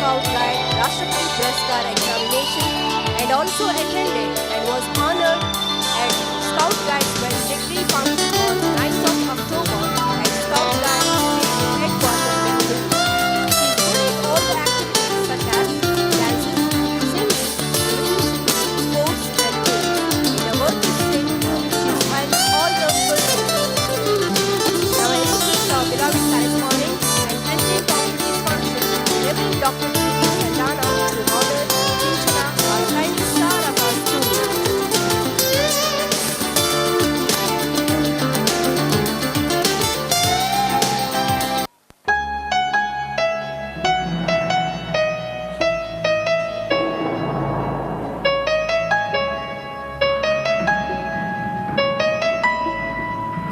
Scout Guide Rashtrapati Puraskar examination and also attended and was honored at Scout Guides valedictory function on 9th of October at Scout Guide State Headquarters, Bengaluru. She is good at all the activities such as dances, singing, musician, sports and games. In a word to say, she is an all-round person. Now I request our beloved correspondent and president of today's function, Reverend Dr. T.P. Saldana, to honor Sinchana, our shining star of our school.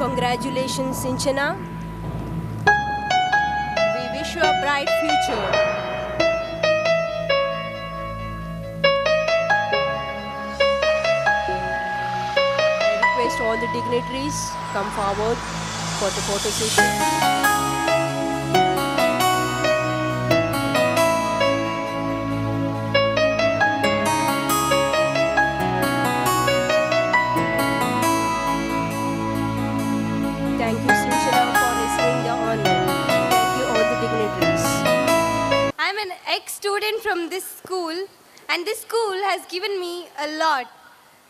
Congratulations, Sinchana. We wish you a bright future. I request all the dignitaries come forward for the photo session. Thank you, Sinchana, for receiving the honor. Thank you, all the dignitaries. I'm an ex-student from this school, and this school has given me a lot.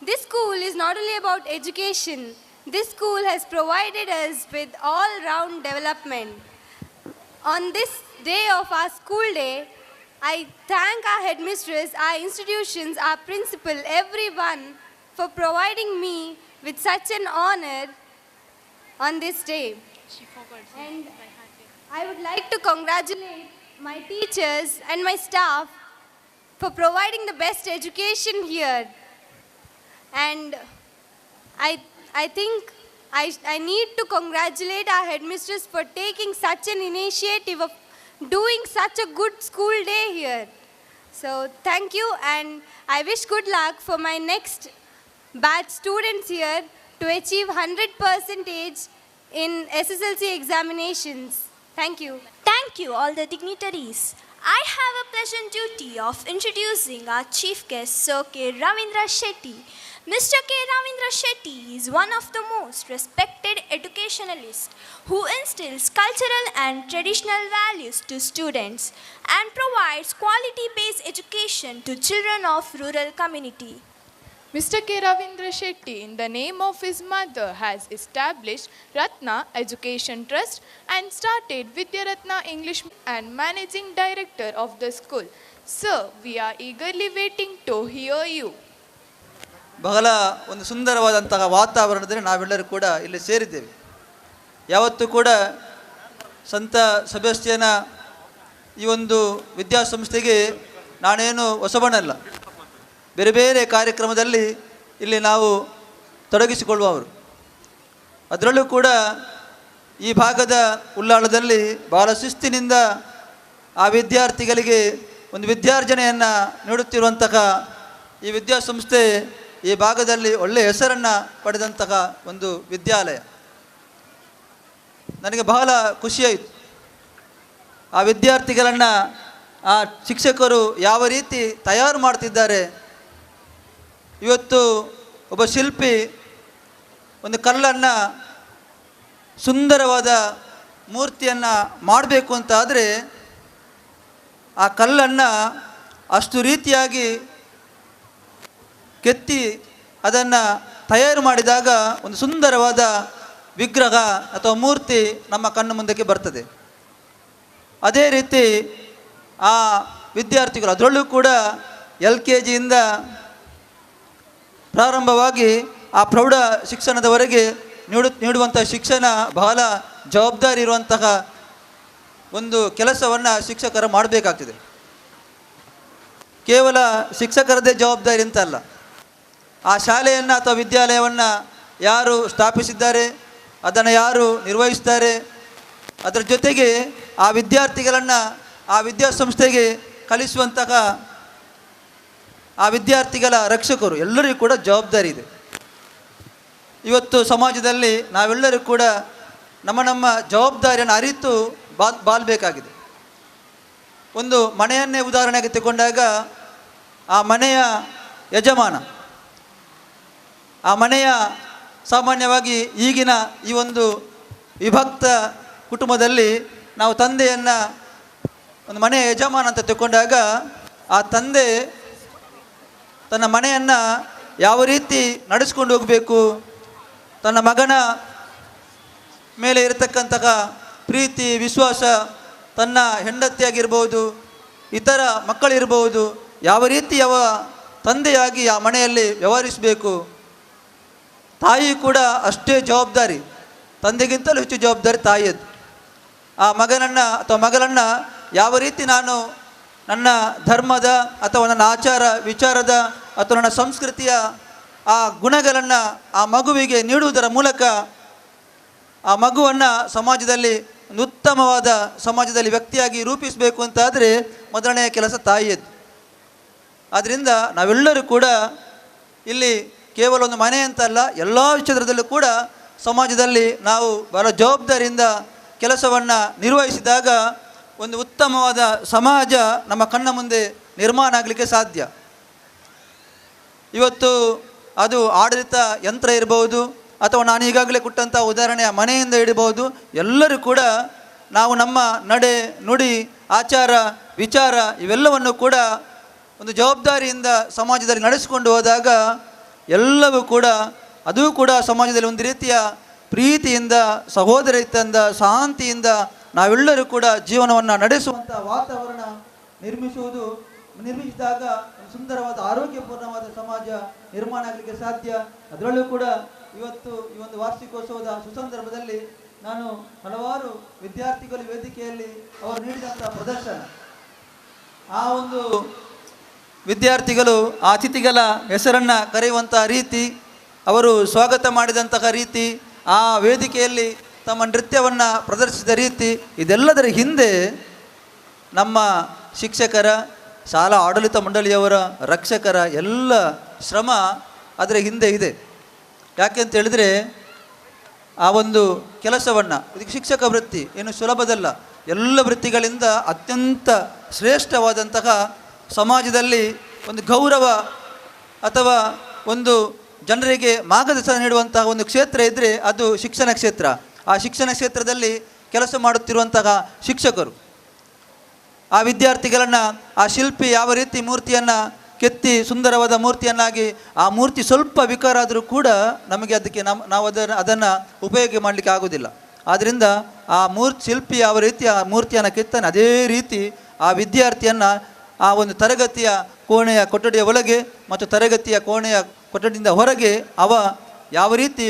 This school is not only about education. This school has provided us with all-round development. On this day of our school day, I thank our headmistress, our institutions, our principal, everyone for providing me with such an honor on this day. And I would like to congratulate my teachers and my staff for providing the best education here. And I think I need to congratulate our headmistress for taking such an initiative of doing such a good school day here. So thank you, and I wish good luck for my next batch students here to achieve 100 percentage in SSLC examinations. Thank you. Thank you, all the dignitaries. I have a pleasant duty of introducing our chief guest, Sir K. Ravindra Shetty. Mr. K. Ravindra Shetty is one of the most respected educationalists who instills cultural and traditional values to students and provides quality-based education to children of rural community. Mr. K. Ravindra Shetty, in the name of his mother, has established Ratna Education Trust and started Vidyaratna English and managing director of the school. Sir, we are eagerly waiting to hear you. ಬಹಳ ಒಂದು ಸುಂದರವಾದಂತಹ ವಾತಾವರಣದಲ್ಲಿ ನಾವೆಲ್ಲರೂ ಕೂಡ ಇಲ್ಲಿ ಸೇರಿದ್ದೇವೆ. ಯಾವತ್ತೂ ಕೂಡ ಸಂತ ಸೆಬಾಸ್ಟಿಯನ ಈ ಒಂದು ವಿದ್ಯಾಸಂಸ್ಥೆಗೆ ನಾನೇನು ಹೊಸಬನಲ್ಲ. ಬೇರೆ ಬೇರೆ ಕಾರ್ಯಕ್ರಮದಲ್ಲಿ ಇಲ್ಲಿ ನಾವು ತೊಡಗಿಸಿಕೊಳ್ಳುವವರು. ಅದರಲ್ಲೂ ಕೂಡ ಈ ಭಾಗದ ಉಲ್ಲಾಳದಲ್ಲಿ ಬಹಳ ಶಿಸ್ತಿನಿಂದ ಆ ವಿದ್ಯಾರ್ಥಿಗಳಿಗೆ ಒಂದು ವಿದ್ಯಾರ್ಜನೆಯನ್ನು ನೀಡುತ್ತಿರುವಂತಹ ಈ ವಿದ್ಯಾಸಂಸ್ಥೆ ಈ ಭಾಗದಲ್ಲಿ ಒಳ್ಳೆಯ ಹೆಸರನ್ನು ಪಡೆದಂತಹ ಒಂದು ವಿದ್ಯಾಲಯ. ನನಗೆ ಬಹಳ ಖುಷಿಯಾಯಿತು ಆ ವಿದ್ಯಾರ್ಥಿಗಳನ್ನು ಆ ಶಿಕ್ಷಕರು ಯಾವ ರೀತಿ ತಯಾರು ಮಾಡ್ತಿದ್ದಾರೆ. ಇವತ್ತು ಒಬ್ಬ ಶಿಲ್ಪಿ ಒಂದು ಕಲ್ಲನ್ನು ಸುಂದರವಾದ ಮೂರ್ತಿಯನ್ನು ಮಾಡಬೇಕು ಅಂತ ಆದರೆ ಆ ಕಲ್ಲನ್ನು ಅಷ್ಟು ರೀತಿಯಾಗಿ ಕೆತ್ತಿ ಅದನ್ನು ತಯಾರು ಮಾಡಿದಾಗ ಒಂದು ಸುಂದರವಾದ ವಿಗ್ರಹ ಅಥವಾ ಮೂರ್ತಿ ನಮ್ಮ ಕಣ್ಣು ಮುಂದಕ್ಕೆ ಬರ್ತದೆ. ಅದೇ ರೀತಿ ಆ ವಿದ್ಯಾರ್ಥಿಗಳು, ಅದರಲ್ಲೂ ಕೂಡ ಎಲ್ ಕೆ ಜಿಯಿಂದ ಪ್ರಾರಂಭವಾಗಿ ಆ ಪ್ರೌಢ ಶಿಕ್ಷಣದವರೆಗೆ ನೀಡುವಂಥ ಶಿಕ್ಷಣ ಬಹಳ ಜವಾಬ್ದಾರಿ ಇರುವಂತಹ ಒಂದು ಕೆಲಸವನ್ನು ಶಿಕ್ಷಕರು ಮಾಡಬೇಕಾಗ್ತದೆ. ಕೇವಲ ಶಿಕ್ಷಕರದೇ ಜವಾಬ್ದಾರಿ ಅಂತ ಅಲ್ಲ, ಆ ಶಾಲೆಯನ್ನು ಅಥವಾ ವಿದ್ಯಾಲಯವನ್ನು ಯಾರು ಸ್ಥಾಪಿಸಿದ್ದಾರೆ, ಅದನ್ನು ಯಾರು ನಿರ್ವಹಿಸ್ತಾರೆ, ಅದರ ಜೊತೆಗೆ ಆ ವಿದ್ಯಾರ್ಥಿಗಳನ್ನು ಆ ವಿದ್ಯಾಸಂಸ್ಥೆಗೆ ಕಲಿಸುವಂತಹ ಆ ವಿದ್ಯಾರ್ಥಿಗಳ ರಕ್ಷಕರು ಎಲ್ಲರಿಗೂ ಕೂಡ ಜವಾಬ್ದಾರಿ ಇದೆ. ಇವತ್ತು ಸಮಾಜದಲ್ಲಿ ನಾವೆಲ್ಲರೂ ಕೂಡ ನಮ್ಮ ನಮ್ಮ ಜವಾಬ್ದಾರಿಯನ್ನು ಅರಿತು ಬಾಳ್ಬೇಕಾಗಿದೆ. ಒಂದು ಮನೆಯನ್ನೇ ಉದಾಹರಣೆಗೆ ತಗೊಂಡಾಗ ಆ ಮನೆಯ ಯಜಮಾನ, ಆ ಮನೆಯ ಸಾಮಾನ್ಯವಾಗಿ ಈಗಿನ ಈ ಒಂದು ವಿಭಕ್ತ ಕುಟುಂಬದಲ್ಲಿ ನಾವು ತಂದೆಯನ್ನು ಒಂದು ಮನೆಯ ಯಜಮಾನ ಅಂತ ತಗೊಂಡಾಗ ಆ ತಂದೆ ತನ್ನ ಮನೆಯನ್ನು ಯಾವ ರೀತಿ ನಡೆಸ್ಕೊಂಡು ಹೋಗಬೇಕು, ತನ್ನ ಮಗನ ಮೇಲೆ ಇರತಕ್ಕಂತಹ ಪ್ರೀತಿ ವಿಶ್ವಾಸ, ತನ್ನ ಹೆಂಡತಿಯಾಗಿರ್ಬೋದು, ಇತರ ಮಕ್ಕಳಿರ್ಬೋದು, ಯಾವ ರೀತಿ ಯಾವ ತಂದೆಯಾಗಿ ಆ ಮನೆಯಲ್ಲಿ ವ್ಯವಹರಿಸಬೇಕು. ತಾಯಿ ಕೂಡ ಅಷ್ಟೇ ಜವಾಬ್ದಾರಿ, ತಂದೆಗಿಂತಲೂ ಹೆಚ್ಚು ಜವಾಬ್ದಾರಿ ತಾಯಿಯದ್ದು. ಆ ಮಗನನ್ನು ಅಥವಾ ಮಗಳನ್ನು ಯಾವ ರೀತಿ ನಾನು ನನ್ನ ಧರ್ಮದ ಅಥವಾ ನನ್ನ ಆಚಾರ ವಿಚಾರದ ಅಥವಾ ನನ್ನ ಸಂಸ್ಕೃತಿಯ ಆ ಗುಣಗಳನ್ನು ಆ ಮಗುವಿಗೆ ನೀಡುವುದರ ಮೂಲಕ ಆ ಮಗುವನ್ನು ಸಮಾಜದಲ್ಲಿ ಒಂದು ಉತ್ತಮವಾದ ಸಮಾಜದಲ್ಲಿ ವ್ಯಕ್ತಿಯಾಗಿ ರೂಪಿಸಬೇಕು ಅಂತಾದರೆ ಮೊದಲನೆಯ ಕೆಲಸ ತಾಯಿಯದ್ದು. ಆದ್ದರಿಂದ ನಾವೆಲ್ಲರೂ ಕೂಡ ಇಲ್ಲಿ ಕೇವಲ ಒಂದು ಮನೆ ಅಂತಲ್ಲ, ಎಲ್ಲ ಕ್ಷೇತ್ರದಲ್ಲೂ ಕೂಡ ಸಮಾಜದಲ್ಲಿ ನಾವು ಬಹಳ ಜವಾಬ್ದಾರಿಯಿಂದ ಕೆಲಸವನ್ನು ನಿರ್ವಹಿಸಿದಾಗ ಒಂದು ಉತ್ತಮವಾದ ಸಮಾಜ ನಮ್ಮ ಕಣ್ಣ ಮುಂದೆ ನಿರ್ಮಾಣ ಆಗಲಿಕ್ಕೆ ಸಾಧ್ಯ. ಇವತ್ತು ಅದು ಆಡಳಿತ ಯಂತ್ರ ಇರ್ಬೋದು ಅಥವಾ ನಾನು ಈಗಾಗಲೇ ಕೊಟ್ಟಂಥ ಉದಾಹರಣೆಯ ಮನೆಯಿಂದ ಇಡಬಹುದು, ಎಲ್ಲರೂ ಕೂಡ ನಾವು ನಮ್ಮ ನಡೆ ನುಡಿ ಆಚಾರ ವಿಚಾರ ಇವೆಲ್ಲವನ್ನು ಕೂಡ ಒಂದು ಜವಾಬ್ದಾರಿಯಿಂದ ಸಮಾಜದಲ್ಲಿ ನಡೆಸಿಕೊಂಡು ಹೋದಾಗ ಎಲ್ಲವೂ ಕೂಡ ಅದೂ ಕೂಡ ಸಮಾಜದಲ್ಲಿ ಒಂದು ರೀತಿಯ ಪ್ರೀತಿಯಿಂದ, ಸಹೋದರತೆಯಿಂದ, ಶಾಂತಿಯಿಂದ ನಾವೆಲ್ಲರೂ ಕೂಡ ಜೀವನವನ್ನು ನಡೆಸುವಂಥ ವಾತಾವರಣ ನಿರ್ಮಿಸಿದಾಗ ಒಂದು ಸುಂದರವಾದ ಆರೋಗ್ಯಪೂರ್ಣವಾದ ಸಮಾಜ ನಿರ್ಮಾಣ ಆಗಲಿಕ್ಕೆ ಸಾಧ್ಯ. ಅದರಲ್ಲೂ ಕೂಡ ಇವತ್ತು ಈ ಒಂದು ವಾರ್ಷಿಕೋತ್ಸವದ ಸುಸಂದರ್ಭದಲ್ಲಿ ನಾನು ಹಲವಾರು ವಿದ್ಯಾರ್ಥಿಗಳು ವೇದಿಕೆಯಲ್ಲಿ ಅವರು ನೀಡಿದಂಥ ಪ್ರದರ್ಶನ, ಆ ಒಂದು ವಿದ್ಯಾರ್ಥಿಗಳು ಆ ಅತಿಥಿಗಳ ಹೆಸರನ್ನು ಕರೆಯುವಂಥ ರೀತಿ, ಅವರು ಸ್ವಾಗತ ಮಾಡಿದಂತಹ ರೀತಿ, ಆ ವೇದಿಕೆಯಲ್ಲಿ ತಮ್ಮ ನೃತ್ಯವನ್ನು ಪ್ರದರ್ಶಿಸಿದ ರೀತಿ, ಇದೆಲ್ಲದರ ಹಿಂದೆ ನಮ್ಮ ಶಿಕ್ಷಕರ, ಶಾಲಾ ಆಡಳಿತ ಮಂಡಳಿಯವರ, ರಕ್ಷಕರ ಎಲ್ಲ ಶ್ರಮ ಅದರ ಹಿಂದೆ ಇದೆ. ಯಾಕೆ ಅಂತ ಹೇಳಿದರೆ ಆ ಒಂದು ಕೆಲಸವನ್ನು, ಇದಕ್ಕೆ ಶಿಕ್ಷಕ ವೃತ್ತಿ ಏನು ಸುಲಭದಲ್ಲ, ಎಲ್ಲ ವೃತ್ತಿಗಳಿಂದ ಅತ್ಯಂತ ಶ್ರೇಷ್ಠವಾದಂತಹ ಸಮಾಜದಲ್ಲಿ ಒಂದು ಗೌರವ ಅಥವಾ ಒಂದು ಜನರಿಗೆ ಮಾರ್ಗದರ್ಶನ ನೀಡುವಂತಹ ಒಂದು ಕ್ಷೇತ್ರ ಇದ್ದರೆ ಅದು ಶಿಕ್ಷಣ ಕ್ಷೇತ್ರ. ಆ ಶಿಕ್ಷಣ ಕ್ಷೇತ್ರದಲ್ಲಿ ಕೆಲಸ ಮಾಡುತ್ತಿರುವಂತಹ ಶಿಕ್ಷಕರು ಆ ವಿದ್ಯಾರ್ಥಿಗಳನ್ನು, ಆ ಶಿಲ್ಪಿ ಯಾವ ರೀತಿ ಮೂರ್ತಿಯನ್ನು ಕೆತ್ತಿ ಸುಂದರವಾದ ಮೂರ್ತಿಯನ್ನಾಗಿ, ಆ ಮೂರ್ತಿ ಸ್ವಲ್ಪ ವಿಕಾರ ಆದರೂ ಕೂಡ ನಮಗೆ ಅದಕ್ಕೆ ನಾವು ಅದನ್ನು ಉಪಯೋಗ ಮಾಡಲಿಕ್ಕೆ ಆಗೋದಿಲ್ಲ. ಆದ್ದರಿಂದ ಆ ಶಿಲ್ಪಿ ಯಾವ ರೀತಿ ಆ ಮೂರ್ತಿಯನ್ನು ಕೆತ್ತಾನೆ ಅದೇ ರೀತಿ ಆ ವಿದ್ಯಾರ್ಥಿಯನ್ನು ಆ ಒಂದು ತರಗತಿಯ ಕೋಣೆಯ ಕೊಠಡಿಯ ಒಳಗೆ ಮತ್ತು ತರಗತಿಯ ಕೋಣೆಯ ಕೊಠಡಿಯಿಂದ ಹೊರಗೆ ಅವ ಯಾವ ರೀತಿ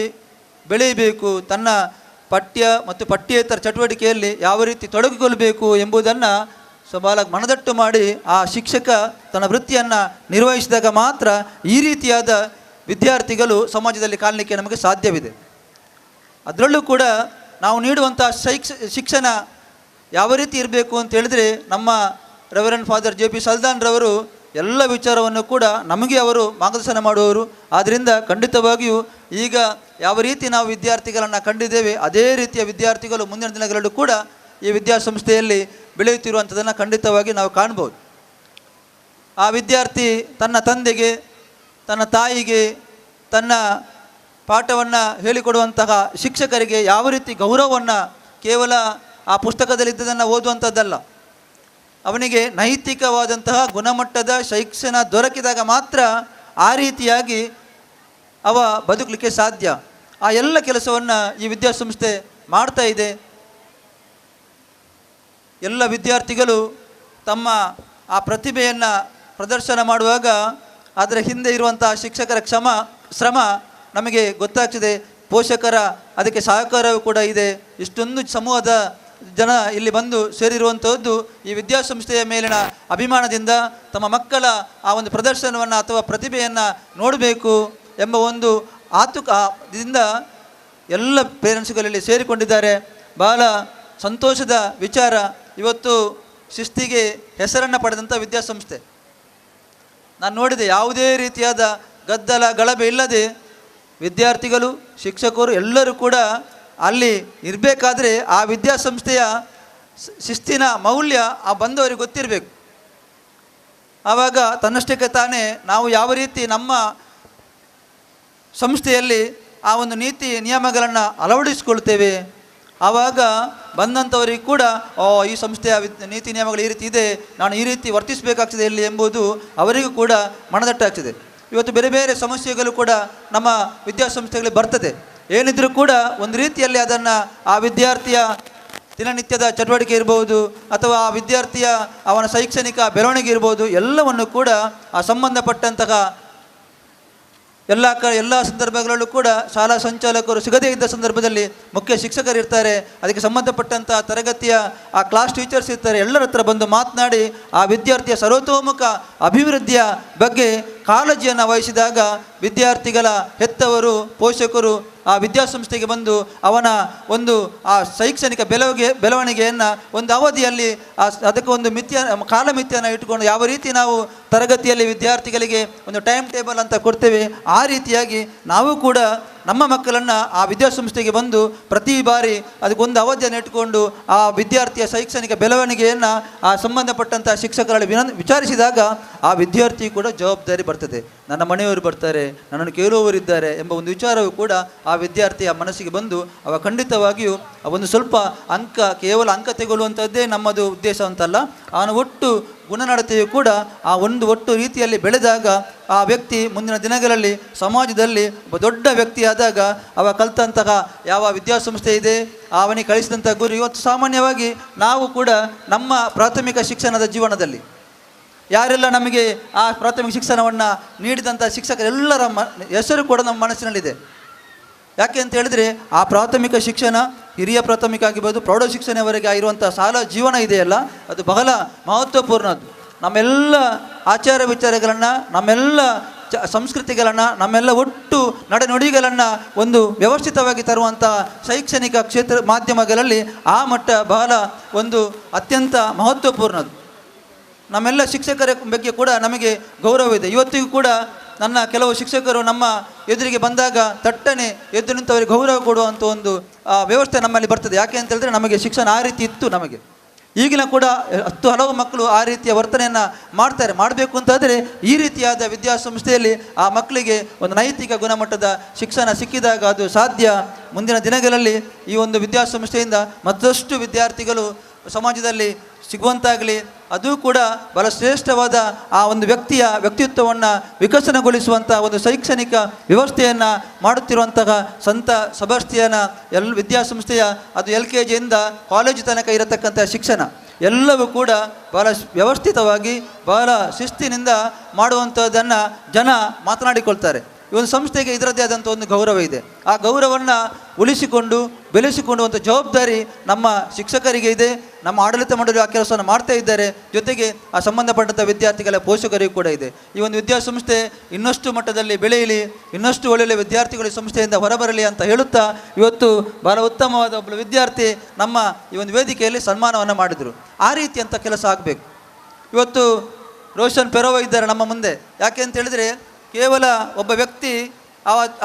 ಬೆಳೆಯಬೇಕು, ತನ್ನ ಪಠ್ಯ ಮತ್ತು ಪಠ್ಯೇತರ ಚಟುವಟಿಕೆಯಲ್ಲಿ ಯಾವ ರೀತಿ ತೊಡಗಿಕೊಳ್ಳಬೇಕು ಎಂಬುದನ್ನು ಸಬಾಲ ಮನದಟ್ಟು ಮಾಡಿ ಆ ಶಿಕ್ಷಕ ತನ್ನ ವೃತ್ತಿಯನ್ನು ನಿರ್ವಹಿಸಿದಾಗ ಮಾತ್ರ ಈ ರೀತಿಯಾದ ವಿದ್ಯಾರ್ಥಿಗಳು ಸಮಾಜದಲ್ಲಿ ಕಾಣಲಿಕ್ಕೆ ನಮಗೆ ಸಾಧ್ಯವಿದೆ. ಅದರಲ್ಲೂ ಕೂಡ ನಾವು ನೀಡುವಂಥ ಶಿಕ್ಷಣ ಯಾವ ರೀತಿ ಇರಬೇಕು ಅಂತ ಹೇಳಿದರೆ, ನಮ್ಮ reverend father J P Saldan ರವರು ಎಲ್ಲ ವಿಚಾರವನ್ನು ಕೂಡ ನಮಗೆ ಅವರು ಮಾರ್ಗದರ್ಶನ ಮಾಡುವವರು. ಆದ್ದರಿಂದ ಖಂಡಿತವಾಗಿಯೂ ಈಗ ಯಾವ ರೀತಿ ನಾವು ವಿದ್ಯಾರ್ಥಿಗಳನ್ನು ಕಂಡಿದ್ದೇವೆ ಅದೇ ರೀತಿಯ ವಿದ್ಯಾರ್ಥಿಗಳು ಮುಂದಿನ ದಿನಗಳಲ್ಲೂ ಕೂಡ ಈ ವಿದ್ಯಾಸಂಸ್ಥೆಯಲ್ಲಿ ಬೆಳೆಯುತ್ತಿರುವಂಥದ್ದನ್ನು ಖಂಡಿತವಾಗಿ ನಾವು ಕಾಣ್ಬೋದು. ಆ ವಿದ್ಯಾರ್ಥಿ ತನ್ನ ತಂದೆಗೆ, ತನ್ನ ತಾಯಿಗೆ, ತನ್ನ ಪಾಠವನ್ನು ಹೇಳಿಕೊಡುವಂತಹ ಶಿಕ್ಷಕರಿಗೆ ಯಾವ ರೀತಿ ಗೌರವವನ್ನು, ಕೇವಲ ಆ ಪುಸ್ತಕದಲ್ಲಿದ್ದದನ್ನು ಓದುವಂಥದ್ದಲ್ಲ, ಅವನಿಗೆ ನೈತಿಕವಾದಂತಹ ಗುಣಮಟ್ಟದ ಶಿಕ್ಷಣ ದೊರಕಿದಾಗ ಮಾತ್ರ ಆ ರೀತಿಯಾಗಿ ಅವ ಬದುಕಲಿಕ್ಕೆ ಸಾಧ್ಯ. ಆ ಎಲ್ಲ ಕೆಲಸವನ್ನು ಈ ವಿದ್ಯಾಸಂಸ್ಥೆ ಮಾಡ್ತಾ ಇದೆ. ಎಲ್ಲ ವಿದ್ಯಾರ್ಥಿಗಳು ತಮ್ಮ ಆ ಪ್ರತಿಭೆಯನ್ನು ಪ್ರದರ್ಶನ ಮಾಡುವಾಗ ಅದರ ಹಿಂದೆ ಇರುವಂಥ ಶಿಕ್ಷಕರ ಶ್ರಮ ನಮಗೆ ಗೊತ್ತಾಗ್ತದೆ. ಪೋಷಕರ ಅದಕ್ಕೆ ಸಹಕಾರವೂ ಕೂಡ ಇದೆ. ಇಷ್ಟೊಂದು ಸಮೂಹದ ಜನ ಇಲ್ಲಿ ಬಂದು ಸೇರಿರುವಂಥದ್ದು ಈ ವಿದ್ಯಾಸಂಸ್ಥೆಯ ಮೇಲಿನ ಅಭಿಮಾನದಿಂದ ತಮ್ಮ ಮಕ್ಕಳ ಆ ಒಂದು ಪ್ರದರ್ಶನವನ್ನು ಅಥವಾ ಪ್ರತಿಭೆಯನ್ನು ನೋಡಬೇಕು ಎಂಬ ಒಂದು ಆತುಕದಿಂದ ಎಲ್ಲ ಪೇರೆಂಟ್ಸ್ಗಳಲ್ಲಿ ಸೇರಿಕೊಂಡಿದ್ದಾರೆ. ಬಹಳ ಸಂತೋಷದ ವಿಚಾರ. ಇವತ್ತು ಶಿಸ್ತಿಗೆ ಹೆಸರನ್ನು ಪಡೆದಂಥ ವಿದ್ಯಾಸಂಸ್ಥೆ ನಾನು ನೋಡಿದೆ. ಯಾವುದೇ ರೀತಿಯಾದ ಗದ್ದಲ ಗಲಭೆ ಇಲ್ಲದೆ ವಿದ್ಯಾರ್ಥಿಗಳು, ಶಿಕ್ಷಕರು ಎಲ್ಲರೂ ಕೂಡ ಅಲ್ಲಿ ಇರಬೇಕಾದ್ರೆ ಆ ವಿದ್ಯಾಸಂಸ್ಥೆಯ ಶಿಸ್ತಿನ ಮೌಲ್ಯ ಆ ಬಂದವರಿಗೆ ಗೊತ್ತಿರಬೇಕು. ಆವಾಗ ತನ್ನಷ್ಟಕ್ಕೆ ತಾನೇ ನಾವು ಯಾವ ರೀತಿ ನಮ್ಮ ಸಂಸ್ಥೆಯಲ್ಲಿ ಆ ಒಂದು ನೀತಿ ನಿಯಮಗಳನ್ನು ಅಳವಡಿಸಿಕೊಳ್ತೇವೆ, ಆವಾಗ ಬಂದಂಥವರಿಗೆ ಕೂಡ ಈ ಸಂಸ್ಥೆಯ ನೀತಿ ನಿಯಮಗಳು ಈ ರೀತಿ ಇದೆ, ನಾನು ಈ ರೀತಿ ವರ್ತಿಸಬೇಕಾಗ್ತದೆ ಇಲ್ಲಿ ಎಂಬುದು ಅವರಿಗೂ ಕೂಡ ಮನದಟ್ಟಾಗ್ತದೆ. ಇವತ್ತು ಬೇರೆ ಬೇರೆ ಸಮಸ್ಯೆಗಳು ಕೂಡ ನಮ್ಮ ವಿದ್ಯಾಸಂಸ್ಥೆಗಳಿಗೆ ಬರ್ತದೆ. ಏನಿದ್ರೂ ಕೂಡ ಒಂದು ರೀತಿಯಲ್ಲಿ ಅದನ್ನು ಆ ವಿದ್ಯಾರ್ಥಿಯ ದಿನನಿತ್ಯದ ಚಟುವಟಿಕೆ ಇರ್ಬೋದು ಅಥವಾ ಆ ವಿದ್ಯಾರ್ಥಿಯ ಅವನ ಶೈಕ್ಷಣಿಕ ಬೆಳವಣಿಗೆ ಇರ್ಬೋದು, ಎಲ್ಲವನ್ನು ಕೂಡ ಆ ಸಂಬಂಧಪಟ್ಟಂತಹ ಎಲ್ಲ ಸಂದರ್ಭಗಳಲ್ಲೂ ಕೂಡ ಶಾಲಾ ಸಂಚಾಲಕರು ಸಿಗದೇ ಇದ್ದ ಸಂದರ್ಭದಲ್ಲಿ ಮುಖ್ಯ ಶಿಕ್ಷಕರು ಇರ್ತಾರೆ, ಅದಕ್ಕೆ ಸಂಬಂಧಪಟ್ಟಂಥ ತರಗತಿಯ ಆ ಕ್ಲಾಸ್ ಟೀಚರ್ಸ್ ಇರ್ತಾರೆ, ಎಲ್ಲರ ಹತ್ರ ಬಂದು ಮಾತನಾಡಿ ಆ ವಿದ್ಯಾರ್ಥಿಯ ಸರ್ವತೋಮುಖ ಅಭಿವೃದ್ಧಿಯ ಬಗ್ಗೆ ಕಾಳಜಿಯನ್ನು ವಹಿಸಿದಾಗ ವಿದ್ಯಾರ್ಥಿಗಳ ಹೆತ್ತವರು ಪೋಷಕರು ಆ ವಿದ್ಯಾಸಂಸ್ಥೆಗೆ ಬಂದು ಅವನ ಒಂದು ಆ ಶೈಕ್ಷಣಿಕ ಬೆಳವಣಿಗೆಯನ್ನು ಒಂದು ಅವಧಿಯಲ್ಲಿ ಅದಕ್ಕೆ ಒಂದು ಮಿತಿಯ ಕಾಲಮಿತಿಯನ್ನು ಇಟ್ಟುಕೊಂಡು ಯಾವ ರೀತಿ ನಾವು ತರಗತಿಯಲ್ಲಿ ವಿದ್ಯಾರ್ಥಿಗಳಿಗೆ ಒಂದು ಟೈಮ್ ಟೇಬಲ್ ಅಂತ ಕೊಡ್ತೇವೆ, ಆ ರೀತಿಯಾಗಿ ನಾವು ಕೂಡ ನಮ್ಮ ಮಕ್ಕಳನ್ನು ಆ ವಿದ್ಯಾಸಂಸ್ಥೆಗೆ ಬಂದು ಪ್ರತಿ ಬಾರಿ ಅದಕ್ಕೊಂದು ಅವಧಿಯನ್ನು ಇಟ್ಟುಕೊಂಡು ಆ ವಿದ್ಯಾರ್ಥಿಯ ಶೈಕ್ಷಣಿಕ ಬೆಳವಣಿಗೆಯನ್ನು ಆ ಸಂಬಂಧಪಟ್ಟಂಥ ಶಿಕ್ಷಕರಲ್ಲಿ ವಿಚಾರಿಸಿದಾಗ ಆ ವಿದ್ಯಾರ್ಥಿ ಕೂಡ ಜವಾಬ್ದಾರಿ ಬರ್ತದೆ. ನನ್ನ ಮನೆಯವರು ಬರ್ತಾರೆ, ನನ್ನನ್ನು ಕೇಳುವವರಿದ್ದಾರೆ ಎಂಬ ಒಂದು ವಿಚಾರವೂ ಕೂಡ ಆ ವಿದ್ಯಾರ್ಥಿಯ ಮನಸ್ಸಿಗೆ ಬಂದು ಅವ ಖಂಡಿತವಾಗಿಯೂ ಒಂದು ಸ್ವಲ್ಪ ಅಂಕ, ಕೇವಲ ಅಂಕ ತೆಗೊಳ್ಳುವಂಥದ್ದೇ ನಮ್ಮದು ಉದ್ದೇಶ ಅಂತಲ್ಲ, ಅವನ ಒಟ್ಟು ಗುಣನಡತೆಯು ಕೂಡ ಆ ಒಂದು ಒಟ್ಟು ರೀತಿಯಲ್ಲಿ ಬೆಳೆದಾಗ ಆ ವ್ಯಕ್ತಿ ಮುಂದಿನ ದಿನಗಳಲ್ಲಿ ಸಮಾಜದಲ್ಲಿ ಒಬ್ಬ ದೊಡ್ಡ ವ್ಯಕ್ತಿಯಾದಾಗ ಅವ ಕಲಿತಂತಹ ಯಾವ ವಿದ್ಯಾಸಂಸ್ಥೆ ಇದೆ, ಅವನಿಗೆ ಕಳಿಸಿದಂಥ ಗುರು. ಇವತ್ತು ಸಾಮಾನ್ಯವಾಗಿ ನಾವು ಕೂಡ ನಮ್ಮ ಪ್ರಾಥಮಿಕ ಶಿಕ್ಷಣದ ಜೀವನದಲ್ಲಿ ಯಾರೆಲ್ಲ ನಮಗೆ ಆ ಪ್ರಾಥಮಿಕ ಶಿಕ್ಷಣವನ್ನು ನೀಡಿದಂಥ ಶಿಕ್ಷಕರೆಲ್ಲರ ಹೆಸರು ಕೂಡ ನಮ್ಮ ಮನಸ್ಸಿನಲ್ಲಿದೆ. ಯಾಕೆ ಅಂತ ಹೇಳಿದರೆ ಆ ಪ್ರಾಥಮಿಕ ಶಿಕ್ಷಣ, ಹಿರಿಯ ಪ್ರಾಥಮಿಕ ಆಗಿರ್ಬೋದು, ಪ್ರೌಢ ಶಿಕ್ಷಣವರೆಗೆ ಆಗಿರುವಂಥ ಶಾಲಾ ಜೀವನ ಇದೆಯಲ್ಲ, ಅದು ಬಹಳ ಮಹತ್ವಪೂರ್ಣದ್ದು. ನಮ್ಮೆಲ್ಲ ಆಚಾರ ವಿಚಾರಗಳನ್ನು, ನಮ್ಮೆಲ್ಲ ಸಂಸ್ಕೃತಿಗಳನ್ನು, ನಮ್ಮೆಲ್ಲ ಒಟ್ಟು ನಡೆನುಡಿಗಳನ್ನು ಒಂದು ವ್ಯವಸ್ಥಿತವಾಗಿ ತರುವಂಥ ಶೈಕ್ಷಣಿಕ ಕ್ಷೇತ್ರ ಮಾಧ್ಯಮಗಳಲ್ಲಿ ಆ ಮಟ್ಟ ಬಹಳ ಒಂದು ಅತ್ಯಂತ ಮಹತ್ವಪೂರ್ಣದ್ದು. ನಮ್ಮೆಲ್ಲ ಶಿಕ್ಷಕರ ಬಗ್ಗೆ ಕೂಡ ನಮಗೆ ಗೌರವ ಇದೆ. ಇವತ್ತಿಗೂ ಕೂಡ ನನ್ನ ಕೆಲವು ಶಿಕ್ಷಕರು ನಮ್ಮ ಎದುರಿಗೆ ಬಂದಾಗ ತಟ್ಟನೆ ಎದ್ದು ನಿಂತವರಿಗೆ ಗೌರವ ಕೊಡುವಂಥ ಒಂದು ವ್ಯವಸ್ಥೆ ನಮ್ಮಲ್ಲಿ ಬರ್ತದೆ. ಯಾಕೆ ಅಂತ ಹೇಳಿದ್ರೆ ನಮಗೆ ಶಿಕ್ಷಣ ಆ ರೀತಿ ಇತ್ತು. ನಮಗೆ ಈಗಿನ ಕೂಡ 10 ಹಲವು ಮಕ್ಕಳು ಆ ರೀತಿಯ ವರ್ತನೆಯನ್ನು ಮಾಡ್ತಾರೆ. ಮಾಡಬೇಕು ಅಂತಾದರೆ ಈ ರೀತಿಯಾದ ವಿದ್ಯಾಸಂಸ್ಥೆಯಲ್ಲಿ ಆ ಮಕ್ಕಳಿಗೆ ಒಂದು ನೈತಿಕ ಗುಣಮಟ್ಟದ ಶಿಕ್ಷಣ ಸಿಕ್ಕಿದಾಗ ಅದು ಸಾಧ್ಯ. ಮುಂದಿನ ದಿನಗಳಲ್ಲಿ ಈ ಒಂದು ವಿದ್ಯಾಸಂಸ್ಥೆಯಿಂದ ಮತ್ತಷ್ಟು ವಿದ್ಯಾರ್ಥಿಗಳು ಸಮಾಜದಲ್ಲಿ ಸಿಗುವಂತಾಗಲಿ, ಅದು ಕೂಡ ಬಹಳ ಶ್ರೇಷ್ಠವಾದ ಆ ಒಂದು ವ್ಯಕ್ತಿಯ ವ್ಯಕ್ತಿತ್ವವನ್ನು ವಿಕಸನಗೊಳಿಸುವಂಥ ಒಂದು ಶೈಕ್ಷಣಿಕ ವ್ಯವಸ್ಥೆಯನ್ನು ಮಾಡುತ್ತಿರುವಂತಹ ಸಂತ ಸೆಬಾಸ್ಟಿಯನ ವಿದ್ಯಾಸಂಸ್ಥೆಯ ಅದು LKG college ತನಕ ಇರತಕ್ಕಂಥ ಶಿಕ್ಷಣ ಎಲ್ಲವೂ ಕೂಡ ಬಹಳ ವ್ಯವಸ್ಥಿತವಾಗಿ ಬಹಳ ಶಿಸ್ತಿನಿಂದ ಮಾಡುವಂಥದ್ದನ್ನು ಜನ ಮಾತನಾಡಿಕೊಳ್ತಾರೆ. ಈ ಒಂದು ಸಂಸ್ಥೆಗೆ ಇದರದ್ದೇ ಆದಂಥ ಒಂದು ಗೌರವ ಇದೆ. ಆ ಗೌರವವನ್ನು ಉಳಿಸಿಕೊಂಡು ಬೆಳೆಸಿಕೊಳ್ಳುವಂಥ ಜವಾಬ್ದಾರಿ ನಮ್ಮ ಶಿಕ್ಷಕರಿಗೆ ಇದೆ. ನಮ್ಮ ಆಡಳಿತ ಮಂಡಳಿ ಆ ಕೆಲಸವನ್ನು ಮಾಡ್ತಾ ಇದ್ದಾರೆ. ಜೊತೆಗೆ ಆ ಸಂಬಂಧಪಟ್ಟಂಥ ವಿದ್ಯಾರ್ಥಿಗಳ ಪೋಷಕರಿಗೂ ಕೂಡ ಇದೆ. ಈ ಒಂದು ವಿದ್ಯಾಸಂಸ್ಥೆ ಇನ್ನಷ್ಟು ಮಟ್ಟದಲ್ಲಿ ಬೆಳೆಯಲಿ, ಇನ್ನಷ್ಟು ಒಳ್ಳೊಳ್ಳೆ ವಿದ್ಯಾರ್ಥಿಗಳು ಸಂಸ್ಥೆಯಿಂದ ಹೊರಬರಲಿ ಅಂತ ಹೇಳುತ್ತಾ ಇವತ್ತು ಬಹಳ ಉತ್ತಮವಾದ ಒಬ್ಬ ವಿದ್ಯಾರ್ಥಿ ನಮ್ಮ ಈ ಒಂದು ವೇದಿಕೆಯಲ್ಲಿ ಸನ್ಮಾನವನ್ನು ಮಾಡಿದರು. ಆ ರೀತಿಯಂಥ ಕೆಲಸ ಆಗಬೇಕು. ಇವತ್ತು ರೋಷನ್ ಪೆರೋವ ಇದ್ದಾರೆ ನಮ್ಮ ಮುಂದೆ. ಯಾಕೆ ಅಂತ ಹೇಳಿದರೆ ಕೇವಲ ಒಬ್ಬ ವ್ಯಕ್ತಿ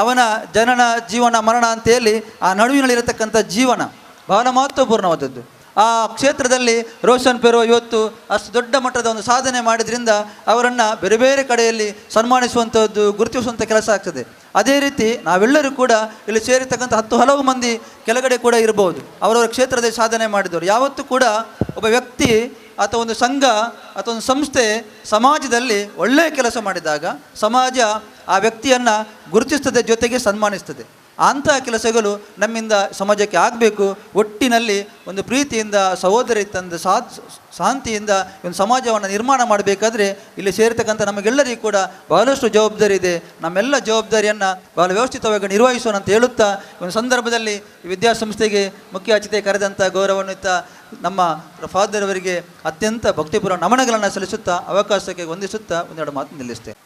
ಅವನ ಜನನ ಜೀವನ ಮರಣ ಅಂತೇಳಿ ಆ ನಡುವಿನಲ್ಲಿರತಕ್ಕಂಥ ಜೀವನ ಬಹಳ ಮಹತ್ವಪೂರ್ಣವಾದದ್ದು. ಆ ಕ್ಷೇತ್ರದಲ್ಲಿ ರೋಷನ್ ಪೆರೋ ಇವತ್ತು ಅಷ್ಟು ದೊಡ್ಡ ಮಟ್ಟದ ಒಂದು ಸಾಧನೆ ಮಾಡಿದ್ರಿಂದ ಅವರನ್ನು ಬೇರೆ ಬೇರೆ ಕಡೆಯಲ್ಲಿ ಸನ್ಮಾನಿಸುವಂಥದ್ದು, ಗುರುತಿಸುವಂಥ ಕೆಲಸ ಆಗ್ತದೆ. ಅದೇ ರೀತಿ ನಾವೆಲ್ಲರೂ ಕೂಡ ಇಲ್ಲಿ ಸೇರಿರ್ತಕ್ಕಂಥ 10 ಹಲವು ಮಂದಿ ಕೆಳಗಡೆ ಕೂಡ ಇರ್ಬೋದು, ಅವರವರ ಕ್ಷೇತ್ರದಲ್ಲಿ ಸಾಧನೆ ಮಾಡಿದವರು. ಯಾವತ್ತೂ ಕೂಡ ಒಬ್ಬ ವ್ಯಕ್ತಿ ಅಥವಾ ಒಂದು ಸಂಘ ಅಥವಾ ಒಂದು ಸಂಸ್ಥೆ ಸಮಾಜದಲ್ಲಿ ಒಳ್ಳೆಯ ಕೆಲಸ ಮಾಡಿದಾಗ ಸಮಾಜ ಆ ವ್ಯಕ್ತಿಯನ್ನು ಗುರುತಿಸ್ತದೆ, ಜೊತೆಗೆ ಸನ್ಮಾನಿಸ್ತದೆ. ಅಂತಹ ಕೆಲಸಗಳು ನಮ್ಮಿಂದ ಸಮಾಜಕ್ಕೆ ಆಗಬೇಕು. ಒಟ್ಟಿನಲ್ಲಿ ಒಂದು ಪ್ರೀತಿಯಿಂದ, ಸಹೋದರಿತಂದ ಶಾಂತಿಯಿಂದ ಒಂದು ಸಮಾಜವನ್ನು ನಿರ್ಮಾಣ ಮಾಡಬೇಕಾದ್ರೆ ಇಲ್ಲಿ ಸೇರ್ತಕ್ಕಂಥ ನಮಗೆಲ್ಲರಿಗೂ ಕೂಡ ಬಹಳಷ್ಟು ಜವಾಬ್ದಾರಿ ಇದೆ. ನಮ್ಮೆಲ್ಲ ಜವಾಬ್ದಾರಿಯನ್ನು ಬಹಳ ವ್ಯವಸ್ಥಿತವಾಗಿ ನಿರ್ವಹಿಸೋಣ ಅಂತ ಹೇಳುತ್ತಾ ಒಂದು ಸಂದರ್ಭದಲ್ಲಿ ವಿದ್ಯಾಸಂಸ್ಥೆಗೆ ಮುಖ್ಯ ಅತಿಥಿ ಕರೆದಂಥ ಗೌರವಾನ್ವಿತ ನಮ್ಮ ಫಾದರ್ ಅವರಿಗೆ ಅತ್ಯಂತ ಭಕ್ತಿಪೂರ್ವ ನಮನಗಳನ್ನು ಸಲ್ಲಿಸುತ್ತಾ ಅವಕಾಶಕ್ಕೆ ವಂದಿಸುತ್ತಾ ಒಂದೆರಡು ಮಾತು ನಿಲ್ಲಿಸ್ತೇನೆ.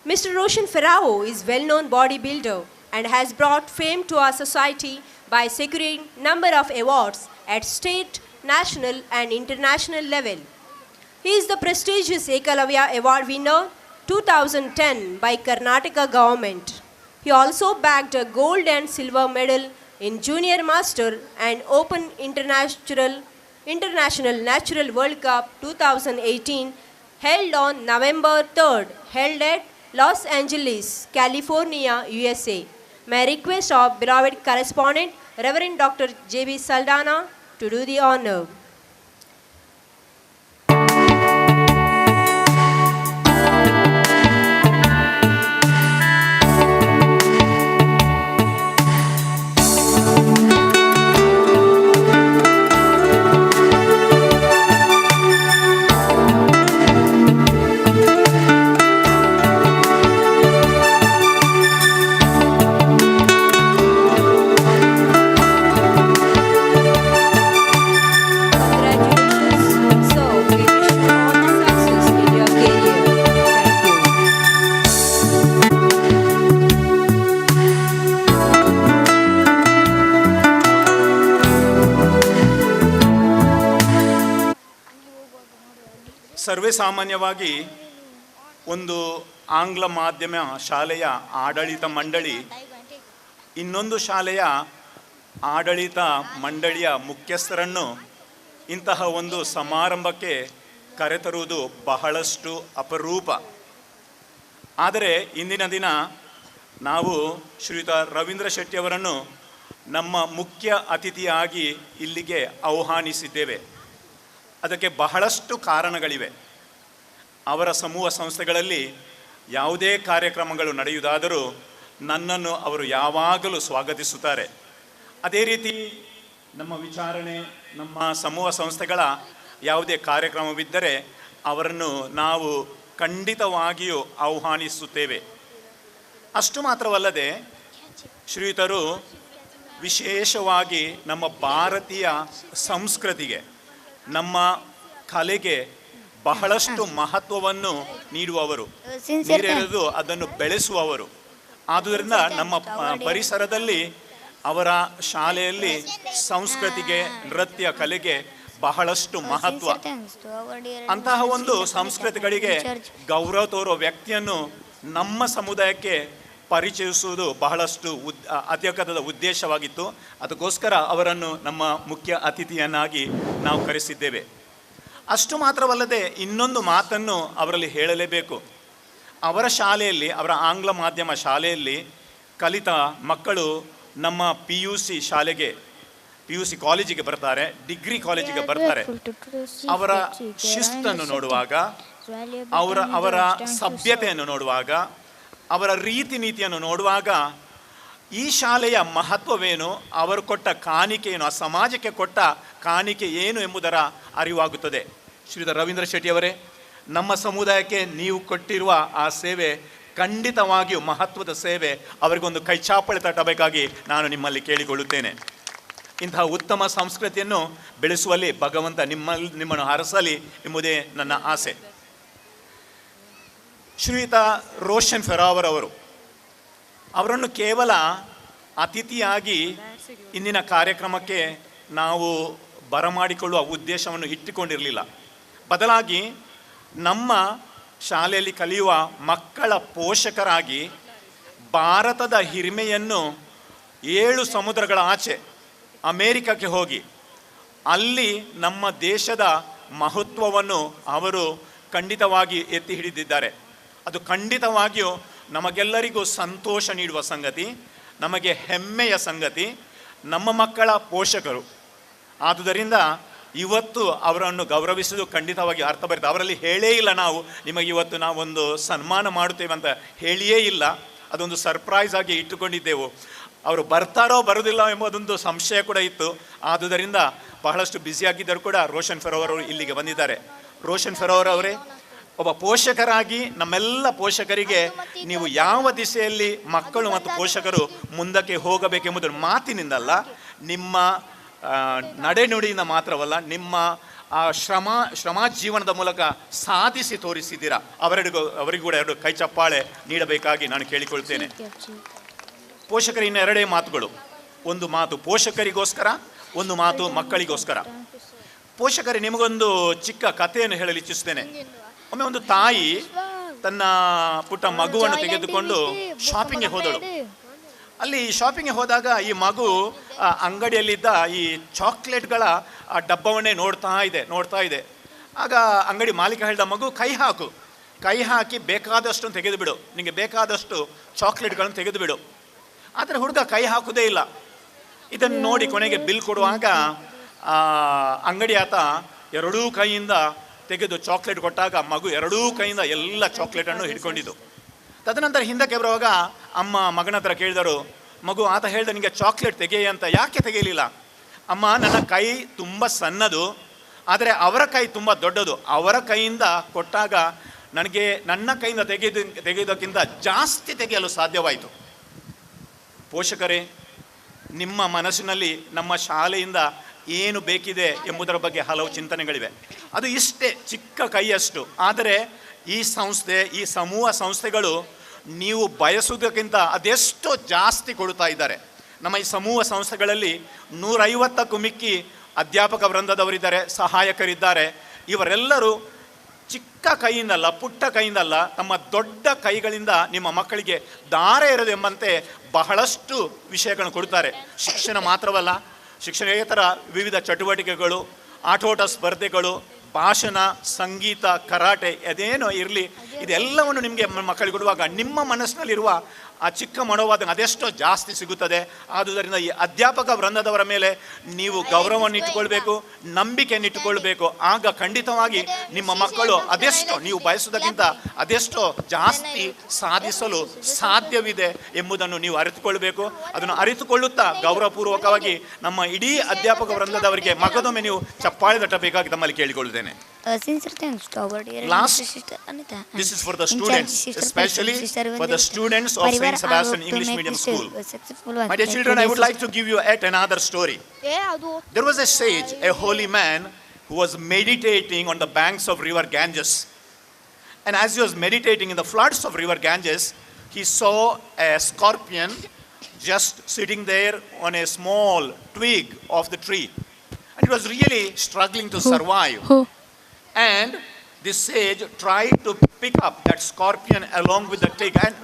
Mr. Roshan Ferrao is well-known bodybuilder and has brought fame to our society by securing number of awards at state, national and international level. He is the prestigious Ekalavya Award winner 2010 by Karnataka government. He also bagged a gold and silver medal in Junior Master and Open International International Natural World Cup 2018 held on November 3rd, held at Los Angeles, California, USA. May I request our beloved correspondent, Reverend Dr. J.B. Saldana, to do the honor. Congratulations, sir. We wish you all the success in your career. Thank you. ಸರ್ವೇ ಸಾಮಾನ್ಯವಾಗಿ ಒಂದು ಆಂಗ್ಲ ಮಾಧ್ಯಮ ಶಾಲೆಯ ಆಡಳಿತ ಮಂಡಳಿ ಇನ್ನೊಂದು ಶಾಲೆಯ ಆಡಳಿತ ಮಂಡಳಿಯ ಮುಖ್ಯಸ್ಥರನ್ನು ಇಂತಹ ಒಂದು ಸಮಾರಂಭಕ್ಕೆ ಕರೆತರುವುದು ಬಹಳಷ್ಟು ಅಪರೂಪ. ಆದರೆ ಇಂದಿನ ದಿನ ನಾವು ಶ್ರೀಯುತ ರವೀಂದ್ರ ಶೆಟ್ಟಿಯವರನ್ನು ನಮ್ಮ ಮುಖ್ಯ ಅತಿಥಿಯಾಗಿ ಇಲ್ಲಿಗೆ ಆಹ್ವಾನಿಸಿದ್ದೇವೆ. ಅದಕ್ಕೆ ಬಹಳಷ್ಟು ಕಾರಣಗಳಿವೆ. ಅವರ ಸಮೂಹ ಸಂಸ್ಥೆಗಳಲ್ಲಿ ಯಾವುದೇ ಕಾರ್ಯಕ್ರಮಗಳು ನಡೆಯುವುದಾದರೂ ನನ್ನನ್ನು ಅವರು ಯಾವಾಗಲೂ ಸ್ವಾಗತಿಸುತ್ತಾರೆ. ಅದೇ ರೀತಿ ನಮ್ಮ ವಿಚಾರಣೆ, ನಮ್ಮ ಸಮೂಹ ಸಂಸ್ಥೆಗಳ ಯಾವುದೇ ಕಾರ್ಯಕ್ರಮವಿದ್ದರೆ ಅವರನ್ನು ನಾವು ಖಂಡಿತವಾಗಿಯೂ ಆಹ್ವಾನಿಸುತ್ತೇವೆ. ಅಷ್ಟು ಮಾತ್ರವಲ್ಲದೆ ಶ್ರೀಯುತರು ವಿಶೇಷವಾಗಿ ನಮ್ಮ ಭಾರತೀಯ ಸಂಸ್ಕೃತಿಗೆ, ನಮ್ಮ ಕಲೆಗೆ ಬಹಳಷ್ಟು ಮಹತ್ವವನ್ನು ನೀಡುವವರು, ನೀರೆರೆದು ಅದನ್ನು ಬೆಳೆಸುವವರು. ಆದುದರಿಂದ ನಮ್ಮ ಪರಿಸರದಲ್ಲಿ ಅವರ ಶಾಲೆಯಲ್ಲಿ ಸಂಸ್ಕೃತಿಗೆ, ನೃತ್ಯ ಕಲೆಗೆ ಬಹಳಷ್ಟು ಮಹತ್ವ. ಅಂತಹ ಒಂದು ಸಂಸ್ಕೃತಿಗಳಿಗೆ ಗೌರವ ತೋರುವ ವ್ಯಕ್ತಿಯನ್ನು ನಮ್ಮ ಸಮುದಾಯಕ್ಕೆ ಪರಿಚಯಿಸುವುದು ಬಹಳಷ್ಟು ಅತ್ಯಗತ್ಯದ ಉದ್ದೇಶವಾಗಿತ್ತು. ಅದಕ್ಕೋಸ್ಕರ ಅವರನ್ನು ನಮ್ಮ ಮುಖ್ಯ ಅತಿಥಿಯನ್ನಾಗಿ ನಾವು ಕರೆಸಿದ್ದೇವೆ. ಅಷ್ಟು ಮಾತ್ರವಲ್ಲದೆ ಇನ್ನೊಂದು ಮಾತನ್ನು ಅವರಲ್ಲಿ ಹೇಳಲೇಬೇಕು. ಅವರ ಶಾಲೆಯಲ್ಲಿ, ಅವರ ಆಂಗ್ಲ ಮಾಧ್ಯಮ ಶಾಲೆಯಲ್ಲಿ ಕಲಿತ ಮಕ್ಕಳು ನಮ್ಮ ಪಿಯುಸಿ ಶಾಲೆಗೆ, ಪಿಯುಸಿ ಕಾಲೇಜಿಗೆ ಬರ್ತಾರೆ, ಡಿಗ್ರಿ ಕಾಲೇಜಿಗೆ ಬರ್ತಾರೆ. ಅವರ ಶಿಸ್ತನ್ನು ನೋಡುವಾಗ, ಅವರ ಅವರ ಸಭ್ಯತೆಯನ್ನು ನೋಡುವಾಗ, ಅವರ ರೀತಿ ನೀತಿಯನ್ನು ನೋಡುವಾಗ ಈ ಶಾಲೆಯ ಮಹತ್ವವೇನು, ಅವರು ಕೊಟ್ಟ ಕಾಣಿಕೆ ಏನು, ಆ ಸಮಾಜಕ್ಕೆ ಕೊಟ್ಟ ಕಾಣಿಕೆ ಏನು ಎಂಬುದರ ಅರಿವಾಗುತ್ತದೆ. ಶ್ರೀಯುತ ರವೀಂದ್ರ ಶೆಟ್ಟಿಯವರೇ, ನಮ್ಮ ಸಮುದಾಯಕ್ಕೆ ನೀವು ಕೊಟ್ಟಿರುವ ಆ ಸೇವೆ ಖಂಡಿತವಾಗಿಯೂ ಮಹತ್ವದ ಸೇವೆ. ಅವರಿಗೊಂದು ಕೈಚಾಪಳೆ ತಟ್ಟಬೇಕಾಗಿ ನಾನು ನಿಮ್ಮಲ್ಲಿ ಕೇಳಿಕೊಳ್ಳುತ್ತೇನೆ. ಇಂತಹ ಉತ್ತಮ ಸಂಸ್ಕೃತಿಯನ್ನು ಬೆಳೆಸುವಲ್ಲಿ ಭಗವಂತ ನಿಮ್ಮನ್ನು ಹರಸಲಿ ಎಂಬುದೇ ನನ್ನ ಆಸೆ. ಶ್ರೀಯುತ ರೋಷನ್ ಫೆರಾವರ್ ಅವರು, ಅವರನ್ನು ಕೇವಲ ಅತಿಥಿಯಾಗಿ ಇಂದಿನ ಕಾರ್ಯಕ್ರಮಕ್ಕೆ ನಾವು ಬರಮಾಡಿಕೊಳ್ಳುವ ಉದ್ದೇಶವನ್ನು ಇಟ್ಟುಕೊಂಡಿರಲಿಲ್ಲ. ಬದಲಾಗಿ ನಮ್ಮ ಶಾಲೆಯಲ್ಲಿ ಕಲಿಯುವ ಮಕ್ಕಳ ಪೋಷಕರಾಗಿ ಭಾರತದ ಹಿರಿಮೆಯನ್ನು 7 ಸಮುದ್ರಗಳ ಆಚೆ ಅಮೇರಿಕಕ್ಕೆ ಹೋಗಿ ಅಲ್ಲಿ ನಮ್ಮ ದೇಶದ ಮಹತ್ವವನ್ನು ಅವರು ಖಂಡಿತವಾಗಿ ಎತ್ತಿ ಹಿಡಿದಿದ್ದಾರೆ. ಅದು ಖಂಡಿತವಾಗಿಯೂ ನಮಗೆಲ್ಲರಿಗೂ ಸಂತೋಷ ನೀಡುವ ಸಂಗತಿ, ನಮಗೆ ಹೆಮ್ಮೆಯ ಸಂಗತಿ, ನಮ್ಮ ಮಕ್ಕಳ ಪೋಷಕರು. ಆದುದರಿಂದ ಇವತ್ತು ಅವರನ್ನು ಗೌರವಿಸುವುದು ಖಂಡಿತವಾಗಿ ಅರ್ಥ ಬರುತ್ತೆ. ಅವರಲ್ಲಿ ಹೇಳೇ ಇಲ್ಲ ನಾವು ನಿಮಗೆ ಇವತ್ತು ನಾವೊಂದು ಸನ್ಮಾನ ಮಾಡುತ್ತೇವೆ ಅಂತ ಹೇಳಿಯೇ ಇಲ್ಲ. ಅದೊಂದು ಸರ್ಪ್ರೈಸ್ ಆಗಿ ಇಟ್ಟುಕೊಂಡಿದ್ದೆವು. ಅವರು ಬರ್ತಾರೋ ಬರೋದಿಲ್ಲ ಎಂಬುದೊಂದು ಸಂಶಯ ಕೂಡ ಇತ್ತು. ಆದುದರಿಂದ ಬಹಳಷ್ಟು ಬ್ಯುಸಿಯಾಗಿದ್ದರೂ ಕೂಡ ರೋಷನ್ ಫೆರೋವರ್ ಅವರು ಇಲ್ಲಿಗೆ ಬಂದಿದ್ದಾರೆ. ರೋಷನ್ ಫೆರೋವರ್ ಅವರೇ, ಒಬ್ಬ ಪೋಷಕರಾಗಿ ನಮ್ಮೆಲ್ಲ ಪೋಷಕರಿಗೆ ನೀವು ಯಾವ ದಿಶೆಯಲ್ಲಿ ಮಕ್ಕಳು ಮತ್ತು ಪೋಷಕರು ಮುಂದಕ್ಕೆ ಹೋಗಬೇಕೆಂಬುದನ್ನು ಮಾತಿನಿಂದಲ್ಲ, ನಿಮ್ಮ ನಡೆನುಡಿಯಿಂದ ಮಾತ್ರವಲ್ಲ, ನಿಮ್ಮ ಆ ಶ್ರಮ ಜೀವನದ ಮೂಲಕ ಸಾಧಿಸಿ ತೋರಿಸಿದ್ದೀರಾ. ಅವರಿಗೂ ಕೂಡ ಎರಡು ಕೈ ಚಪ್ಪಾಳೆ ನೀಡಬೇಕಾಗಿ ನಾನು ಕೇಳಿಕೊಳ್ತೇನೆ. ಪೋಷಕರ ಇನ್ನು ಎರಡೇ ಮಾತುಗಳು, ಒಂದು ಮಾತು ಪೋಷಕರಿಗೋಸ್ಕರ, ಒಂದು ಮಾತು ಮಕ್ಕಳಿಗೋಸ್ಕರ. ಪೋಷಕರೇ, ನಿಮಗೊಂದು ಚಿಕ್ಕ ಕಥೆಯನ್ನು ಹೇಳಲು ಇಚ್ಛಿಸುತ್ತೇನೆ. ಒಮ್ಮೆ ಒಂದು ತಾಯಿ ತನ್ನ ಪುಟ್ಟ ಮಗುವನ್ನು ತೆಗೆದುಕೊಂಡು ಶಾಪಿಂಗ್ಗೆ ಹೋದಳು. ಅಲ್ಲಿ ಶಾಪಿಂಗ್ಗೆ ಹೋದಾಗ ಈ ಮಗು ಆ ಅಂಗಡಿಯಲ್ಲಿದ್ದ ಈ ಚಾಕ್ಲೇಟ್ಗಳ ಆ ಡಬ್ಬವನ್ನೇ ನೋಡ್ತಾ ಇದೆ, ನೋಡ್ತಾ ಇದೆ. ಆಗ ಅಂಗಡಿ ಮಾಲೀಕ ಹೇಳಿದ, ಮಗು ಕೈ ಹಾಕು, ಕೈ ಹಾಕಿ ಬೇಕಾದಷ್ಟು ತೆಗೆದುಬಿಡು, ನಿನಗೆ ಬೇಕಾದಷ್ಟು ಚಾಕ್ಲೇಟ್ಗಳನ್ನು ತೆಗೆದುಬಿಡು. ಆದರೆ ಹುಡುಗ ಕೈ ಹಾಕುವುದೇ ಇಲ್ಲ. ಇದನ್ನು ನೋಡಿ ಕೊನೆಗೆ ಬಿಲ್ ಕೊಡುವಾಗ ಅಂಗಡಿ ಆತ ಎರಡೂ ಕೈಯಿಂದ ತೆಗೆದು ಚಾಕ್ಲೇಟ್ ಕೊಟ್ಟಾಗ ಮಗು ಎರಡೂ ಕೈಯಿಂದ ಎಲ್ಲ ಚಾಕ್ಲೇಟನ್ನು ಹಿಡ್ಕೊಂಡಿದ್ದು. ತದನಂತರ ಹಿಂದಕ್ಕೆ ಬರುವಾಗ ಅಮ್ಮ ಮಗನ ಹತ್ರ ಕೇಳಿದರು, ಮಗು ಆತ ಹೇಳ್ದ ನಿನಗೆ ಚಾಕ್ಲೇಟ್ ತೆಗೆಯ ಅಂತ, ಯಾಕೆ ತೆಗೆಯಲಿಲ್ಲ? ಅಮ್ಮ ನನ್ನ ಕೈ ತುಂಬ ಸಣ್ಣದು, ಆದರೆ ಅವರ ಕೈ ತುಂಬ ದೊಡ್ಡದು, ಅವರ ಕೈಯಿಂದ ಕೊಟ್ಟಾಗ ನನಗೆ ನನ್ನ ಕೈಯಿಂದ ತೆಗೆಯೋದಕ್ಕಿಂತ ಜಾಸ್ತಿ ತೆಗೆಯಲು ಸಾಧ್ಯವಾಯಿತು. ಪೋಷಕರೇ, ನಿಮ್ಮ ಮನಸ್ಸಿನಲ್ಲಿ ನಮ್ಮ ಶಾಲೆಯಿಂದ ಏನು ಬೇಕಿದೆ ಎಂಬುದರ ಬಗ್ಗೆ ಹಲವು ಚಿಂತನೆಗಳಿವೆ. ಅದು ಇಷ್ಟೇ ಚಿಕ್ಕ ಕೈಯಷ್ಟು, ಆದರೆ ಈ ಸಂಸ್ಥೆ, ಈ ಸಮೂಹ ಸಂಸ್ಥೆಗಳು ನೀವು ಬಯಸುವುದಕ್ಕಿಂತ ಅದೆಷ್ಟೋ ಜಾಸ್ತಿ ಕೊಡುತ್ತಾ ಇದ್ದಾರೆ. ನಮ್ಮ ಈ ಸಮೂಹ ಸಂಸ್ಥೆಗಳಲ್ಲಿ 150ಕ್ಕೂ ಮಿಕ್ಕಿ ಅಧ್ಯಾಪಕ ವೃಂದದವರಿದ್ದಾರೆ, ಸಹಾಯಕರಿದ್ದಾರೆ. ಇವರೆಲ್ಲರೂ ಚಿಕ್ಕ ಕೈಯಿಂದಲ್ಲ, ಪುಟ್ಟ ಕೈಯಿಂದಲ್ಲ, ತಮ್ಮ ದೊಡ್ಡ ಕೈಗಳಿಂದ ನಿಮ್ಮ ಮಕ್ಕಳಿಗೆ ದಾರ ಇರೋದು ಎಂಬಂತೆ ಬಹಳಷ್ಟು ವಿಷಯಗಳನ್ನು ಕೊಡ್ತಾರೆ. ಶಿಕ್ಷಣ ಮಾತ್ರವಲ್ಲ, ಶಿಕ್ಷಣೇತರ ವಿವಿಧ ಚಟುವಟಿಕೆಗಳು, ಆಟೋಟ ಸ್ಪರ್ಧೆಗಳು, ಭಾಷಣ, ಸಂಗೀತ, ಕರಾಟೆ, ಅದೇನೋ ಇರಲಿ, ಇದೆಲ್ಲವನ್ನು ನಿಮಗೆ ಮಕ್ಕಳಿಗೆ ಕೊಡುವಾಗ ನಿಮ್ಮ ಮನಸ್ಸಿನಲ್ಲಿರುವ ಆ ಚಿಕ್ಕ ಮನೋವಾದ ಅದೆಷ್ಟೋ ಜಾಸ್ತಿ ಸಿಗುತ್ತದೆ. ಆದುದರಿಂದ ಈ ಅಧ್ಯಾಪಕ ವೃಂದದವರ ಮೇಲೆ ನೀವು ಗೌರವವನ್ನು ಇಟ್ಟುಕೊಳ್ಬೇಕು, ನಂಬಿಕೆಯನ್ನು ಇಟ್ಟುಕೊಳ್ಬೇಕು. ಆಗ ಖಂಡಿತವಾಗಿ ನಿಮ್ಮ ಮಕ್ಕಳು ಅದೆಷ್ಟೋ ನೀವು ಬಯಸುವುದಕ್ಕಿಂತ ಅದೆಷ್ಟೋ ಜಾಸ್ತಿ ಸಾಧಿಸಲು ಸಾಧ್ಯವಿದೆ ಎಂಬುದನ್ನು ನೀವು ಅರಿತುಕೊಳ್ಬೇಕು. ಅದನ್ನು ಅರಿತುಕೊಳ್ಳುತ್ತಾ ಗೌರವಪೂರ್ವಕವಾಗಿ ನಮ್ಮ ಇಡೀ ಅಧ್ಯಾಪಕ ವೃಂದದವರಿಗೆ ಮಗದೊಮ್ಮೆ ನೀವು ಚಪ್ಪಾಳೆ ತಟ್ಟಬೇಕಾಗಿ ತಮ್ಮಲ್ಲಿ ಕೇಳಿಕೊಳ್ಳುತ್ತೇನೆ. Sincere thanks to our dear Last, sister Anita. This is for the in charge students, sister especially Sister for the Vandita. students of Parivar Saint Sebastian I hope to English make Medium this School. a successful one. My dear Thank children, you, I would dear like to give you yet another story. There was a sage, a holy man, who was meditating on the banks of river Ganges. And as he was meditating in the floods of river Ganges, he saw a scorpion just sitting there on a small twig of the tree. And it was really struggling to survive. And this sage tried to pick up that scorpion along with the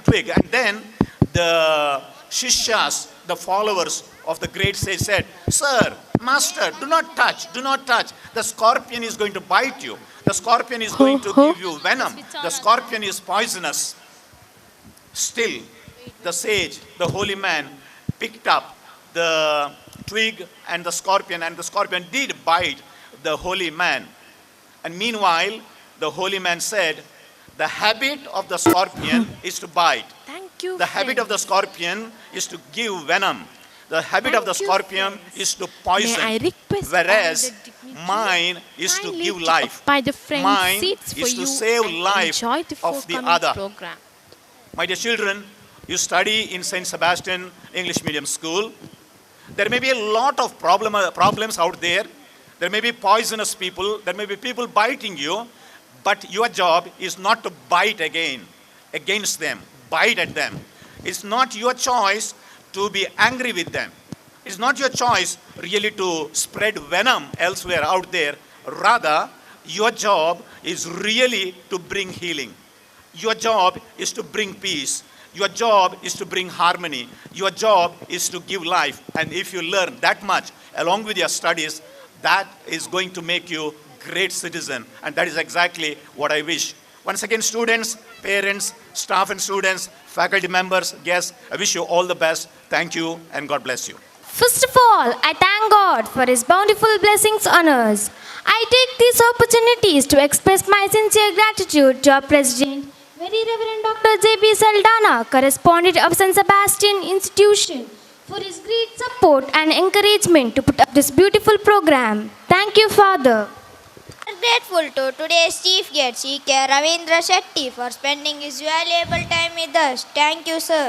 twig. And then the shishyas, the followers of the great sage said, "Sir, master, do not touch, do not touch. The scorpion is going to bite you. The scorpion is going to give you venom. The scorpion is poisonous." Still, the sage, the holy man, picked up the twig and the scorpion, and the scorpion did bite the holy man. And meanwhile, the holy man said, "The habit of the scorpion is to bite. Thank you. The habit of the scorpion is to give venom. The habit of the Thank you, scorpion friends. is to poison. May I request all Whereas the dignitaries mine is to kindly give to life. occupy the front Mine seats for is to you save and life enjoy the of the forthcoming other." program. My dear children, you study in St. Sebastian English Medium School. There may be a lot of problems out there. There may be poisonous people. There may be people biting you. But your job is not to bite again against them, bite at them. It's not your choice to be angry with them. It's not your choice really to spread venom elsewhere out there. Rather, your job is really to bring healing. Your job is to bring peace. Your job is to bring harmony. Your job is to give life. And if you learn that much along with your studies, that is going to make you great citizen. And that is exactly what I wish. Once again, students, parents, staff and students, faculty members, guests, I wish you all the best. Thank you and God bless you. First of all, I thank God for His bountiful blessings on us. I take these opportunities to express my sincere gratitude to our President, Very Reverend Dr. J.B. Saldana, correspondent of St. Sebastian Institution, for his great support and encouragement to put up this beautiful program. Thank you, Father. We are grateful to today's chief guest, C.K. Ravindra Shetty, for spending his valuable time with us. Thank you, sir.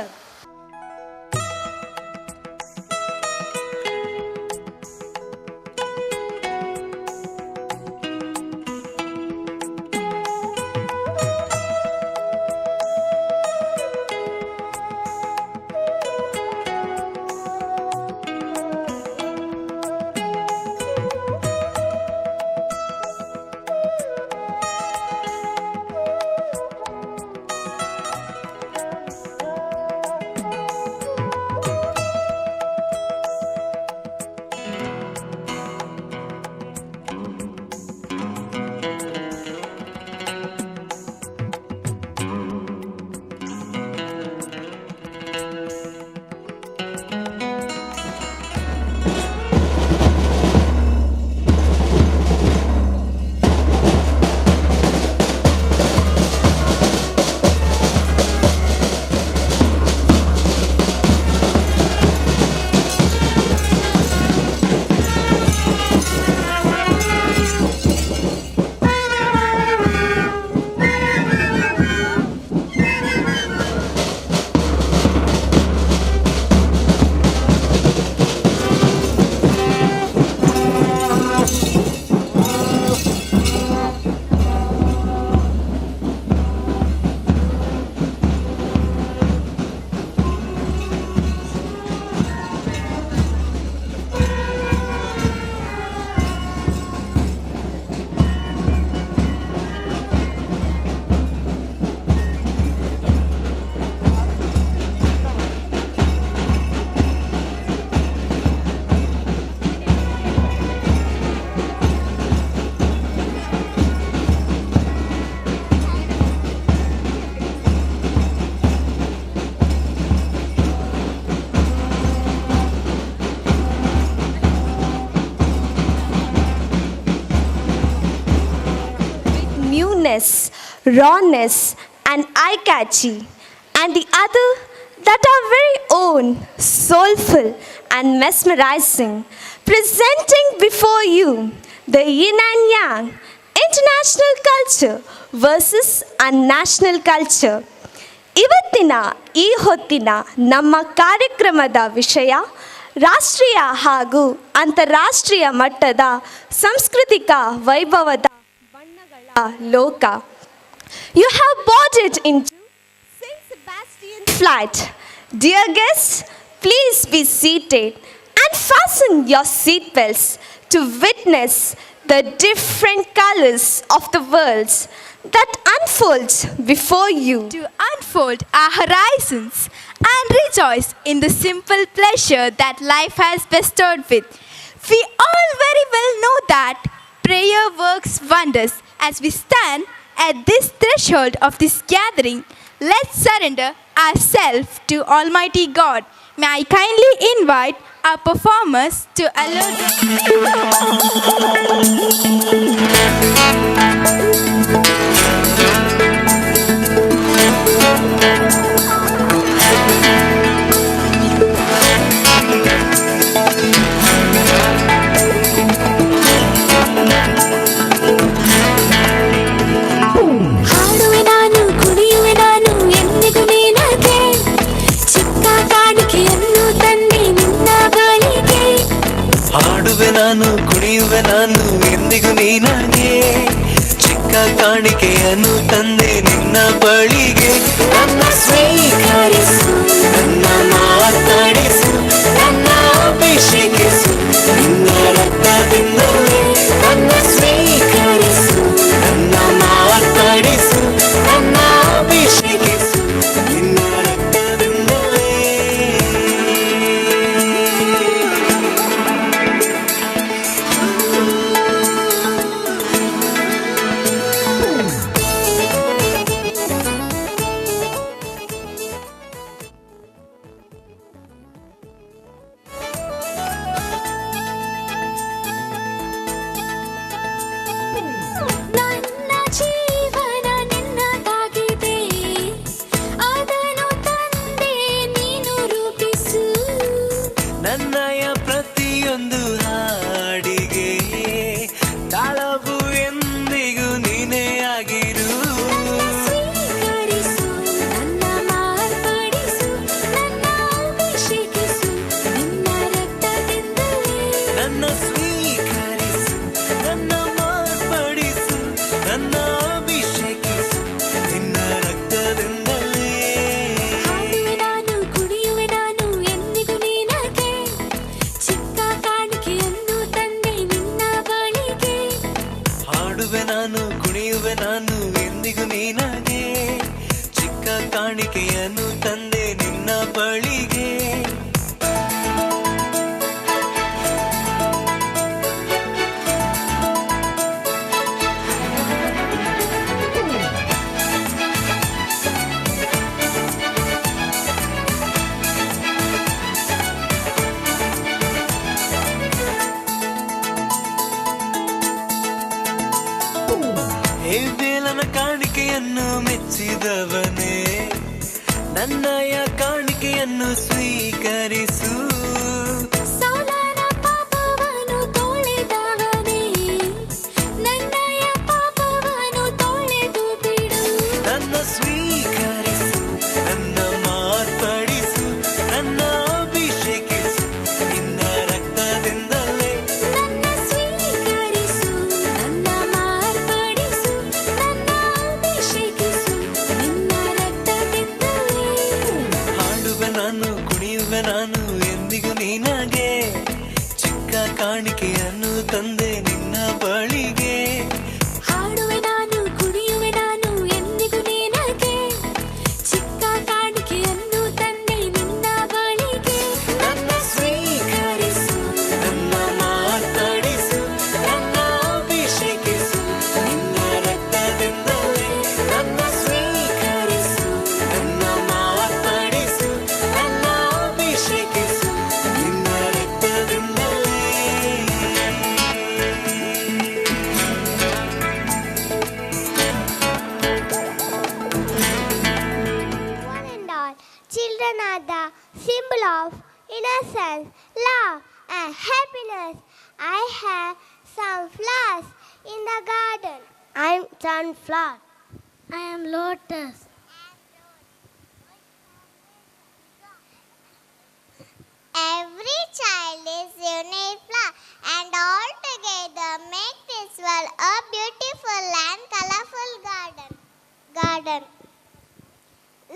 newness, rawness, and eye catchy, and the other that are very own, soulful, and mesmerizing, presenting before you the yin and yang, international culture versus a national culture. ಇವತ್ತಿನ ಈ ಹೊತ್ತಿನ ನಮ್ಮ ಕಾರ್ಯಕ್ರಮದ ವಿಷಯ ರಾಷ್ಟ್ರೀಯ ಹಾಗೂ ಅಂತಾರಾಷ್ಟ್ರೀಯ ಮಟ್ಟದ ಸಾಂಸ್ಕೃತಿಕ ವೈಭವದ ಬಣ್ಣಗಳ ಲೋಕ. You have boarded into Saint Sebastian flight. Dear guests, please be seated and fasten your seatbelts to witness the different colors of the worlds that unfolds before you. To unfold our horizons and rejoice in the simple pleasure that life has bestowed with. We all very well know that prayer works wonders. As we stand at this threshold of this gathering, let's surrender ourselves to Almighty God. May I kindly invite our performers to allow the ಹಾಡುವೆ ನಾನು, ಕುಣಿಯುವೆ ನಾನು ಎಂದಿಗೂ ನಿನಗೆ. ಚಿಕ್ಕ ಕಾಣಿಕೆಯನ್ನು ತಂದೆ ನಿನ್ನ ಬಳಿಗೆ. ಹಾಡುವೆ ನಾನು, ಕುಣಿಯುವೆ ನಾನು ಎಂದಿಗೂ ನಿನಗೆ. ಚಿಕ್ಕ ಕಾಣಿಕೆಯನ್ನು ತಂದೆ ನಿನ್ನ ಬಳಿಗೆ. ನನ್ನ ಸ್ವೀಕರಿಸು, ನನ್ನ ಮಾತಾಡಿಸು, ನನ್ನ ಅಭಿಷೇಕಿಸು ನಿನ್ನ ರಕ್ತದಿಂದಲೇ. ನನ್ನ ಸ್ವೀಕರಿಸು, ನನ್ನ ಮಾತಾಡಿಸು, ನನ್ನ ಅಭಿಷೇಕಿಸು ನಿನ್ನ ರಕ್ತದಿಂದಲೇ. ನನ್ನ ಜೀವನ ನಿನ್ನದಾಗಿದೆ, ಅದನ್ನು ತಂದೆ ನೀನು ರೂಪಿಸು. ನನ್ನಯ ಪ್ರತಿಯೊಂದು ಹಾಡಿಗೆ ತಾಳವು ಎಂದಿಗೂ ನೀನೇ ಆಗಿರು. ಸ್ವೀಕರಿಸು, ನನ್ನ ಮಾರ್ಪಡಿಸು, ನನ್ನ ಅಭಿಷೇಕಿಸು ನಿನ್ನ ರಕ್ತದಿಂದಲೇ. ನನ್ನ ಸ್ವೀಕರಿಸು, ನನ್ನ ಮಾರ್ಪಡಿಸು, ನನ್ನ ಅಭಿಷೇಕಿಸು ನಿನ್ನ ರಕ್ತದಿಂದಲೇ. ಹಾಡುವೆ ನಾನು, ಕುಣಿಯುವೆ ನಾನು ಎಂದಿಗೂ ನಿನಗೆ. ಚಿಕ್ಕ ಕಾಣಿಕೆಯನ್ನು ತಂದೆ ನಿನ್ನ ಬಳಿಗೆ. ಹಾಡುವೆ ನಾನು, ಕುಣಿಯುವೆ ನಾನು ಎಂದಿಗೂ ನಿನಗೆ. ಚಿಕ್ಕ ಕಾಣಿಕೆಯನ್ನು ತಂದೆ ನಿನ್ನ ಬಳಿಗೆ. ಹೇಬೇಲನ ಕಾಣಿಕೆಯನ್ನು ಮೆಚ್ಚಿದವನೇ, ನನ್ನಯ ಕಾಣಿಕೆಯನ್ನು ಸ್ವೀಕರಿಸು. ಸೌಲನ ಪಾಪವನ್ನು ತೊಳೆದವನೇ, ನನ್ನಯ ಪಾಪವನ್ನು ತೊಳೆದು ಬಿಡು. ನನ್ನ ಸ್ವೀಕರಿಸು, ನನ್ನ ಮಾರ್ಪಡಿಸು, ನನ್ನ ಅಭಿಷೇಕಿಸು ನಿನ್ನ ರಕ್ತದಿಂದಲೇ. ನನ್ನ ಸ್ವೀಕರಿಸು, ನನ್ನ ಮಾರ್ಪಡಿಸು, ನನ್ನ ಅಭಿಷೇಕಿಸು ನಿನ್ನ ರಕ್ತದಿಂದಲೇ. ಹಾಡುವೆ ನಾನು, ಕುಣಿಯುವೆ ನಾನು ಎಂದಿಗೂ ನಿನಗೆ. the garden. I am sunflower. I am lotus. Every child is unique flower and all together make this world a beautiful and colorful garden.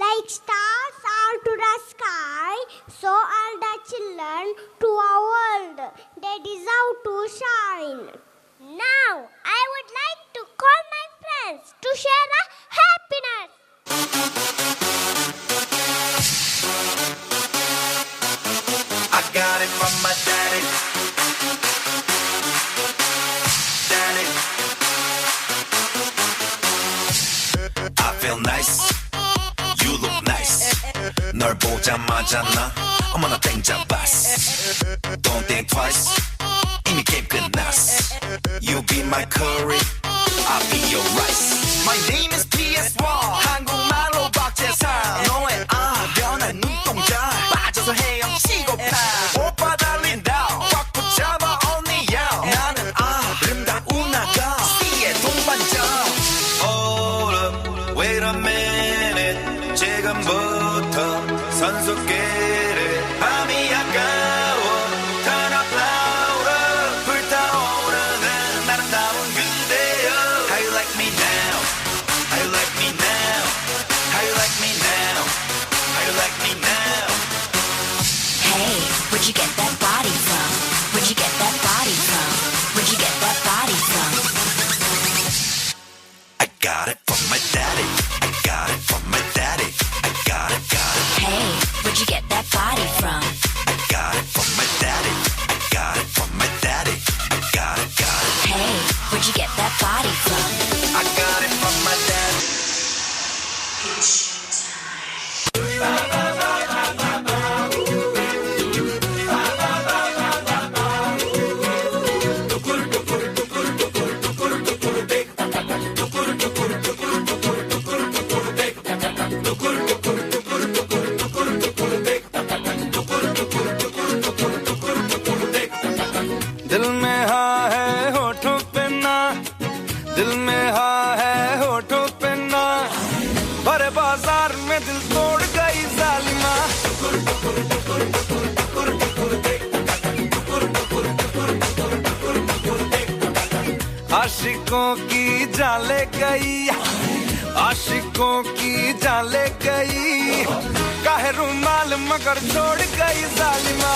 Like stars are to the sky, so are the children to our world. They deserve to shine. Now, I would like to call my friends to share our happiness. I got it from my daddy. Daddy. I feel nice. You look nice. 널 보자마자 나 어머나 땡 잡았어. Don't think twice. 이미 게임 끝났어. You be my curry. I'll be your rice. My name is PS1. 한국말로 박재상. 너의 아련한 눈동자 빠져서 헤엄치고파. 오빠 달린다. 꽉 붙잡아 언니야. 나는 아름다운 아가씨의 동반자. Hold up, wait a minute. 지금부터 선수끼리 밤이 아까워. Turn up louder. 불타오르는 아름다운 그대여. How you like me now? How you like me now? How you like me now? How you like me now? Hey, where'd you get that body from? Where'd you get that body from? Where'd you get that body from? I got it from my daddy. I got it from my daddy. I got it, got it. Hey, where'd you get that body from? I got it from my daddy. I got it from my daddy. I got it, got it. Hey, where'd you get that body from? I got it from my daddy. दिल में हाँ है होठों पे ना, दिल में हाँ है होठों पे ना, भरे बाजार में दिल तोड़ गई जालिमा। आशिकों की जान ले गई, आशिकों की जान ले गई, काहे रुमाल मगर छोड़ गई जालिमा।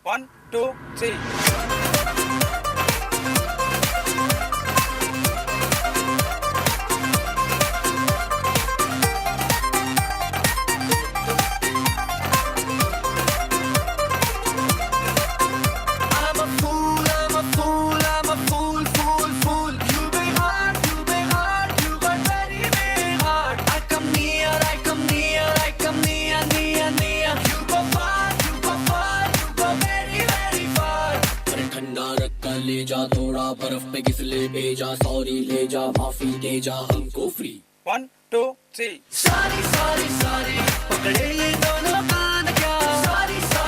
One, two, three. I'm a fool, I'm a fool, I'm a fool, fool, fool. You big heart, you big heart, you got very big heart. I come near, I come near, I come near, near, near. You go far, you go far, you go very, very far. अरे ठंडा रख कर ले जा, थोड़ा बर्फ पे घिसले भेजा, सॉरी ले जा, माफी दे जा हमको free. One, two, three. Sorry, sorry, sorry. पकड़े ये दोनों कान क्या? Sorry, sorry.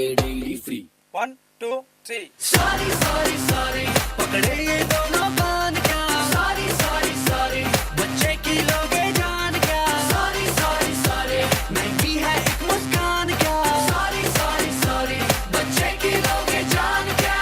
ये daily free. 1 2 3. Sorry sorry sorry, पकड़े ये दोनों कान क्या। सॉरी सॉरी सॉरी, बच्चे की लोगे जान क्या। सॉरी सॉरी सॉरी, महंगी है एक मुस्कान क्या। सॉरी सॉरी सॉरी, बच्चे की लोगे जान क्या।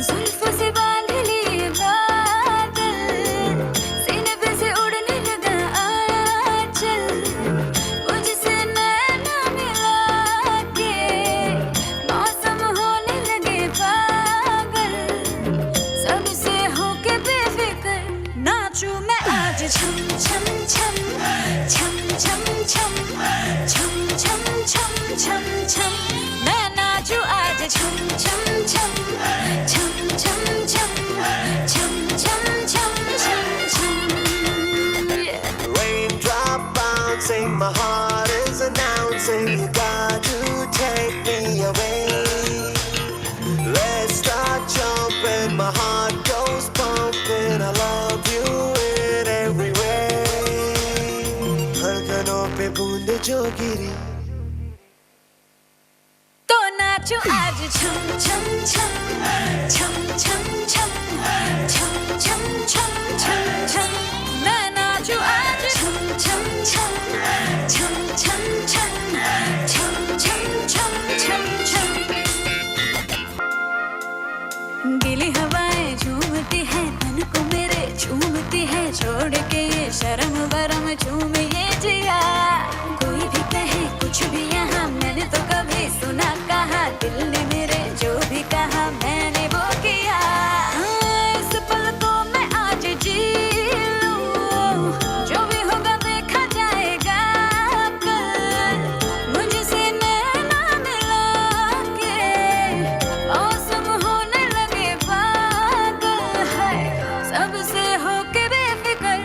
जुल्फों से बांध लिए बादल, सीने पे से उड़ने लगा आंचल। मुझसे नैना मिला के मौसम होने लगे पागल। सबसे होके बेफिक्र नाचूं मैं आज छम छम छम छम छम छम छम छम छम छम छम। मैं नाचूं आज छम छम छम छम छम छम छम छम छम छम छम। Raindrop bouncing, my heart is announcing, you got to take me away. Let's start jumping, my heart goes pumping, I love you in every way. धड़कनों पे बूंद जो गिरी, तो नाचूं आज छम छम छम छम छम छम छम छम छम छम छम। मैं नाचूं आज छम छम छम छम छम छम छम छम छम छम छम। गीली हवाएं झूमती है, तन को मेरे झूमती है, छोड़ के ये शर्म वरम झूम ये जिया। कोई भी कहे कुछ भी यहाँ, मैंने तो कभी सुना कहा, दिल ने मेरे जो भी कहा मैंने वो किया। हाँ, इस पल को मैं आज जी लूं, जो भी होगा देखा जाएगा कल। मुझसे नैना मिला के मौसम होने लगे पागल है। सबसे होके बेफिक्र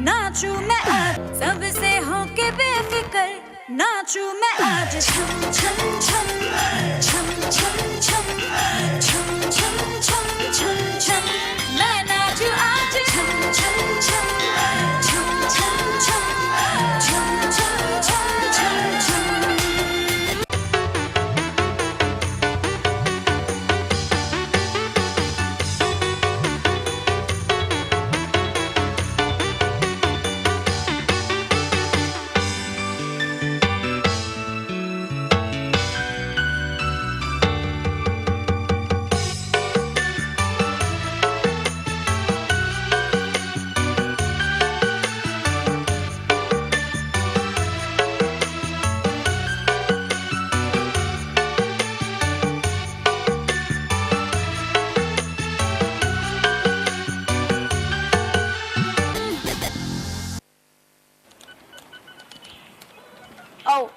नाचूं मैं आज, सबसे होके बेफिक्र नाचूं मैं आज छम छम छम छम छम छम छम छम छम छम छम। मैं नाचूं आज छम छम छम छम छम छम छम छम छम छम छम। Oh.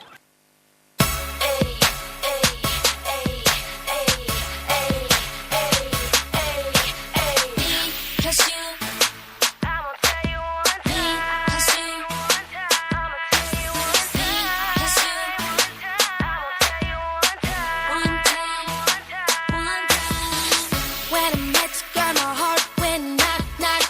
Plus you. Me plus you. Me plus you. One time, one time. When I met you, girl, my heart went knock, knock.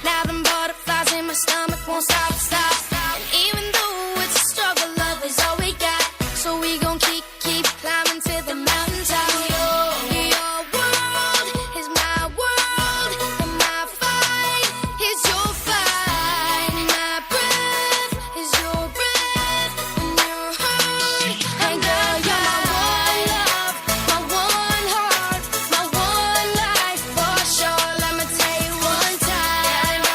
Now them butterflies in my stomach won't stop, stop. And even though it's a struggle, love is all we got. So we gon' keep, keep climbing to the mountaintop. Your world is my world, and my fight is your fight. My breath is your breath, when you're hurt. And girl, you're my one love, my one heart, my one life for sure. Let me tell you one time.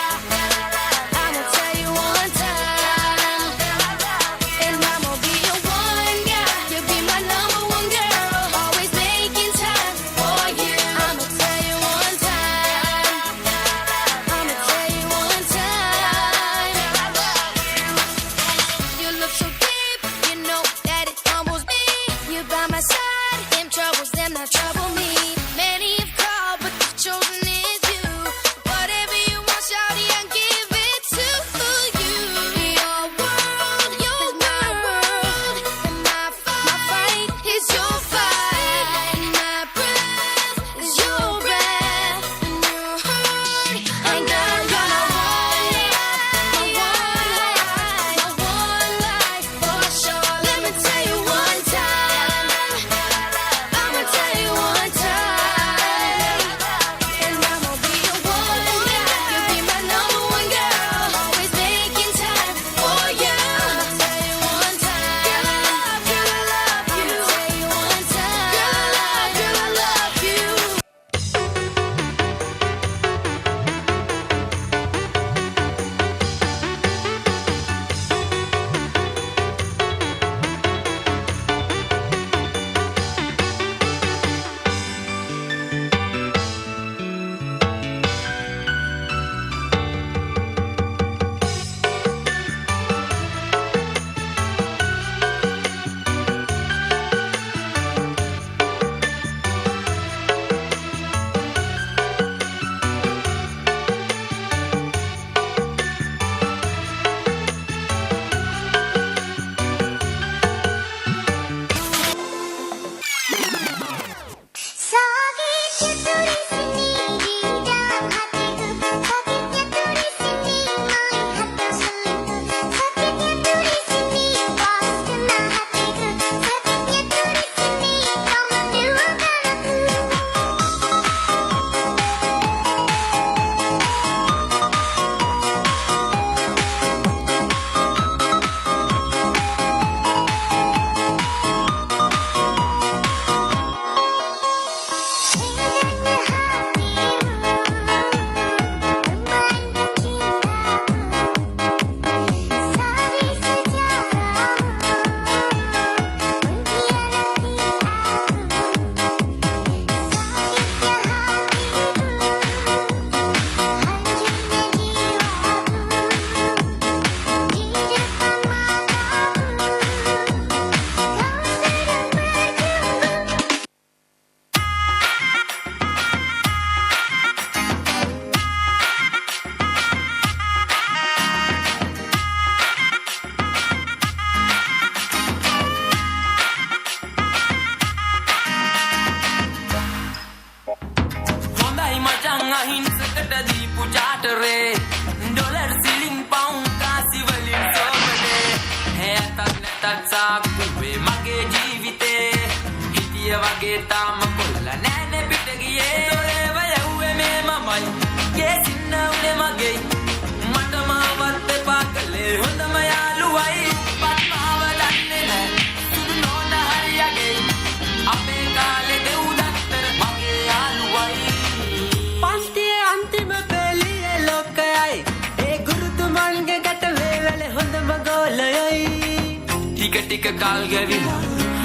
ටික කල් ගෙවිලා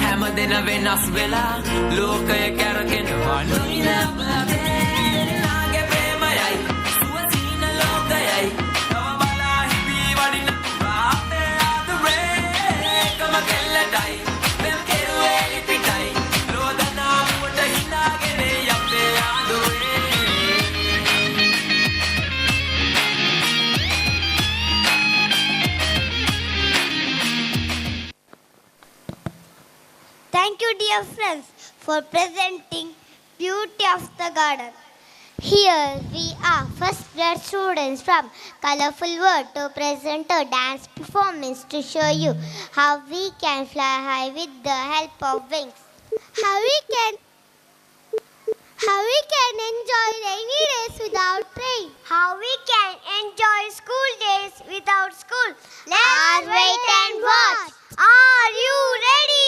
හැම දෙන වෙනස් වෙලා ලෝකය කැරකෙනවා නොයිනබේ ප්‍රේමයයි සුවසීන ලෝකයයි තව බලා හිටී වඩින අපේ ආදරේ එකම කෙල්ලටයි පෙම් කෙරුවේ ලිපිටයි ලෝදනාමුවට හිනාගෙන අපේ ආදරේ. Thank you, dear friends, for presenting Beauty of the Garden. Here we are, first grade students from Colorful World, to present a dance performance to show you how we can fly high with the help of wings. How we can enjoy rainy days without rain. How we can enjoy school days without school. Let's wait and watch. Are you ready?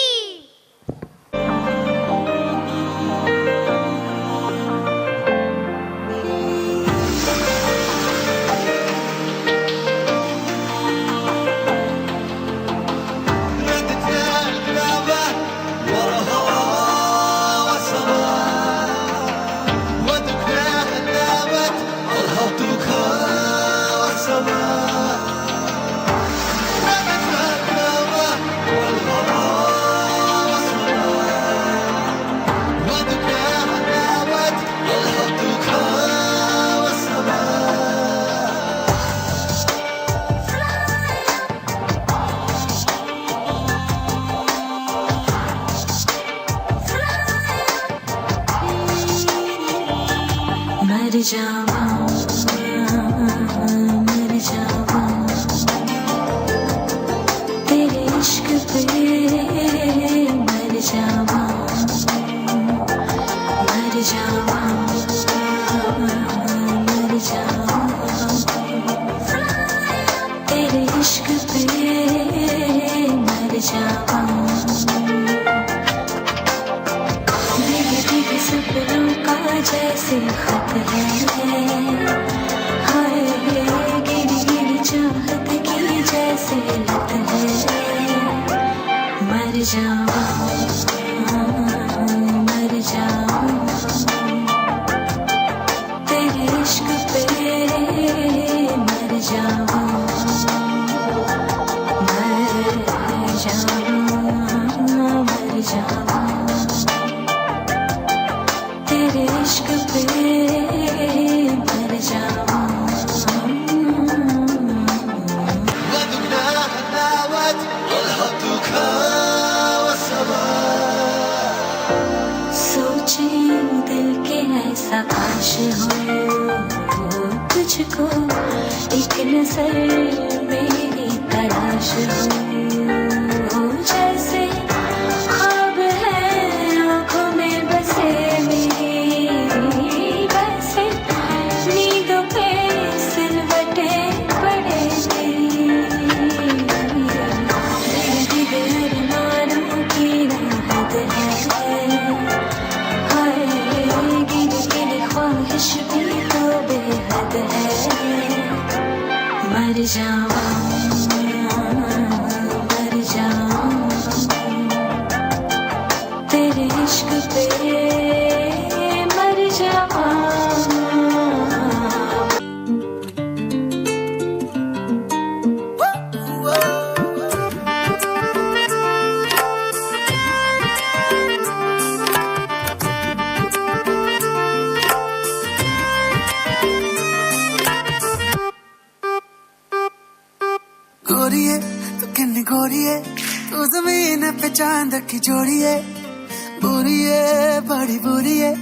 मर जावा, मर जावा, तेरे इश्क पे मर जावा, मर जावा, मर जावा, तेरे इश्क पे मर जावा। भीगे भीगे सपनों का जैसे खत है, हाय गिरी गिरी चाहत की जैसे लत है। मर जावा, मर जावा, तेरे इश्क पे मर जावा, मर जावा, मर जावा, तेरे इश्क पे मर जावा। सोचे दिल के ऐसा काश हो तुझको एक नजर मेरी तलाश हो, जैसे ख्वाब है आंखों में बसे मेरी, वैसे नींदों पे सिलवटे पड़े तेरी। दिल अरमानों की ना हद है, हाय गिरी गिरी ख्वाहिश भी तो बेहद है। मर जावा, मर जावा, तेरे इश्क पे मर जावा। गोरिए तू किन्नी गोरिए, तू जमीन पे चांद की जोड़ी है। बुरी है बड़ी बुरी है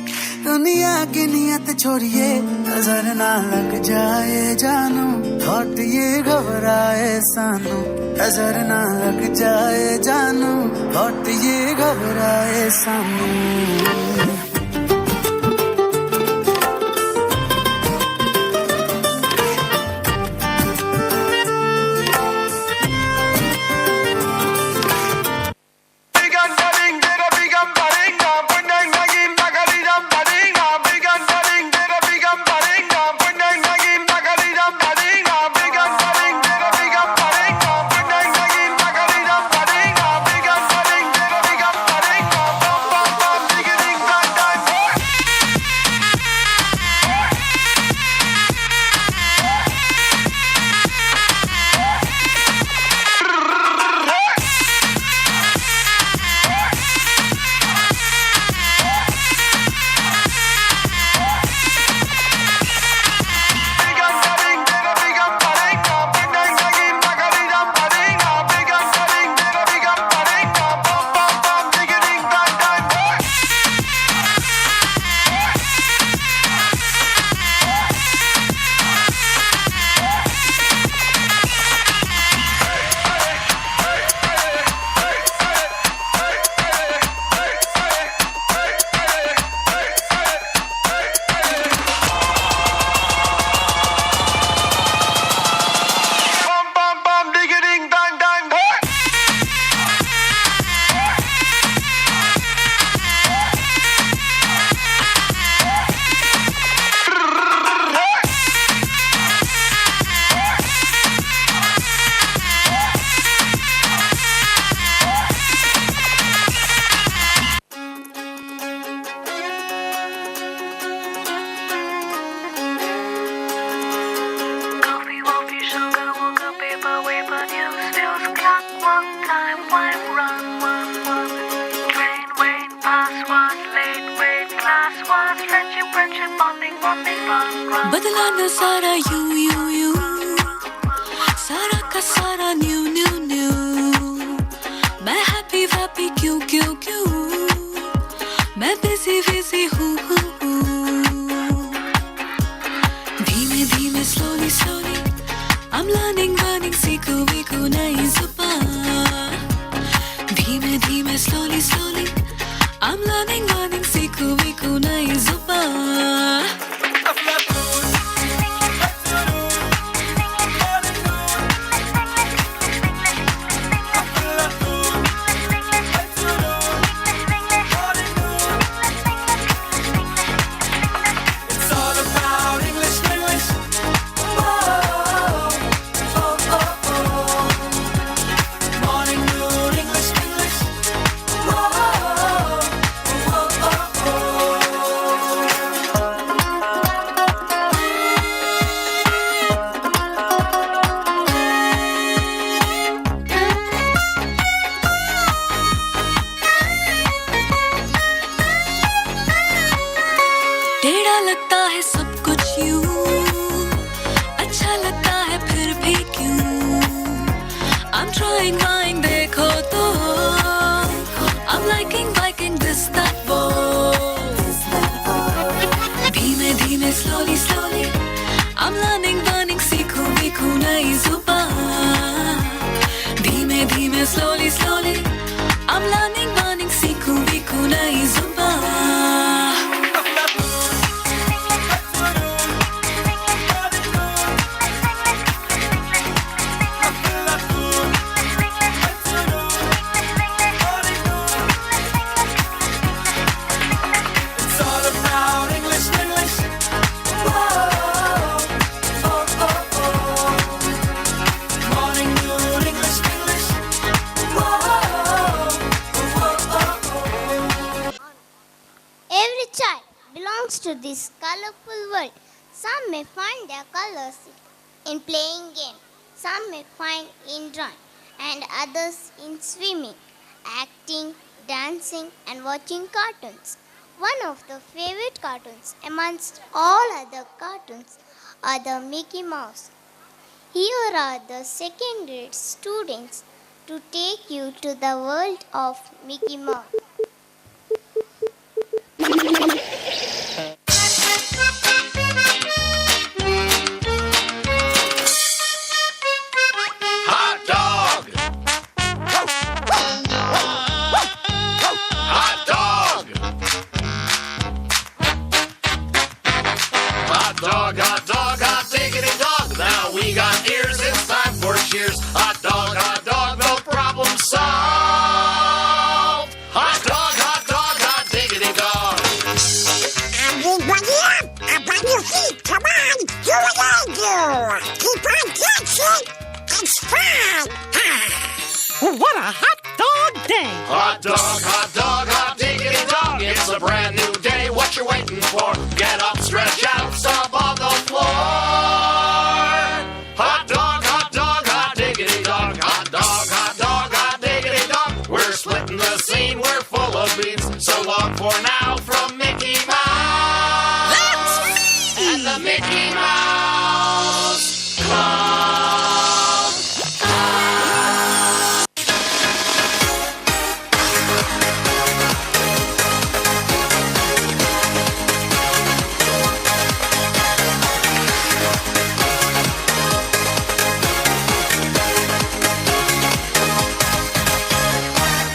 दुनिया की नियत छोड़िए, नजर ना लग जाए जानू, थॉट ये घबराए सानू, नजर ना लग जाए जानू, थॉट ये घबराए सानू। बदला नजारा यूं यूं यूं, सारा का सारा न्यू न्यू न्यू। मैं हैप्पी वैप्पी क्यों क्यों क्यों, मैं बिजी बिजी हूँ हूँ हूँ। धीमे धीमे slowly slowly, I'm learning learning, सीखूं वीखूं नई जुबान। धीमे धीमे slowly slowly, I'm learning learning, सीखूं वीखूं नई जुबान। It's all about English, English. Oh, oh, oh, oh. Morning, noon, English, English. Oh, oh, oh, oh. टेढ़ा लगता है सब कुछ यूं, अच्छा लगता है फिर भी क्यों। I'm trying trying, देखो तो, I'm liking liking this that वो। धीमे धीमे slowly slowly, I'm learning learning, सीखूं वीखूं नई जुबान। धीमे धीमे slowly slowly, I'm learning learning, सीखूं वीखूं नई जुबान। It's all about English, English. Oh, oh, oh, oh. Morning, noon, English, English. Oh, oh, oh, oh. Every child belongs to this colorful world. Some may find their colors in playing games, some may find in drawing, and others in swimming, acting, dancing, and watching cartoons. One of the favorite cartoons amongst all other cartoons are the Mickey Mouse. Here are the second grade students to take you to the world of Mickey Mouse. Hot dog! Hot dog! Hot dog, hot dog, hot diggity dog. Now we got ears, it's time for cheers. Hot dog, the problem solved. Hot dog, hot dog, hot diggity dog. Everybody up! Up on your feet! Come on! Do what I do! Keep on dancing! It's fun! What a hot dog day! Hot dog, hot dog, hot diggity dog. It's a brand new day. What you waiting for? Get up, stretch out, stomp on the floor. Hot dog, hot dog, hot diggity dog. Hot dog, hot dog, hot diggity dog. We're splitting the scene. We're full of beans. So long for now from Mickey Mouse. That's me! And the Mickey Mouse Club.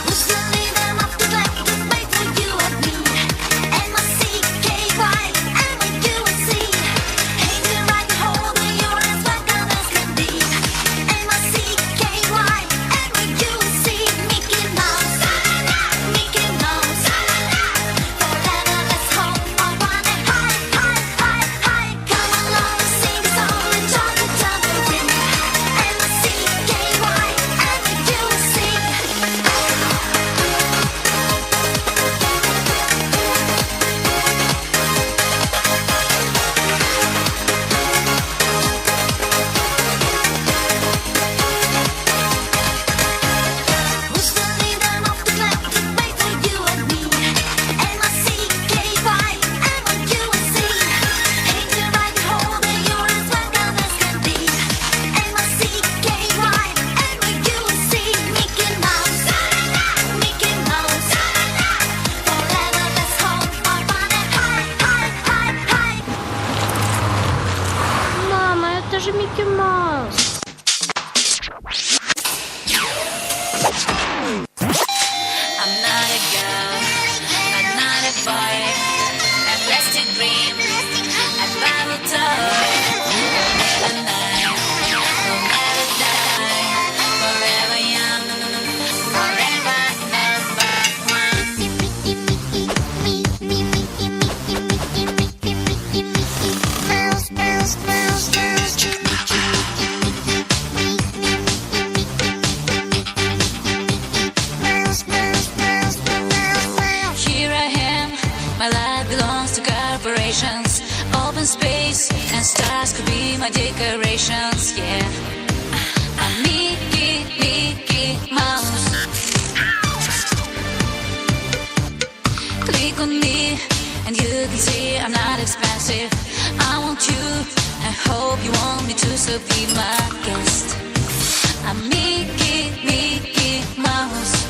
Who's the leader of the pack that's made for you and me? And my secret my decorations, yeah. I'm Mickey, Mickey Mouse. Click on me, and you can see I'm not expensive. I want you, I hope you want me to, so be my guest. I'm Mickey, Mickey Mouse.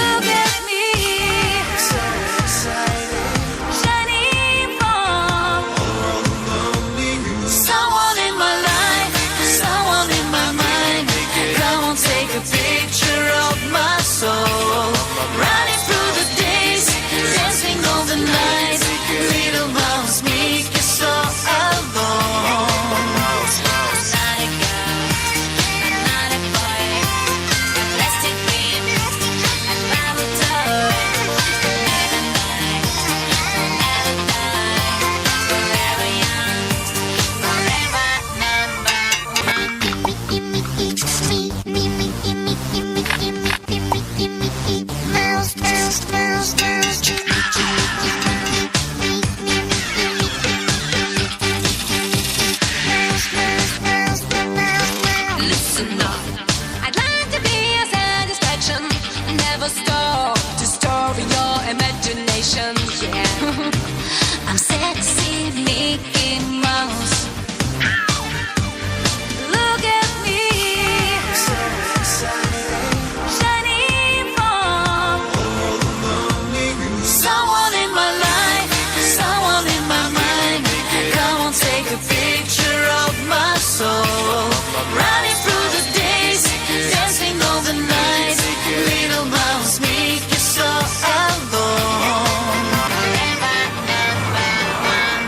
Look at me, so excited, shining from someone in my life, someone in my mind. Come on, take a picture of my soul. Running through the days, dancing all the nights. Little mouse, make you so alone. I'm not a girl, I'm not a boy. A plastic dream, a bubble toy. Never die, never die. Forever young, forever number one. Mouse, mouse, mouse, mouse. Listen up. I'd like to be a satisfaction. Never stop to stir your imagination. Yeah. I'm sexy Mickey Mouse. Look at me. So excited. Shining from someone in my life, someone in my mind. Come on, take a picture of my soul. Running through the days, dancing all the nights. Little mouse, make you so alone. Forever number one.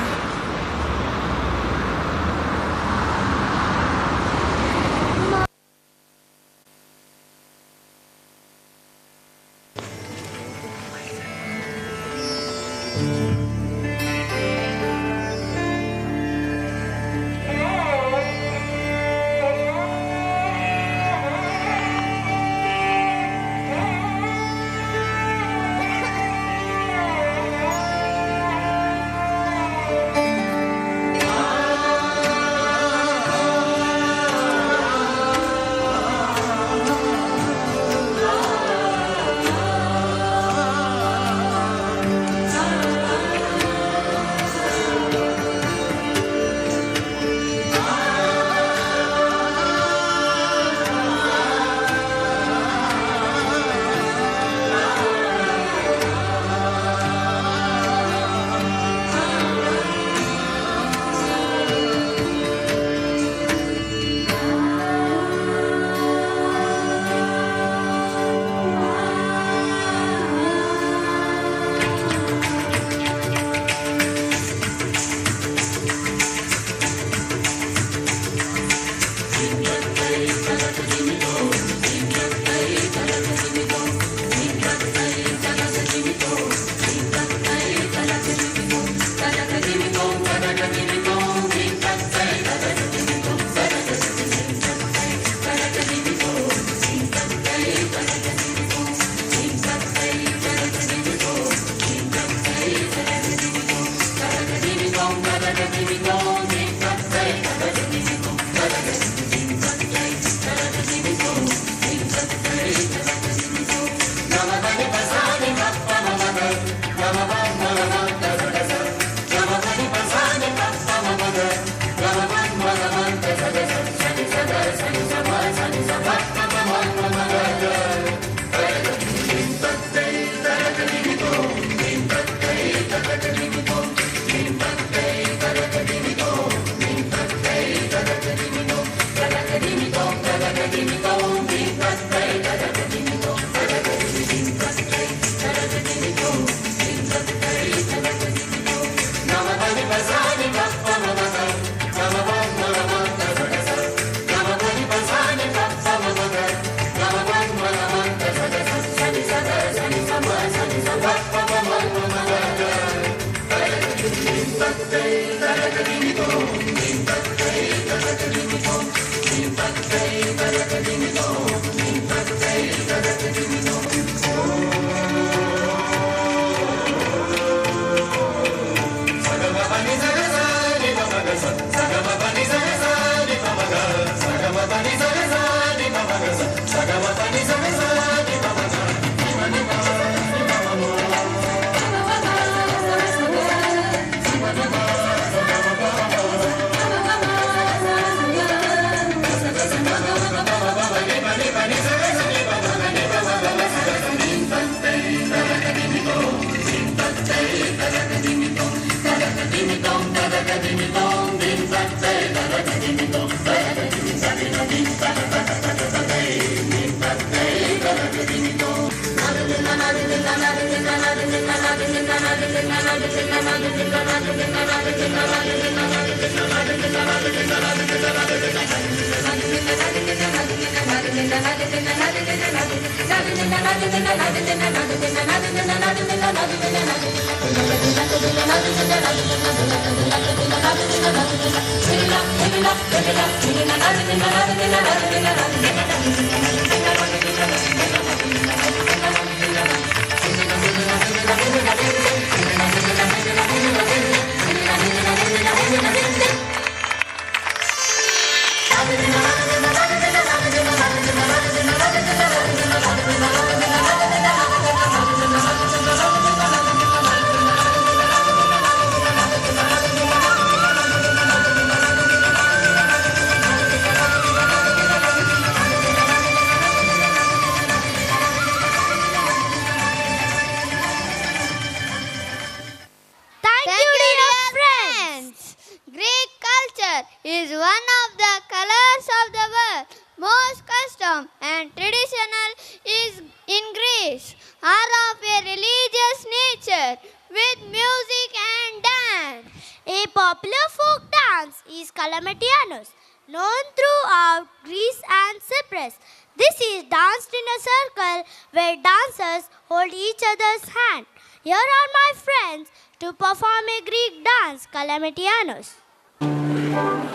Thank you, dear friends. Greek culture is one of the colors of the world. Most custom and traditional is in Greece are of a religious nature with music and dance. A popular folk dance is Kalamatianos, known throughout Greece and Cyprus. This is danced in a circle where dancers hold each other's hand. Here are my friends to perform a Greek dance, Kalamatianos. Thank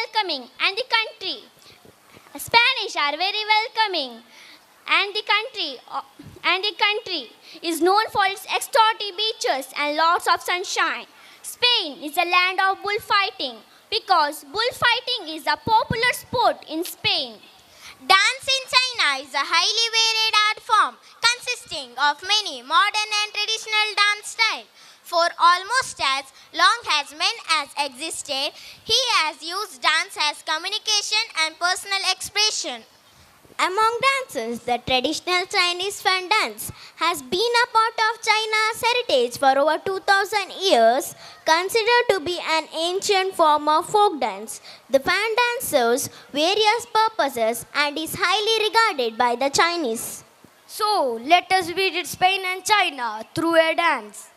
welcoming and the country. Spanish are very welcoming and the country and the country is known for its exotic beaches and lots of sunshine. Spain is a land of bullfighting because bullfighting is a popular sport in Spain. Dance in China is a highly varied art form consisting of many modern and traditional dance styles. For almost as long as man has existed, he has used dance as communication and personal expression. Among dances, the traditional Chinese fan dance has been a part of China's heritage for over 2000 years, considered to be an ancient form of folk dance. The fan dance serves various purposes and is highly regarded by the Chinese. So, let us visit Spain and China through a dance.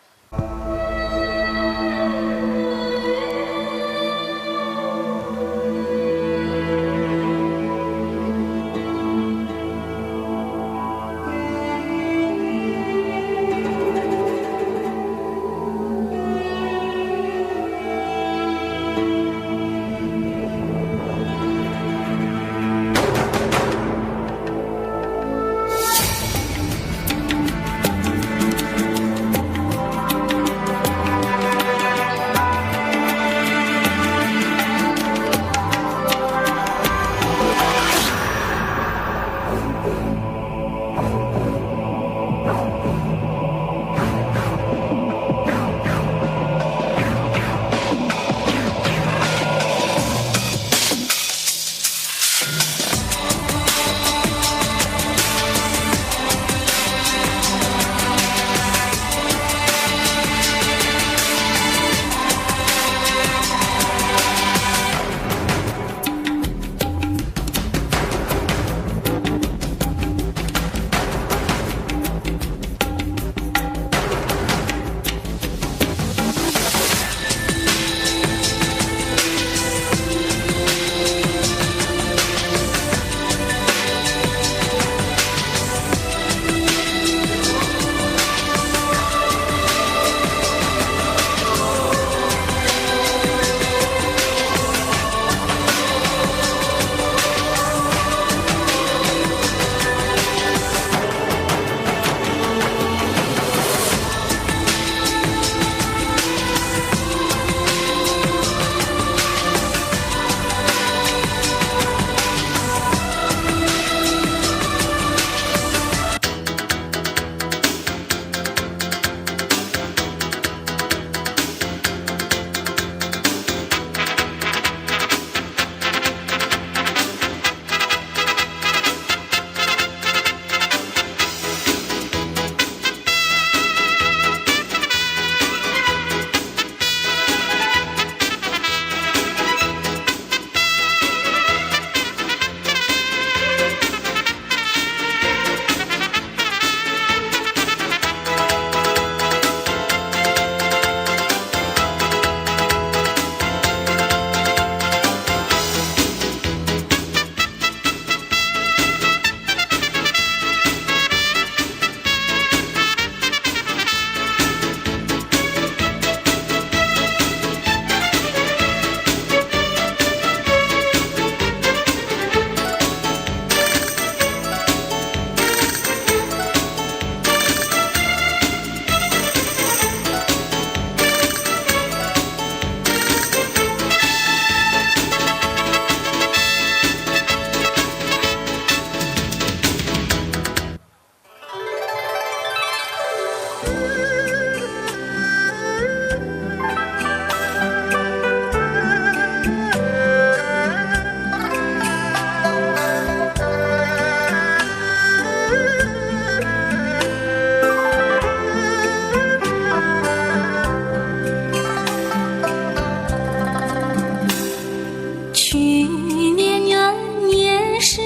去年元年时，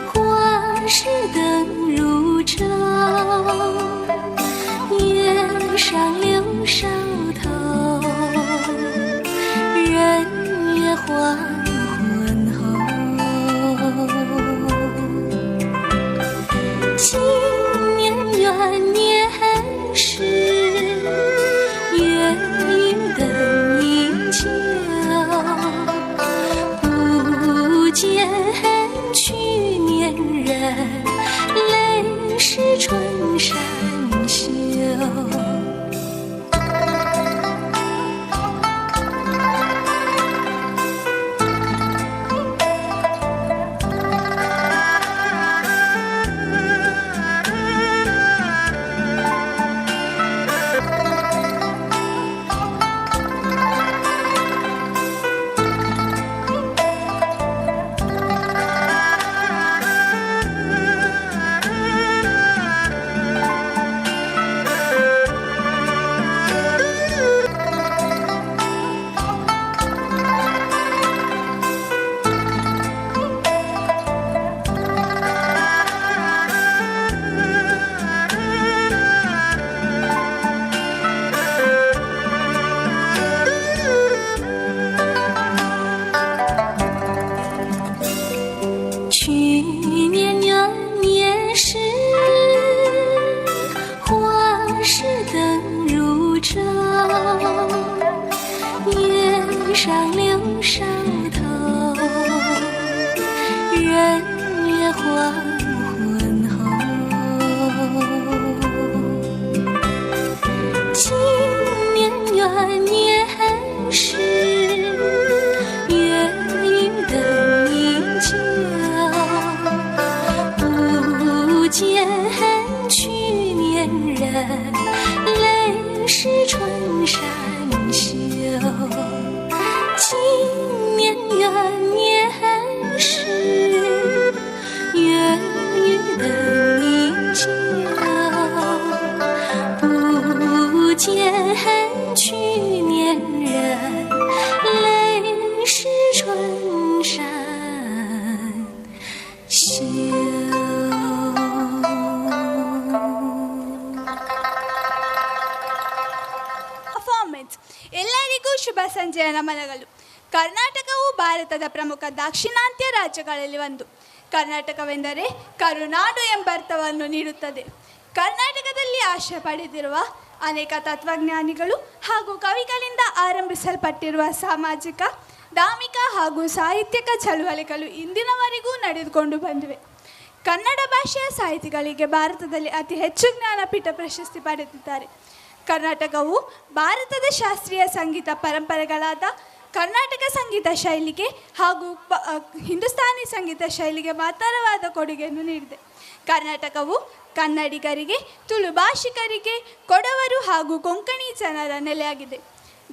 花市灯如昼，月上柳梢头，人约黄昏后。今年元年时，月影灯依旧。见去年人，泪湿春衫袖。去年元年时，花市灯如昼，月上柳梢头，人约黄昏后。今年元年时，月影灯依旧，不见去年人，泪湿春衫袖。今年元年时，月影灯依旧，不见去年人，泪湿春衫袖。 performance. ಎಲ್ಲರಿಗೂ ಶುಭ ಸಂಜೆಯ ನಮನಗಳು. ಕರ್ನಾಟಕವು ಭಾರತದ ಪ್ರಮುಖ ದಾಕ್ಷಿಣಾತ್ಯ ರಾಜ್ಯಗಳಲ್ಲಿ ಒಂದು. ಕರ್ನಾಟಕವೆಂದರೆ ಕರುನಾಡು ಎಂಬರ್ಥವನ್ನು ನೀಡುತ್ತದೆ. ಕರ್ನಾಟಕದಲ್ಲಿ ಆಶ್ರಯ ಪಡೆದಿರುವ ಅನೇಕ ತತ್ವಜ್ಞಾನಿಗಳು ಹಾಗೂ ಕವಿಗಳಿಂದ ಆರಂಭಿಸಲ್ಪಟ್ಟಿರುವ ಸಾಮಾಜಿಕ, ಧಾರ್ಮಿಕ ಹಾಗೂ ಸಾಹಿತ್ಯಿಕ ಚಳುವಳಿಗಳು ಇಂದಿನವರೆಗೂ ನಡೆದುಕೊಂಡು ಬಂದಿವೆ. ಕನ್ನಡ ಭಾಷೆಯ ಸಾಹಿತಿಗಳಿಗೆ ಭಾರತದಲ್ಲಿ ಅತಿ ಹೆಚ್ಚು ಜ್ಞಾನಪೀಠ ಪ್ರಶಸ್ತಿ ಪಡೆದಿದ್ದಾರೆ. ಕರ್ನಾಟಕವು ಭಾರತದ ಶಾಸ್ತ್ರೀಯ ಸಂಗೀತ ಪರಂಪರೆಗಳಾದ ಕರ್ನಾಟಕ ಸಂಗೀತ ಶೈಲಿಗೆ ಹಾಗೂ ಹಿಂದೂಸ್ತಾನಿ ಸಂಗೀತ ಶೈಲಿಗೆ ಮಹತ್ತರವಾದ ಕೊಡುಗೆಯನ್ನು ನೀಡಿದೆ. ಕರ್ನಾಟಕವು ಕನ್ನಡಿಗರಿಗೆ, ತುಳು ಭಾಷಿಕರಿಗೆ, ಕೊಡವರು ಹಾಗೂ ಕೊಂಕಣಿ ಜನರ ನೆಲೆಯಾಗಿದೆ.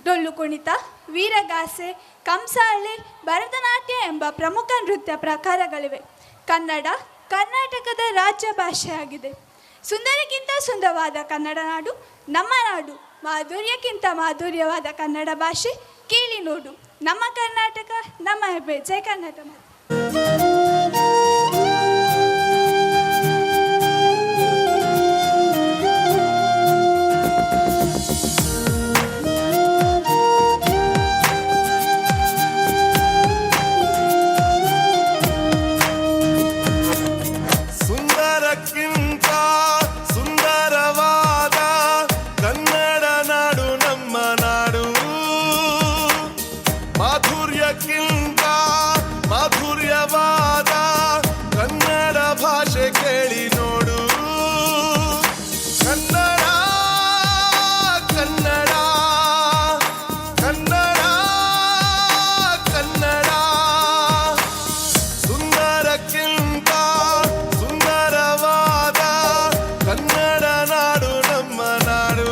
ಡೊಳ್ಳು ಕುಣಿತ, ವೀರಗಾಸೆ, ಕಂಸಾಳೆ, ಭರತನಾಟ್ಯ ಎಂಬ ಪ್ರಮುಖ ನೃತ್ಯ ಪ್ರಕಾರಗಳಿವೆ. ಕನ್ನಡ ಕರ್ನಾಟಕದ ರಾಜ್ಯ ಭಾಷೆಯಾಗಿದೆ. ಸುಂದರಕ್ಕಿಂತ ಸುಂದರವಾದ ಕನ್ನಡ ನಾಡು ನಮ್ಮ ನಾಡು. ಮಾಧುರ್ಯಕ್ಕಿಂತ ಮಾಧುರ್ಯವಾದ ಕನ್ನಡ ಭಾಷೆ ಕೇಳಿ ನೋಡು. ನಮ್ಮ ಕರ್ನಾಟಕ ನಮ್ಮ ಹೆಮ್ಮೆ. ಜೈ ಕರ್ನಾಟಕ. ಸುಂದರಕ್ಕಿಂತ ಸುಂದರವಾದ ಕನ್ನಡ ನಾಡು ನಮ್ಮ ನಾಡು. ಮಾಧುರ್ಯಕ್ಕಿಂತ ಮಾಧುರ್ಯವಾದ ಕನ್ನಡ ಭಾಷೆ ಕೇಳಿ ನೋಡು. ಕನ್ನಡ ಕನ್ನಡ ಕನ್ನಡ ಕನ್ನಡ. ಸುಂದರಕ್ಕಿಂತ ಸುಂದರವಾದ ಕನ್ನಡ ನಾಡು ನಮ್ಮ ನಾಡು.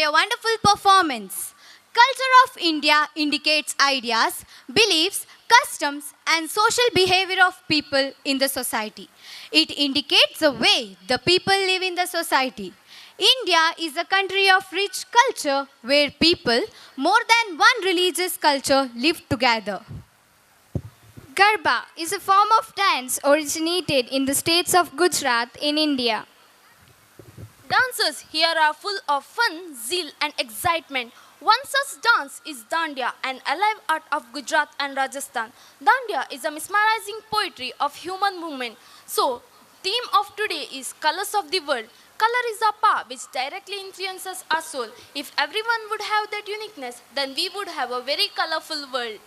your wonderful performance. Culture of India indicates ideas, beliefs, customs, and social behavior of people in the society. It indicates the way the people live in the society. India is a country of rich culture where people, more than one religious culture, live together. Garba is a form of dance originated in the states of Gujarat in India. Dancers here are full of fun, zeal, and excitement. One such dance is Dandiya, an alive art of Gujarat and Rajasthan. Dandiya is a mesmerizing poetry of human movement. So, theme of today is colors of the world. Color is a power which directly influences our soul. If everyone would have that uniqueness, then we would have a very colorful world.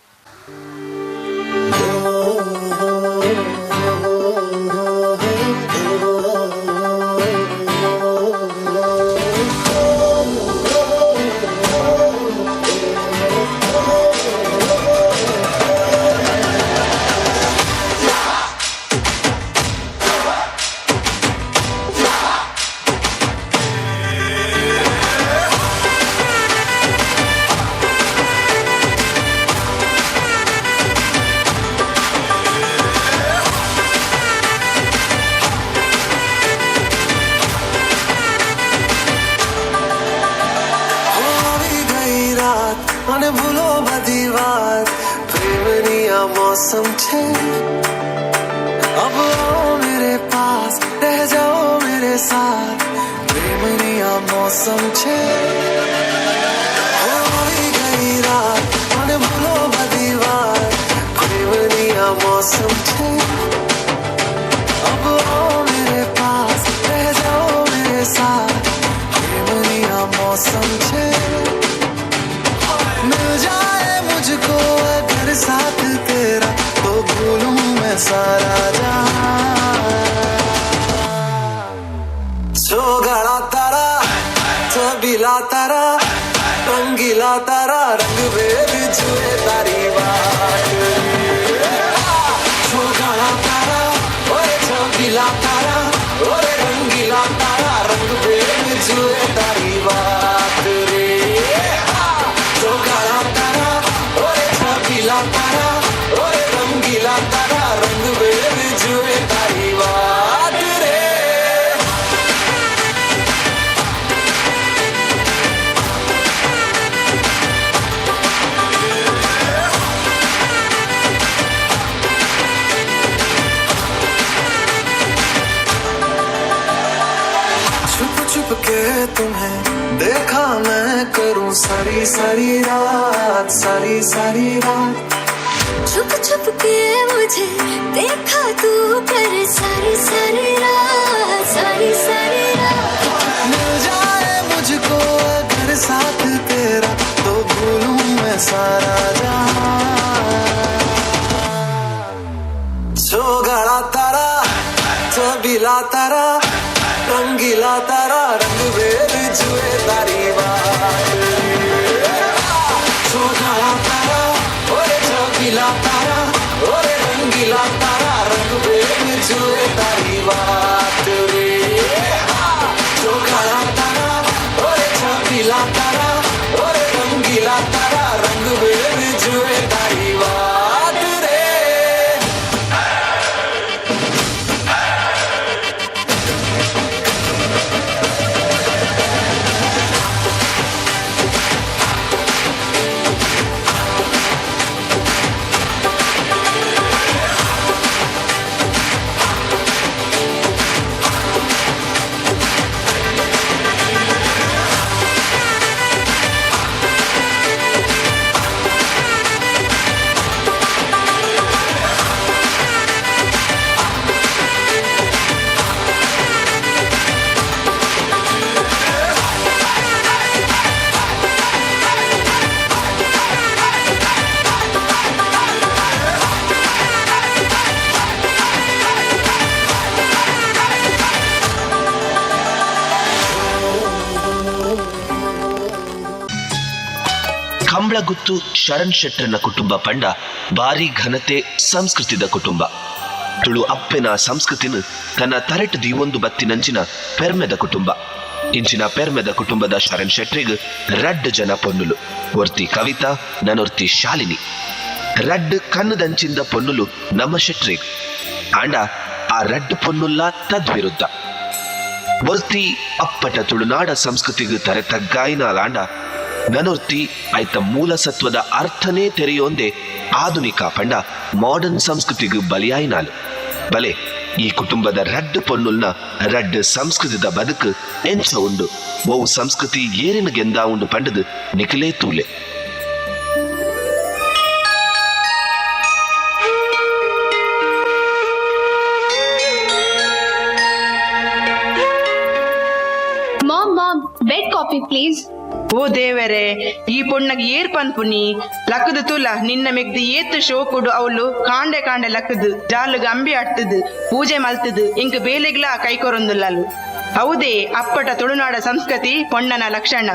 આવી ગઈ રાત મને ભૂલો બધી વાત, પ્રેમની આ મોસમ છે. अब आओ मेरे पास, रह जाओ मेरे साथ, પ્રેમની આ મોસમ છે. આવી ગઈ રાત મને ભૂલો બધી વાત, પ્રેમની આ મોસમ છે. अब आओ मेरे पास, रह जाओ मेरे साथ, પ્રેમની આ મોસમ છે. मिल जाए मुझको अगर साथ तेरा, तो भूलूं मैं सारा जहां। छोगड़ा तारा, छबीला तारा, रंगीला तारा, रंग भेद जुए तारी बात। छोगड़ा तारा, ओए छबीला तारा, ओए रंगीला तारा, रंग भेद जुए तारी बात रे। छोगड़ा तारा, ओए छबीला तारा, ओए रंगीला तारा, रंग भेद जुए तारी बात रे। छुप छुप के तुम्हें देखा मैं करूं सारी सारी रात, सारी सारी रात। छुप छुप के मुझे देखा तू कर सारी सारी रात, सारी सारी रात। मिल जाए मुझको अगर साथ तेरा, तो भूलूं मैं सारा जहां। छोगड़ा तारा, छबीला तारा, रंगीला तारा, रंग भेद जुए तारी बात। छोगड़ा तारा, ओए छबीला तारा, ओए रंगीला तारा, रंग भेद जुए तारी बात रे। छोगड़ा तारा, ओए छबीला तारा, ओए रंगीला तारा, रंग भेद जुए तारी बात रे। ಕಂಬ್ಳಗುತ್ತು ಶರಣ್ ಶೆಟ್ಟರ್ನ ಕುಟುಂಬ ಪಂಡ ಬಾರಿ ಘನತೆ ಸಂಸ್ಕೃತಿದ ಕುಟುಂಬ. ತುಳು ಅಪ್ಪೆನ ಸಂಸ್ಕೃತಿನ ತನ್ನ ತರೆಟ್ ದೀವೊಂದು ಬತ್ತಿನಂಚಿನ ಪೆರ್ಮೆದ ಕುಟುಂಬ. ಇಂಚಿನ ಪೆರ್ಮೆದ ಕುಟುಂಬದ ಶರಣ್ ಶೆಟ್ರಿಗ್ ರಡ್ಡ್ ಜನ ಪೊನ್ನುಲು, ಒರ್ತಿ ಕವಿತಾ, ನನೊರ್ತಿ ಶಾಲಿನಿ. ರಡ್ಡ್ ಕಣ್ಣುದಂಚಿಂದ ಪೊನ್ನುಲು ನಮ್ಮ ಶೆಟ್ರಿಗ್. ಆಂಡ ಆ ರಡ್ಡ್ ಪೊನ್ನುಲ್ಲ ತದ್ವಿರುದ್ಧ. ಒರ್ತಿ ಅಪ್ಪಟ ತುಳುನಾಡ ಸಂಸ್ಕೃತಿಗೆ ತರೆ ತಗ್ಗಾಯಿನ ಲಾಂಡ, ನನೊರ್ತಿ ಆಯ್ತ ಮೂಲ ಸತ್ವದ ಅರ್ಥನೇ ತೆರೆಯೋಂದೆ ಆಧುನಿಕ ಪಂಡ ಮಾಡರ್ನ್ ಸಂಸ್ಕೃತಿಗೆ ಬಲಿಯಾಯಿನಾಲು. ಬಲೆ ಈ ಕುಟುಂಬದ ರಡ್ಡ್ ಪೊನ್ನುಲ್ನ ರಡ್ಡ್ ಸಂಸ್ಕೃತಿದ ಬದುಕು ಎಂಚ ಉಂಡು, ಓ ಸಂಸ್ಕೃತಿ ಏರಿನ ಗೆಂದ ಉಂಡು ಪಂಡದು ನಿಖಿಲೇ ತೂಲೆ. Mom, mom, bed coffee please. ಓ ದೇವರೇ, ಈ ಪೊಣ್ಣಗ್ ಏರ್ ಪನ್ಪುನಿ ಲಕ್ಕದು ತುಲ ನಿನ್ನ ಮೆಗ್ದು ಏತ್ ಶೋಕುಡು ಅವಳು ಕಾಂಡೆ ಕಾಂಡೆ ಲಕ್ಕದು ಜಾಲುಗ ಅಂಬಿ ಆಡ್ತದು ಪೂಜೆ ಮಲ್ತದು ಇಂಕ್ ಬೇಲೆಗ್ಲಾ ಕೈ ಕೊರೊಂದುಲ್ಲಲು. ಹೌದೇ, ಅಪ್ಪಟ ತುಳುನಾಡ ಸಂಸ್ಕೃತಿ ಪೊಣ್ಣನ ಲಕ್ಷಣ.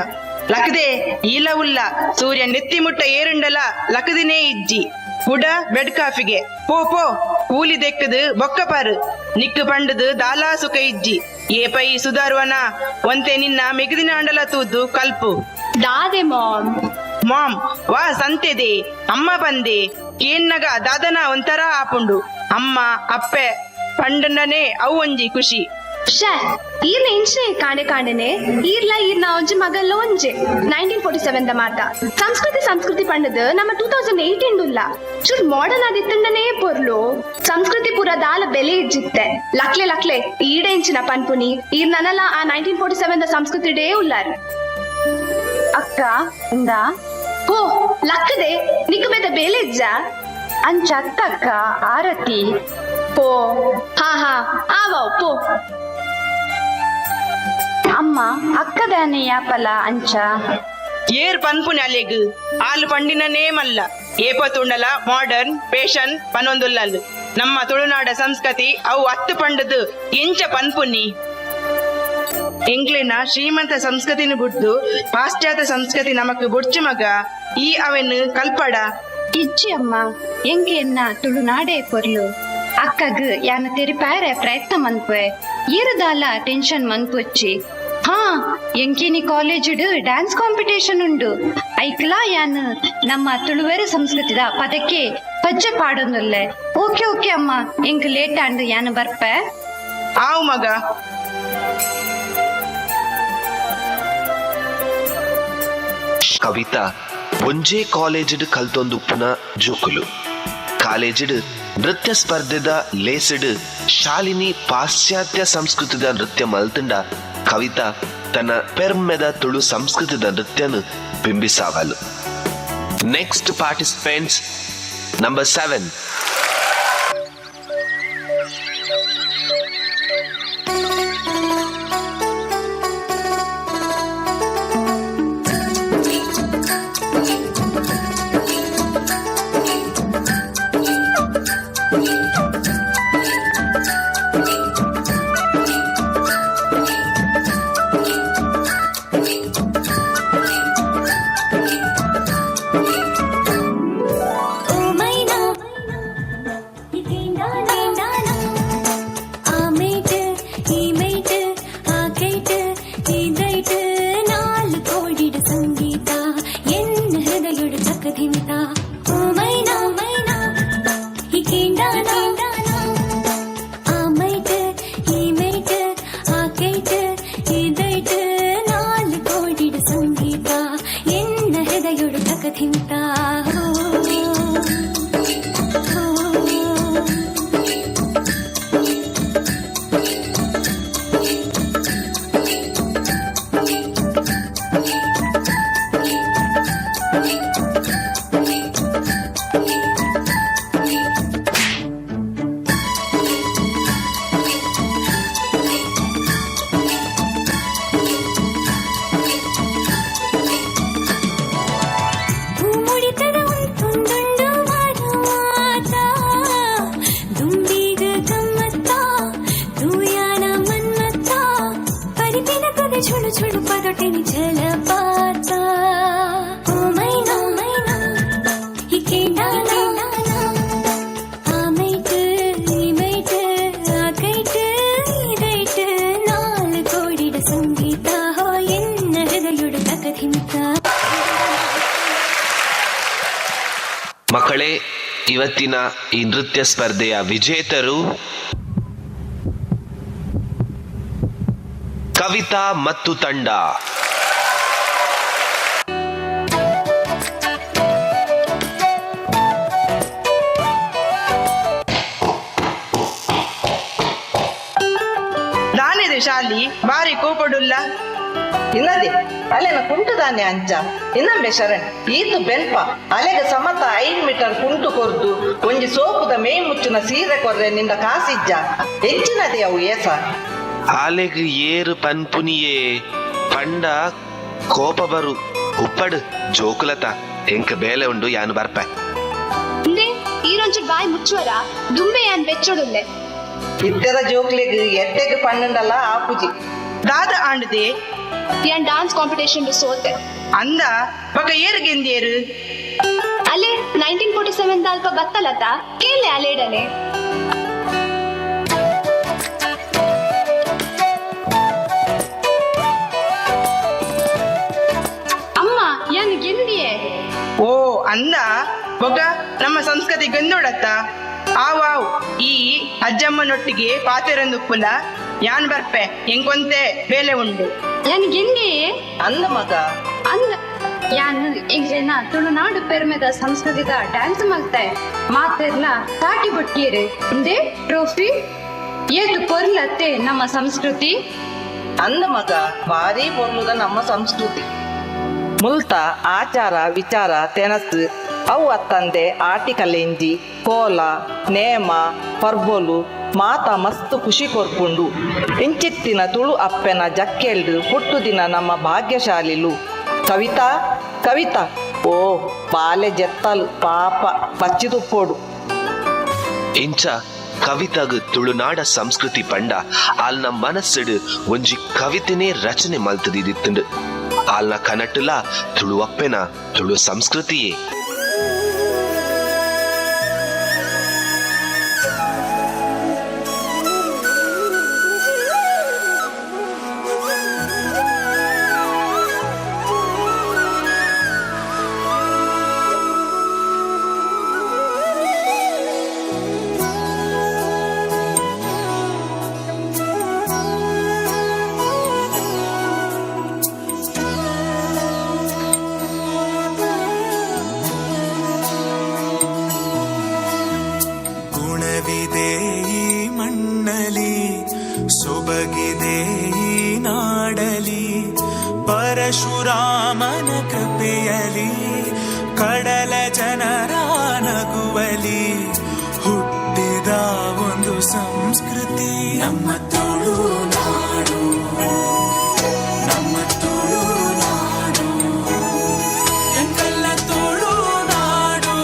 ಲಕ್ಕದೆ ಈಲ ಉಲ್ಲ ಸೂರ್ಯ ನೆತ್ತಿ ಮುಟ್ಟ ಏರುಂಡಲ ಲಕ್ಕದಿನೇ ಇಜ್ಜಿ. ಕುಡ ಬೆಡ್ ಕಾಫಿಗೆ ಪೋ ಪೋ ಕೂಲಿ ದೆಕ್ಕದು ಬೊಕ್ಕ ಪಾರು ನಿಕ್ಕು ಪಂಡದು ದಾಲಾ ಸುಖ ಇಜ್ಜಿ. ಏ ಪೈ ಸುಧಾರುವನ ಒಂತೆ ನಿನ್ನ ಮೆಗದಿನ ಅಂಡಲ ತೂದು ಕಲ್ಪು. ದಾದೆ ಮಾಮ್. ಮಾಮ್ ವಾ ಸಂತೆದೆ ಅಮ್ಮ ಬಂದೆ ಕೇನ್ನಗ ದಾದನ ಒಂಥರ ಆಪುಂಡು. ಅಮ್ಮ ಅಪ್ಪೆ ಪಂಡನನೇ ಅವು ಒಂಜಿ ಖುಷಿ. ಶೇ ಈರ್ನ ಇಂಚನೆ ಕಾಣೆ ಕಾಣೆನೆ ಈರ್ಲ ಈರ್ನ ಒಂಜಿ ಮಗಲ್ಲ ಒಂಜೆ 1947 the ಮಾತ ಸಂಸ್ಕೃತಿ ಸಂಸ್ಕೃತಿ ಪಂಡದ ನಮ್ಮ 2018 ಉಲ್ಲ ಚೂರ್ ಮಾಡರ್ನ್ ಆದಿತ್ತಂಡನೇ ಪೊರ್ಲು ಸಂಸ್ಕೃತಿ ಪೂರ ದಾಲ ಬೆಲೆ ಇಜ್ಜಿತ್ತೆ. ಲಕ್ಲೆ ಲಕ್ಲೆ ಈಡೆ ಇಂಚಿನ ಪನ್ಪುನಿ ಈರ್ ನನಲ ಆ 1947 the ಸಂಸ್ಕೃತಿ ಡೇ ಉಲ್ಲಾರ್. ಅಕ್ಕ ಇಂದ ಹೋ ಲಕ್ಕದೆ ನಿಕ್ಕ ಬೇದ ಬೇಲೆ ಇಜ್ಜ ಅಂಚ ಅತ್ತಕ್ಕ ಆರತಿ ಪೋ ಹಾ ಹಾ ಆವಾವ್ ಪೋ. ಅಮ್ಮ ಅಕ್ಕದಾನೆ ಯಾಪಲ ಅಂಚ ಏರ್ ಪನ್ಪುನಿ ಅಲೆಗ್ ಆಲು ಪಂಡಿನ ನೇಮಲ್ಲ ಏಪ ತುಂಡಲ ಮಾಡರ್ನ್ ಪೇಷನ್ ಪನೊಂದುಲ್ಲಲ್. ನಮ್ಮ ತುಳುನಾಡ ಸಂಸ್ಕೃತಿ ಅವು ಅತ್ತು ಪಂಡದು ಎಂಚ ಪನ್ಪುನಿ. ಎಂಗ್ಲಿನ ಶ್ರೀಮಂತ ಸಂಸ್ಕೃತಿನ ಬುಡ್ದು ಪಾಶ್ಚಾತ್ಯ ಸಂಸ್ಕೃತಿ ನಮಕ್ ಬುಡ್ಚು ಮಗ ಈ ಅವೆನ್ ಕಲ್ಪಡ. ಇಜ್ಜಿ ಅಮ್ಮ ಎಂಗ್ಲೆನ್ನ ತುಳುನಾಡೇ ಪೊರ್ಲು. ಅಕ್ಕಗ್ ಯಾನ ತೆರಿಪಾರೆ ಪ್ರಯತ್ನ ಮನ್ಪೆ ಏರುದಾಲ ಟೆನ್ಷನ್ ಮನ್ಪೊಚ್ಚಿ. ಹಾ ಎಂಕಿನಿ ಕಾಲೇಜ್ ಡ್ಯಾನ್ಸ್ ಕಾಂಪಿಟೇಷನ್ ಉಂಡು ಐಕ್ಲಾ ಯಾನ್ ನಮ್ಮ ತುಳುವೆರ ಸಂಸ್ಕೃತಿದ ಪದಕ್ಕೆ ಪಜ್ಜೆ ಪಾಡೊಂದುಲ್ಲೆ. ಓಕೆ ಓಕೆ ಅಮ್ಮ ಎಂಕ್ ಲೇಟ್ ಆಂಡ್ ಯಾನ್ ಬರ್ಪೆ. ಆವು ಮಗ. ಕವಿತಾ ಒಂಜೇ ಕಾಲೇಜಿಡ್ ಕಲ್ತೊಂದು ಪುನ ಜೋಕುಲು. ಕಾಲೇಜಿಡ್ ನೃತ್ಯ ಸ್ಪರ್ಧೆದ ಲೇಸಿಡ್ ಶಾಲಿನಿ ಪಾಶ್ಚಾತ್ಯ ಸಂಸ್ಕೃತಿದ ನೃತ್ಯ ಮಲ್ತಂಡ ಕವಿತಾ ತನ್ನ ಪೆರ್ಮೆದ ತುಳು ಸಂಸ್ಕೃತಿದ ನೃತ್ಯನು ಬಿಂಬಿಸಾವಲು. Next participants number 7. Oh Maina, ಇವತ್ತಿನ ಈ ನೃತ್ಯ ಸ್ಪರ್ಧೆಯ ವಿಜೇತರು ಕವಿತಾ ಮತ್ತು ತಂಡ. ದಾನಿದೆ ಶಾಲಿ ಬಾರಿ ಕೋಪಡುಲ್ಲ. ಇನ್ನದೆ ಅಲೆನ ಕುಂಟುದಾನೆ ಅಂಚ ಇನ್ನಂಬೆ ಶರಣ್ ಈತು ಬೆನ್ಪ ಅಲೆಗ ಸಮತ 5 ಮೀಟರ್ ಕುಂಟು ಕೊರ್ದು ಒಂಜಿ ಸೋಪುದ ಮೇಯ್ ಮುಚ್ಚುನ ಸೀರೆ ಕೊರ್ರೆ ನಿಂದ ಕಾಸಿಜ್ಜ ಹೆಚ್ಚಿನದೆ ಅವು ಏಸ. ಆಲೆಗ್ ಏರು ಪನ್ಪುನಿಯೇ ಪಂಡ ಕೋಪ ಬರು ಉಪ್ಪಡು ಜೋಕುಲತ ಎಂಕ ಬೇಲೆ ಉಂಡು ಯಾನು ಬರ್ಪೆ. ಇಂದೆ ಈರೊಂಚೂರು ಬಾಯಿ ಮುಚ್ಚುವರ ದುಂಬೆ ಯಾನ್ ಬೆಚ್ಚೊಡುಲ್ಲೆ. ಇತ್ತೆದ ಜೋಕ್ಲೆಗ್ ಎಡ್ಡೆಗ್ ಪಣ್ಣುಂಡಲ ಆಪುಜಿ. ದಾದ ಆಂಡದೆ? ಯಾನ್ ಡಾನ್ಸ್ ಕಾಂಪಿಟೇಷನ್ ಸೋತೆ. ಅಂದ ಬಕ ಏರು ಗೆಂದಿಯರು? ಅಲೆ 1947 ದಾಲ್ಪ ಬತ್ತಲತ ಕೇಲೆ ಅಲೇಡನೆ. ಅಮ್ಮ ಯಾನ್ ಗೆಂದಿಯೇ. ಓ ಅಂದ ಬೊಗ ನಮ್ಮ ಸಂಸ್ಕೃತಿ ಗೆಂದೋಡತ್ತ ಆವಾವ್ ಈ ಅಜ್ಜಮ್ಮನೊಟ್ಟಿಗೆ ಪಾತೆರಂದುಪ್ಪುಲ ಯಾನ್ ಬರ್ಪೆ ಎಂಕೊಂತೆ ಬೇಲೆ ಉಂಡು. ಯಾನ್ ಗೆಂದಿಯೇ. ಅಂದ ಮಗ ಅಂದ ಯಾನ್ ಎಂಗ್ಲೆನ ತುಳುನಾಡು ಪೆರ್ಮೆದ ಸಂಸ್ಕೃತಿದ ಡ್ಯಾನ್ಸ್ ಮಲ್ತೆ ಮಾತೆರ್ಲ ತಾಟಿ ಬೊಟ್ಟಿಯರು ಇಂದೇ ಟ್ರೋಫಿ ಏತು ಪೊರ್ಲತ್ತೆ ನಮ್ಮ ಸಂಸ್ಕೃತಿ. ಅಂದ ಮಗ ಭಾರಿ ಪೊರ್ಲುದ ನಮ್ಮ ಸಂಸ್ಕೃತಿ. ಮುಲ್ತ ಆಚಾರ ವಿಚಾರ ತೆನಸು ಅವು ಅತ್ತಂದೆ ಆಟಿ ಕಲೆಂಜಿ ಕೋಲ ನೇಮ ಪರ್ಬೋಲು ಮಾತ ಮಸ್ತ್ ಖುಷಿ ಕೊರ್ಪುಂಡು. ಇಂಚಿತ್ತಿನ ತುಳು ಅಪ್ಪೆನ ಜಕ್ಕೆಲ್ಡು ಹುಟ್ಟು ದಿನ ನಮ್ಮ ಭಾಗ್ಯಶಾಲಿಲು. ಕವಿತಾ ಕವಿತಾ ಓ ಬಾಲೆ ಜೆತ್ತಲು ಪಾಪ ಪಚ್ಚಿದುಪ್ಪೋಡು. ಇಂಚ ಕವಿತಾಗ ತುಳುನಾಡ ಸಂಸ್ಕೃತಿ ಪಂಡ ಆಲ್ನ ಮನಸ್ಸುಡು ಒಂಜಿ ಕವಿತೆನೇ ರಚನೆ ಮಲ್ತದಿತ್ತಿಂಡು. ಆಲ್ನ ಕನಟುಲ ತುಳುವಪ್ಪೆನ ತುಳು ಸಂಸ್ಕೃತಿಯೇ. ಗುಣವಿದೆ ಈ ಮಣ್ಣಲಿ, ಸೊಬಗಿದೆ ಈ ನಾಡಲಿ, ಪರಶುರಾಮನ ಕೃಪೆಯಲಿ, ಕಡಲ ಜನರ ನಗುವಲಿ ಹುಟ್ಟಿದ ಒಂದು ಸಂಸ್ಕೃತಿ ನಮ್ಮ ತುಳುನಾಡು, ನಮ್ಮ ತುಳುನಾಡು, ಎಂಕಲ್ಲ ತುಳುನಾಡು,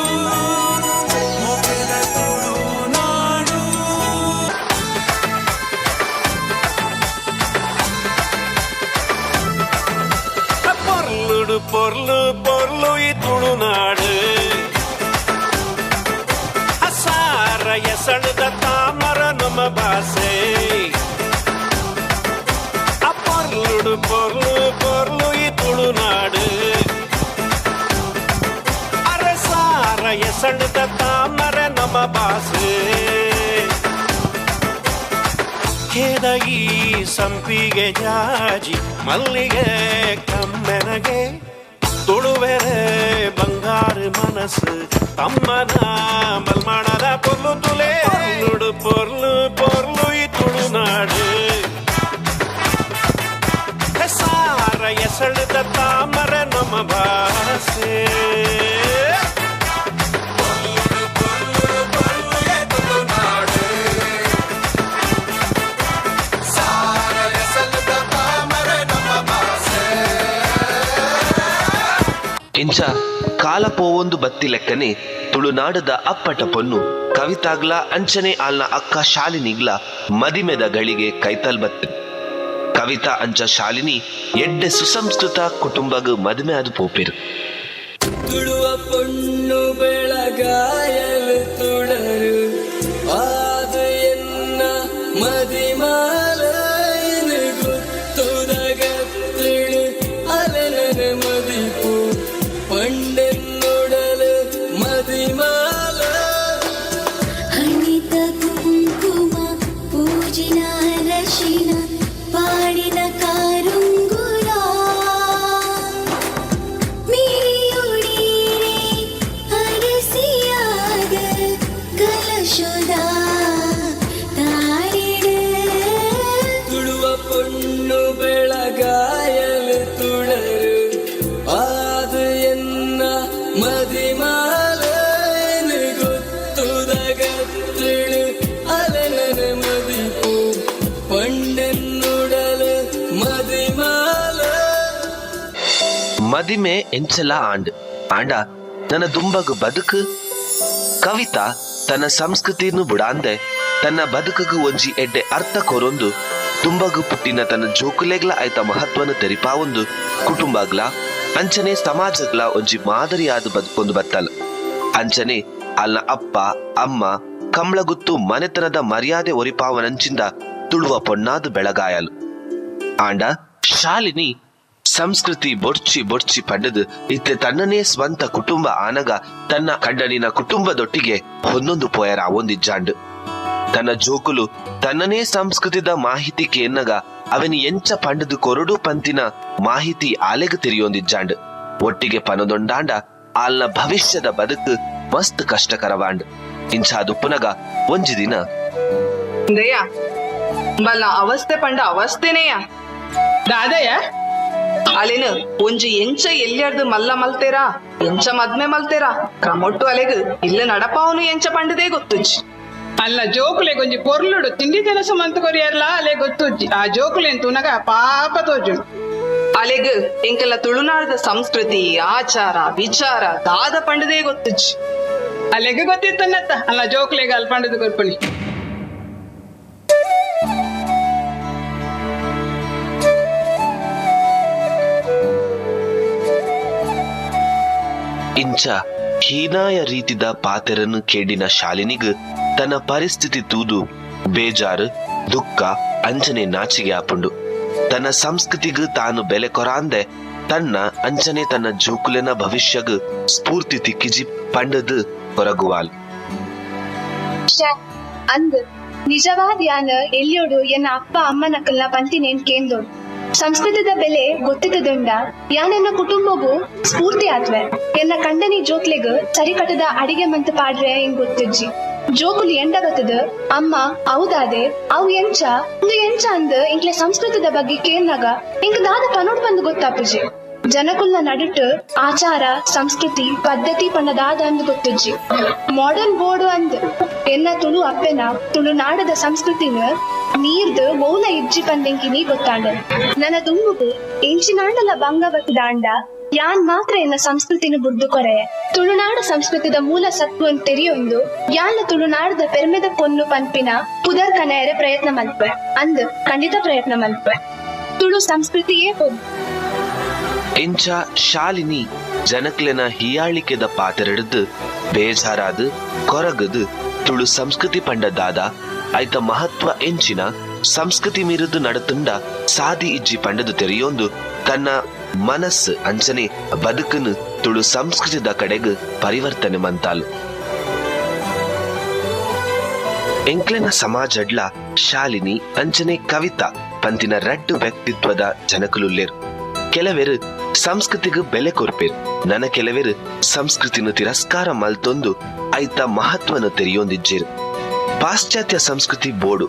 ಮೊಬೆದ ತುಳುನಾಡು. ಪೊರ್ಲುಡು ಪೊರ್ಲು ಪೊರ್ಲು ಈ ತುಳುನಾಡು, ಅಸಾರ ಎಸಳದ ತಾಮರ ನಮ್ಮ ಭಾಷೆ. ಪೊರ್ಲುಡು ಪೊರ್ಲು ಪೊರ್ಲು ಈ ತುಳುನಾಡು, ಅರಸಾರ ಎಸಳದ ತಾಮರ ನಮ್ಮ ಭಾಷೆ. ಕೇದಗಿ ಸಂಪಿಗೆ ಜಾಜಿ ಮಲ್ಲಿಗೆ ಕಮ್ಮೆನಗೆ, ತುಳುವೆರೆ ಬಂಗಾರು ಮನಸ್ಸು ತಮ್ಮನ ಬಲ್ಮಾಣದ ಪೊರ್ಲು ತುಲೆ. ಪೊರ್ಲುಡು ಪೊರ್ಲು ಪೊರ್ಲು ಈ ತುಳುನಾಡು, ಸಾರ ಎಸಳದ ತಾಮರ ನಮ್ಮ ಭಾಷೆ. ಇಂಚ ಕಾಲ ಪೋವೊಂದು ಬತ್ತಿ ಲೆಕ್ಕನೆ ತುಳುನಾಡದ ಅಪ್ಪಟ ಪೊನ್ನು ಕವಿತಾಗ್ಲ ಅಂಚನೆ ಆಲ್ನ ಅಕ್ಕ ಶಾಲಿನಿಗ್ಲ ಮದಿಮೆದ ಗಳಿಗೆ ಕೈತಲ್ ಬತ್ತಿ. ಕವಿತಾ ಅಂಚ ಶಾಲಿನಿ ಎಡ್ಡೆ ಸುಸಂಸ್ಕೃತ ಕುಟುಂಬಗ್ ಮದುವೆ ಅದು ಪೋಪೇರು. ತುಳುವ ಪೊಣ್ಣು ಬೆಳಗಾಯಲು ತುಳರು ಆದು ಎನ್ನ ಮದಿಮಾಲಯನ ಗೊತ್ತುದಗತ್ತಿಳು ಅಲೆನನ ಮದಿಪು ಪಂಡೆನ್ನೊಡಲು ಮದಿಮಾಲ. ಕೈಲ ಪಾಡಿನ ಕಾರುಂಗುರ ಮಿರಿಯುಡೀರೆ ಅರಸಿಯಾದ ಕಲಶದ ತಾರಿಡ ತುಳುವ ಪೊಣ್ಣು ಬೆಳಗಾಯಲು ತುಳರು ಆದು ಎನ್ನ ಮದಿಮಾಲನು ಗೊತ್ತುದಗತ್ತಳು ಅಲೆನನ ಮದಿಪು ಪಂಡೆನ್ನುಡಲು ಮದಿಮಾಲ. ಮದಿಮೆ ಎಂಚಲ ಆಂಡ್ ಆಂಡ ನನ್ನ ದುಂಬಗು ಬದುಕು. ಕವಿತಾ ತನ್ನ ಸಂಸ್ಕೃತಿಯನ್ನು ಬುಡಾಂದೆ ತನ್ನ ಬದುಕುಗು ಒಂಜಿ ಎಡ್ಡೆ ಅರ್ಥ ಕೊರೊಂದು ದುಂಬಗು ಪುಟ್ಟಿನ ತನ್ನ ಜೋಕುಲೆಗ್ಲ ಆಯ್ತ ಮಹತ್ವನ ತೆರಿಪಾವೊಂದು ಕುಟುಂಬಗ್ಲ ಅಂಚನೆ ಸಮಾಜಗ್ಲ ಒಂಜಿ ಮಾದರಿಯಾದ ಬದುಕೊಂದು ಬತ್ತಲ್. ಅಂಚನೆ ಅಲ್ನ ಅಪ್ಪ ಅಮ್ಮ ಕಮ್ಳಗುತ್ತು ಮನೆತನದ ಮರ್ಯಾದೆ ಒರಿಪಾವನಂಚಿಂದ ತುಳುವ ಪೊನ್ನಾದು ಬೆಳಗಾಯಲು. ಆಂಡ ಶಾಲಿನಿ ಸಂಸ್ಕೃತಿ ಬೊಡ್ಚಿ ಬೊಡ್ಚಿ ಪಡೆದು ಇತ್ತೆ ತನ್ನನೇ ಸ್ವಂತ ಕುಟುಂಬ ಆನಗ ತನ್ನ ಕಂಡನಿನ ಕುಟುಂಬದೊಟ್ಟಿಗೆ ಹೊಂದೊಂದು ಪೋಯರ ಒಂದಿಜ್ಜಾಂಡು. ತನ್ನ ಜೋಕುಲು ತನ್ನನೇ ಸಂಸ್ಕೃತಿದ ಮಾಹಿತಿ ಕೇನ್ನಗ ಅವನ ಎಂಚ ಪಂಡದು ಕೊರಡು ಪಂತಿನ ಮಾಹಿತಿ ಆಲೆಗ ತೆರಿಯೊಂದಿಜ್ಜಾಂಡು. ಒಟ್ಟಿಗೆ ಪನದೊಂಡಾಂಡ ಆಲ್ನ ಭವಿಷ್ಯದ ಬದುಕು ಮಸ್ತ್ ಕಷ್ಟಕರವಾಂಡ್. ಇಂಚಾದುಪ್ಪುನಗ ಒಂಜಿ ದಿನ ದಯ್ಯ ಬಲ್ಲ ಅವಸ್ಥೆ ಪಂಡ ಅವಸ್ಥೆನೇಯ ದಾದಯ್ಯ ಅಲೆನು ಒಂಜಿ ಎಂಚ ಎಲ್ಲಿಯರ್ದು ಮಲ್ಲ ಮಲ್ತೇರಾ ಎಂಚ ಮದ್ಮೆ ಮಲ್ತೇರಾ ಕ್ರಮೊಟ್ಟು ಅಲೆಗು ಇಲ್ಲ ನಡಪಾವನು ಎಂಚ ಪಂಡದೇ ಗೊತ್ತುಜ್ಜಿ. ಅಲ್ಲ ಜೋಕುಲೆ ಗೊಂಜಿ ಪೊರ್ಲುಡು ತಿಂಡಿ ಕೆಲಸ ಮಂತ್ ಕೊರಿಯರ್ಲ ಅಲೆ ಗೊತ್ತುಜ್ಜಿ. ಆ ಜೋಕುಲೆನ್ ತುನಗ ಪಾಪ ತೋಜು. ಅಲೆಗು ಎಂಕೆಲ್ಲ ತುಳುನಾಡದ ಸಂಸ್ಕೃತಿ ಆಚಾರ ವಿಚಾರ ದಾದ ಪಂಡದೇ ಗೊತ್ತುಜ್ಜಿ. ಅಲೆಗೆ ಗೊತ್ತಿತ್ತನ್ನತ್ತ ಅಲ್ಲ ಜೋಕುಲೆಗ ಅಲ್ಲಿ ಪಂಡದು ಕೊರ್ಪಣಿ. ಇಂಚ ಹೀನಾಯ ರೀತಿದ ಪಾತೆರನ್ನು ಕೇಡಿನ ಶಾಲಿನಿಗ್ ತನ್ನ ಪರಿಸ್ಥಿತಿ ತೂದು ಬೇಜಾರು ದುಃಖ ಅಂಚನೆ ನಾಚಿಗೆ ಆಪುಂಡು. ತನ್ನ ಸಂಸ್ಕೃತಿಗ್ ತಾನು ಬೆಲೆ ಕೊರಾಂದೆ ತನ್ನ ಅಂಚನೆ ತನ್ನ ಜೋಕುಲೆನ ಭವಿಷ್ಯಗ್ ಸ್ಫೂರ್ತಿ ತಿಕ್ಕಿಜಿ ಪಂಡದು ಕೊರಗುವಾಲ್. ಅಂದ್ ನಿಜವಾದ ಯಾನ ಎಲ್ಲಿಯೋಡು ಎನ್ನ ಅಪ್ಪ ಅಮ್ಮನಕಲ್ನ ಪಂತಿನೇನ್ ಕೇಂದೋಡು ಸಂಸ್ಕೃತದ ಬೆಲೆ ಗೊತ್ತಿದ್ದುಂಡ ಯಾನೆನ್ನ ಕುಟುಂಬಗೂ ಸ್ಫೂರ್ತಿ ಆದ್ವೆ. ಎನ್ನ ಕಂಡನಿ ಜೋಕ್ಲೆಗ್ ಸರಿಕಟ್ಟದ ಅಡಿಗೆ ಮಂತ್ ಪಾಡ್ರೆ ಹೆಂಗ್ ಗೊತ್ತಿಜ್ಜಿ. ಜೋಕುಲು ಎಂಡ ಬತ್ತದ ಅಮ್ಮ ಹೌದಾದೆ ಅವು ಎಂಚ ಒಂದು ಎಂಚ ಅಂದ್ ಇಂಕ್ಲೆ ಸಂಸ್ಕೃತದ ಬಗ್ಗೆ ಕೇಳ್ನಾಗ ಇಂಕ್ ದಾದ ಪನೋಡ್ ಬಂದು ಗೊತ್ತಾಪುಜಿ. ಜನಕುಲ್ನ ನಡುಟು ಆಚಾರ ಸಂಸ್ಕೃತಿ ಪದ್ಧತಿ ಪಣ್ಣದಾದ ಅಂದ್ ಗೊತ್ತಿಜ್ಜಿ. ಮಾಡರ್ನ್ ಬೋರ್ಡು ಅಂದ್ ಎನ್ನ ತುಳು ಅಪ್ಪೆನ ತುಳುನಾಡದ ಸಂಸ್ಕೃತಿನ ನೀರ್ದು ಮೌನ ಇಜ್ಜಿ ಪಂದೆಂಕಿನಿ ಗೊತ್ತಾಂಡ. ನನ್ನ ದುಂಬುಗು ಎಂಚಿನಾಂಡಲ ಭಂಗ ಬತ್ತಿದಾಂಡ ಯಾನ್ ಮಾತ್ರ ಎನ್ನ ಸಂಸ್ಕೃತಿನ ಬುಡ್ದು ಕೊರೆ. ತುಳುನಾಡ ಸಂಸ್ಕೃತಿದ ಮೂಲ ಸತ್ವನ್ ತೆರಿಯೊಂದು ಯಾನ ತುಳುನಾಡದ ಪೆರ್ಮೆದ ಪೊನ್ನು ಪನ್ಪಿನ ಪುದರ್ ಕನೆಯರೆ ಪ್ರಯತ್ನ ಮಲ್ಪೆ ಅಂದ್ ಖಂಡಿತ ಪ್ರಯತ್ನ ಮಲ್ಪೆ. ತುಳು ಸಂಸ್ಕೃತಿಯೇ ಪೊನ್ನು. ಇಂಚ ಶಾಲಿನಿ ಜನಕ್ಲೆನ ಹಿಯಾಳಿಕೆದ ಪಾತೆರೆಡ್ದು ಬೇಜಾರಾದು ಕೊರಗದು ತುಳು ಸಂಸ್ಕೃತಿ ಪಂಡ ದಾದ ಐತ ಮಹತ್ವ ಎಂಚಿನ ಸಂಸ್ಕೃತಿ ಮೀರಿದು ನಡತುಂಡ ಸಾದಿ ಇಜ್ಜಿ ಪಂಡದು ತೆರೆಯೊಂದು ತನ್ನ ಮನಸ್ಸು ಅಂಚನೆ ಬದುಕನ್ನು ತುಳು ಸಂಸ್ಕೃತಿದ ಕಡೆಗ್ ಪರಿವರ್ತನೆ ಮಂತಾಲು. ಎಂಕ್ಲೆನ ಸಮಾಜಡ್ಲ ಶಾಲಿನಿ ಅಂಚನೆ ಕವಿತಾ ಪಂತಿನ ರಡ್ಡು ವ್ಯಕ್ತಿತ್ವದ ಜನಕುಲುಲ್ಲೇರು. ಕೆಲವೆರು ಸಂಸ್ಕೃತಿಗೆ ಬೆಲೆ ಕೊರ್ಪೇರು, ನನ್ನ ಕೆಲವೆರು ಸಂಸ್ಕೃತಿನ ತಿರಸ್ಕಾರ ಮಲ್ತೊಂದು ಐತ ಮಹತ್ವನ ತೆರೆಯೊಂದಿಜ್ಜೇರು. ಪಾಶ್ಚಾತ್ಯ ಸಂಸ್ಕೃತಿ ಬೋಡು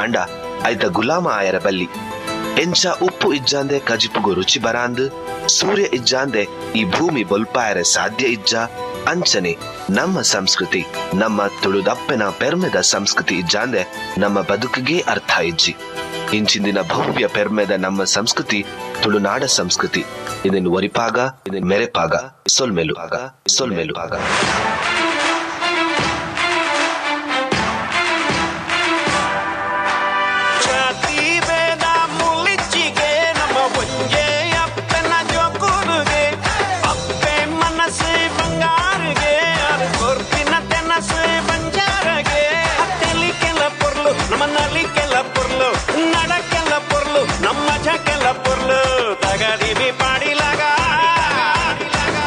ಆಂಡ ಐತ ಗುಲಾಮ ಆಯರ ಬಲ್ಲಿ. ಎಂಚ ಉಪ್ಪು ಇಜ್ಜಾಂದೆ ಕಜಿಪುಗು ರುಚಿ ಬರಾಂದು, ಸೂರ್ಯ ಇಜ್ಜಾಂದೆ ಈ ಭೂಮಿ ಬೊಲ್ಪಾಯರೆ ಸಾಧ್ಯ ಇಜ್ಜ ಅಂಚನೆ ನಮ್ಮ ಸಂಸ್ಕೃತಿ ನಮ್ಮ ತುಳುದಪ್ಪೆನ ಪೆರ್ಮೆದ ಸಂಸ್ಕೃತಿ ಇಜ್ಜಾಂದೆ ನಮ್ಮ ಬದುಕಿಗೆ ಅರ್ಥ ಇಜ್ಜಿ. ಇಂಚಿಂದಿನ ಭವ್ಯ ಪೆರ್ಮೆದ ನಮ್ಮ ಸಂಸ್ಕೃತಿ ತುಳುನಾಡ ಸಂಸ್ಕೃತಿ. ಇದನ್ನು ಒರಿಪಾಗ, ಇದನ್ನು ಮೆರೆಪಾಗ, ಸೊಲ್ಮೆಲು ಆಗ, ಸೊಲ್ಮೆಲು ಆಗ. ತಗದಿವಿ ಪಾಡಿಲಾಗ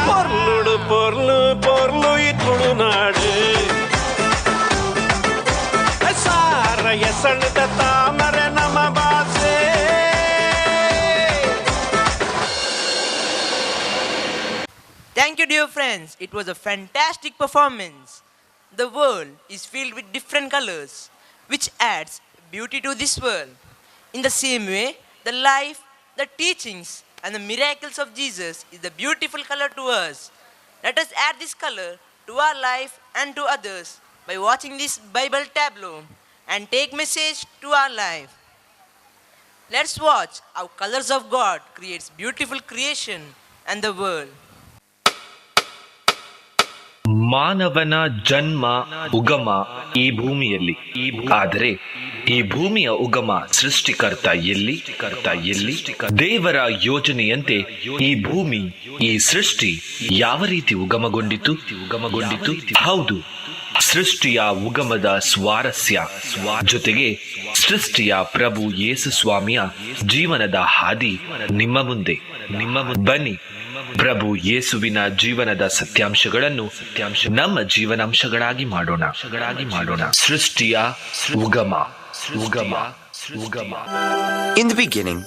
ಪೊರ್ಲುಡು ಪೊರ್ಲು ಪೊರ್ಲು ಈ Tulu. dear friends. It was a fantastic performance. The world is filled with different colors, which adds beauty to this world. In the same way, the life, the teachings, and the miracles of Jesus is the beautiful color to us. Let us add this color to our life and to others by watching this Bible tableau and take message to our life. Let's watch how colors of God creates beautiful creation and the world. ಮಾನವನ ಜನ್ಮ ಉಗಮ ಈ ಭೂಮಿಯಲ್ಲಿ, ಆದರೆ ಈ ಭೂಮಿಯ ಉಗಮ ಸೃಷ್ಟಿಕರ್ತ ಎಲ್ಲಿ, ಕರ್ತ ಎಲ್ಲಿ? ದೇವರ ಯೋಜನೆಯಂತೆ ಈ ಭೂಮಿ, ಈ ಸೃಷ್ಟಿ ಯಾವ ರೀತಿ ಉಗಮಗೊಂಡಿತು ಉಗಮಗೊಂಡಿತು? ಹೌದು, ಸೃಷ್ಟಿಯ ಉಗಮದ ಸ್ವಾರಸ್ಯ ಜೊತೆಗೆ ಸೃಷ್ಟಿಯ ಪ್ರಭು ಯೇಸು ಸ್ವಾಮಿಯ ಜೀವನದ ಹಾದಿ ನಿಮ್ಮ ಮುಂದೆ ನಿಮ್ಮ ಮುಂದೆ. ಬನ್ನಿ, ಪ್ರಭು ಯೇಸುವಿನ ಜೀವನದ ಸತ್ಯಾಂಶಗಳನ್ನು ನಮ್ಮ ಜೀವನಾಂಶಗಳಾಗಿ ಮಾಡೋಣ ಮಾಡೋಣ. ಸೃಷ್ಟಿಯ ಉಗಮ ಉಗಮ ಉಗಮ. In the beginning,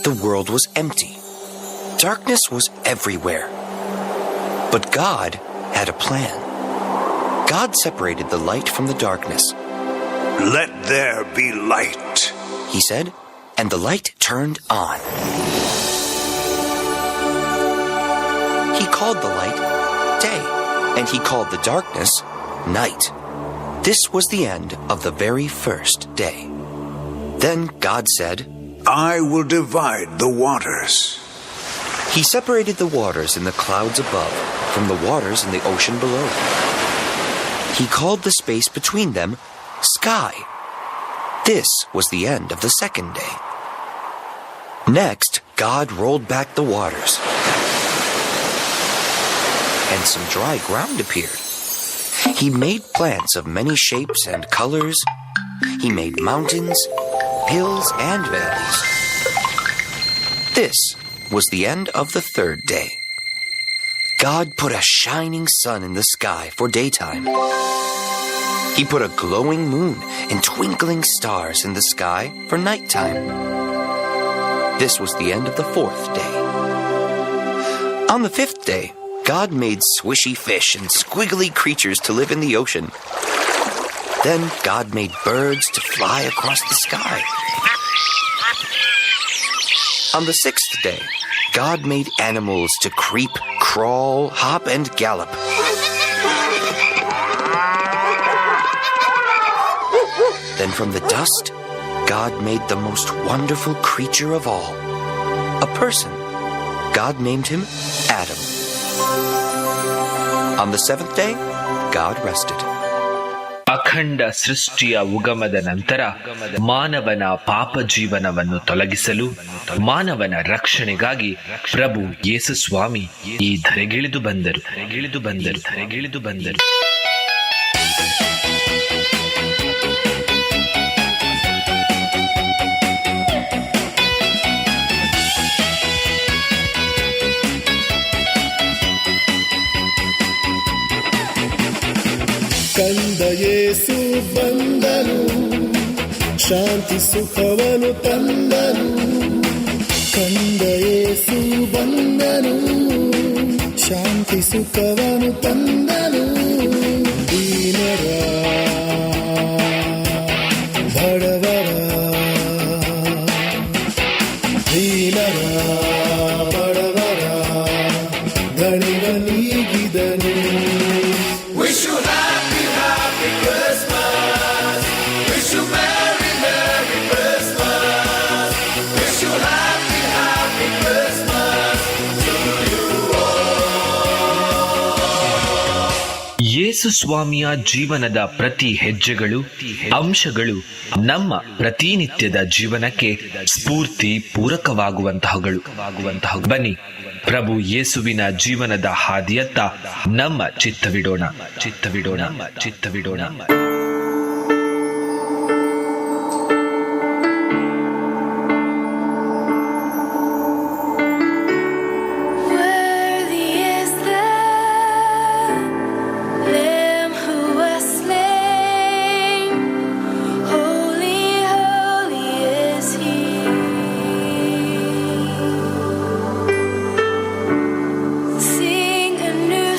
the world was empty. Darkness was everywhere. But God had a plan. God separated the light from the darkness. Let there be light, he said, and the light turned on. He called the light day, and he called the darkness night. This was the end of the very first day. Then God said, I will divide the waters. He separated the waters in the clouds above from the waters in the ocean below. He called the space between them sky. This was the end of the second day. Next, God rolled back the waters, and some dry ground appeared. He made plants of many shapes and colors. He made mountains, hills, and valleys. This was the end of the third day. God put a shining sun in the sky for daytime. He put a glowing moon and twinkling stars in the sky for nighttime. This was the end of the fourth day. On the fifth day, God made swishy fish and squiggly creatures to live in the ocean. Then God made birds to fly across the sky. On the sixth day, God made animals to creep, crawl, hop, and gallop. Then from the dust, God made the most wonderful creature of all, a person. God named him Adam. On the seventh day, God rested. ಅಖಂಡ ಸೃಷ್ಟಿಯ ಉಗಮದ ನಂತರ ಮಾನವನ ಪಾಪ ಜೀವನವನ್ನು ತೊಲಗಿಸಲು, ಮಾನವನ ರಕ್ಷಣೆಗಾಗಿ ಪ್ರಭು ಯೇಸು ಸ್ವಾಮಿ ಈ ಧರೆಗಿಳಿದು ಬಂದರು, ಧರೆಗಿಳಿದು ಬಂದರು, ಧರೆಗಿಳಿದು ಬಂದರು. ಕಂದ ಯೇಸು ಬಂದನು, ಶಾಂತಿ ಸುಖವನ್ನು ತಂದನು. ಕಂದ ಯೇಸು ಬಂದನು, ಶಾಂತಿ ಸುಖವನ್ನು ತಂದನು. ದೀನರ ಬಡವರ, ದೀನರ ಬಡವರ ದಣಿವ ನೀಗಿದನು. Wish you happy, happy Christmas. Wish you merry, merry Christmas. Wish you happy, happy Christmas to you all. ಯೇಸು ಸ್ವಾಮಿಯ ಜೀವನದ ಪ್ರತಿ ಹೆಜ್ಜೆಗಳು, ಅಂಶಗಳು ನಮ್ಮ ಪ್ರತಿನಿತ್ಯದ ಜೀವನಕ್ಕೆ ಸ್ಫೂರ್ತಿ ಪೂರಕವಾಗುವಂತಹಗಳು ಆಗುವಂತಹ. ಬನ್ನಿ, ಪ್ರಭು ಯೇಸುವಿನ ಜೀವನದ ಹಾದಿಯತ್ತ ನಮ್ಮ ಚಿತ್ತವಿಡೋಣ, ಚಿತ್ತವಿಡೋಣ, ಚಿತ್ತವಿಡೋಣ. Worthy is the Lamb who was slain. Holy, holy is He. Sing a new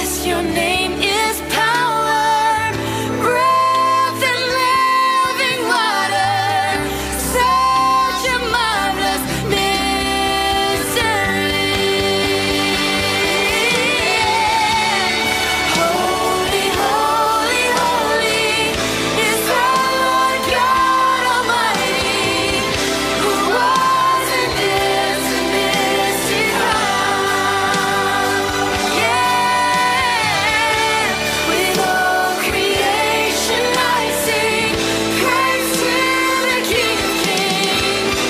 Yes, your name is power, breath and living water. Such a marvelous mystery. Holy, holy, holy is the Lord God Almighty, who was and is to come. Yeah, with all creation I sing praise to the King of Kings.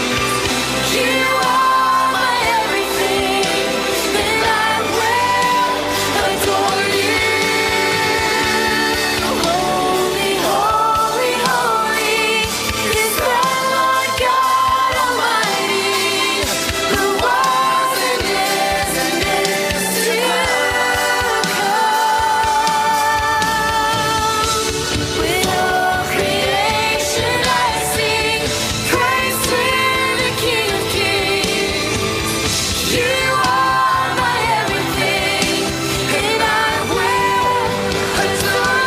You are my everything, and I will adore you. Holy, holy, holy is the Lord God Almighty, who was and is to come. With all creation I sing praise to the King of Kings. You are my everything, and I will adore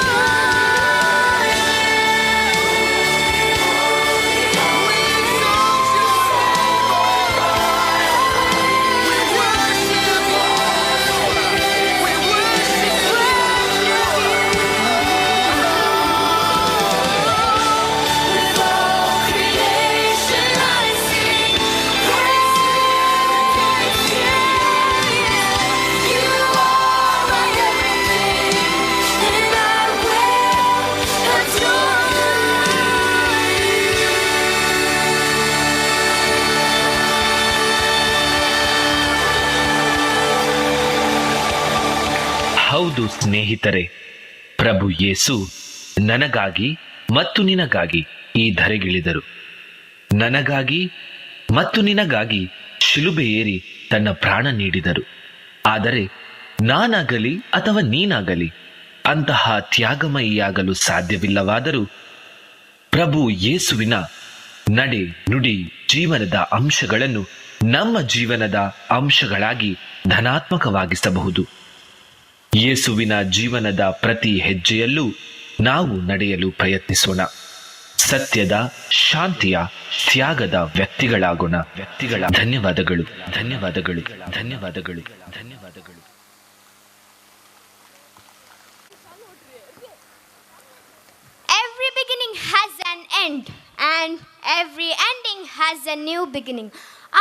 Creation I sing praise to the King of Kings. You are my everything, and I will adore ಹೌದು ಸ್ನೇಹಿತರೆ, ಪ್ರಭು ಯೇಸು ನನಗಾಗಿ ಮತ್ತು ನಿನಗಾಗಿ ಈ ಧರೆಗಿಳಿದರು. ನನಗಾಗಿ ಮತ್ತು ನಿನಗಾಗಿ ಶಿಲುಬೆ ಏರಿ ತನ್ನ ಪ್ರಾಣ ನೀಡಿದರು. ಆದರೆ ನಾನಾಗಲಿ ಅಥವಾ ನೀನಾಗಲಿ ಅಂತಹ ತ್ಯಾಗಮಯಿಯಾಗಲು ಸಾಧ್ಯವಿಲ್ಲವಾದರೂ ಪ್ರಭು ಯೇಸುವಿನ ನಡೆ ನುಡಿ ಜೀವನದ ಅಂಶಗಳನ್ನು ನಮ್ಮ ಜೀವನದ ಅಂಶಗಳಾಗಿ ಧನಾತ್ಮಕವಾಗಿಸಬಹುದು. ಯೇಸುವಿನ ಜೀವನದ ಪ್ರತಿ ಹೆಜ್ಜೆಯಲ್ಲೂ ನಾವು ನಡೆಯಲು ಪ್ರಯತ್ನಿಸೋಣ. ಸತ್ಯದ, ಶಾಂತಿಯ, ತ್ಯಾಗದ ವ್ಯಕ್ತಿಗಳಾಗೋಣ. ವ್ಯಕ್ತಿಗಳ ಧನ್ಯವಾದಗಳು, ಧನ್ಯವಾದಗಳು, ಧನ್ಯವಾದಗಳು, ಧನ್ಯವಾದಗಳು. Every beginning has an end, and every ending has a new beginning.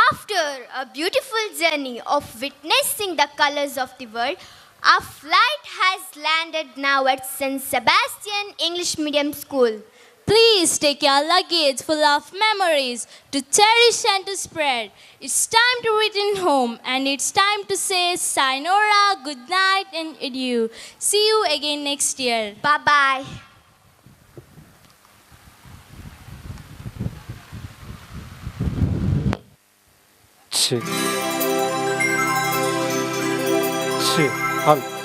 After a beautiful journey of witnessing the colors of the world, our flight has landed now at St. Sebastian English Medium School. Please take your luggage full of memories to cherish and to spread. It's time to return home and it's time to say sayonara, good night, and adieu. See you again next year. Bye bye. ಛೇ ಛೇ, ಹಾಲು.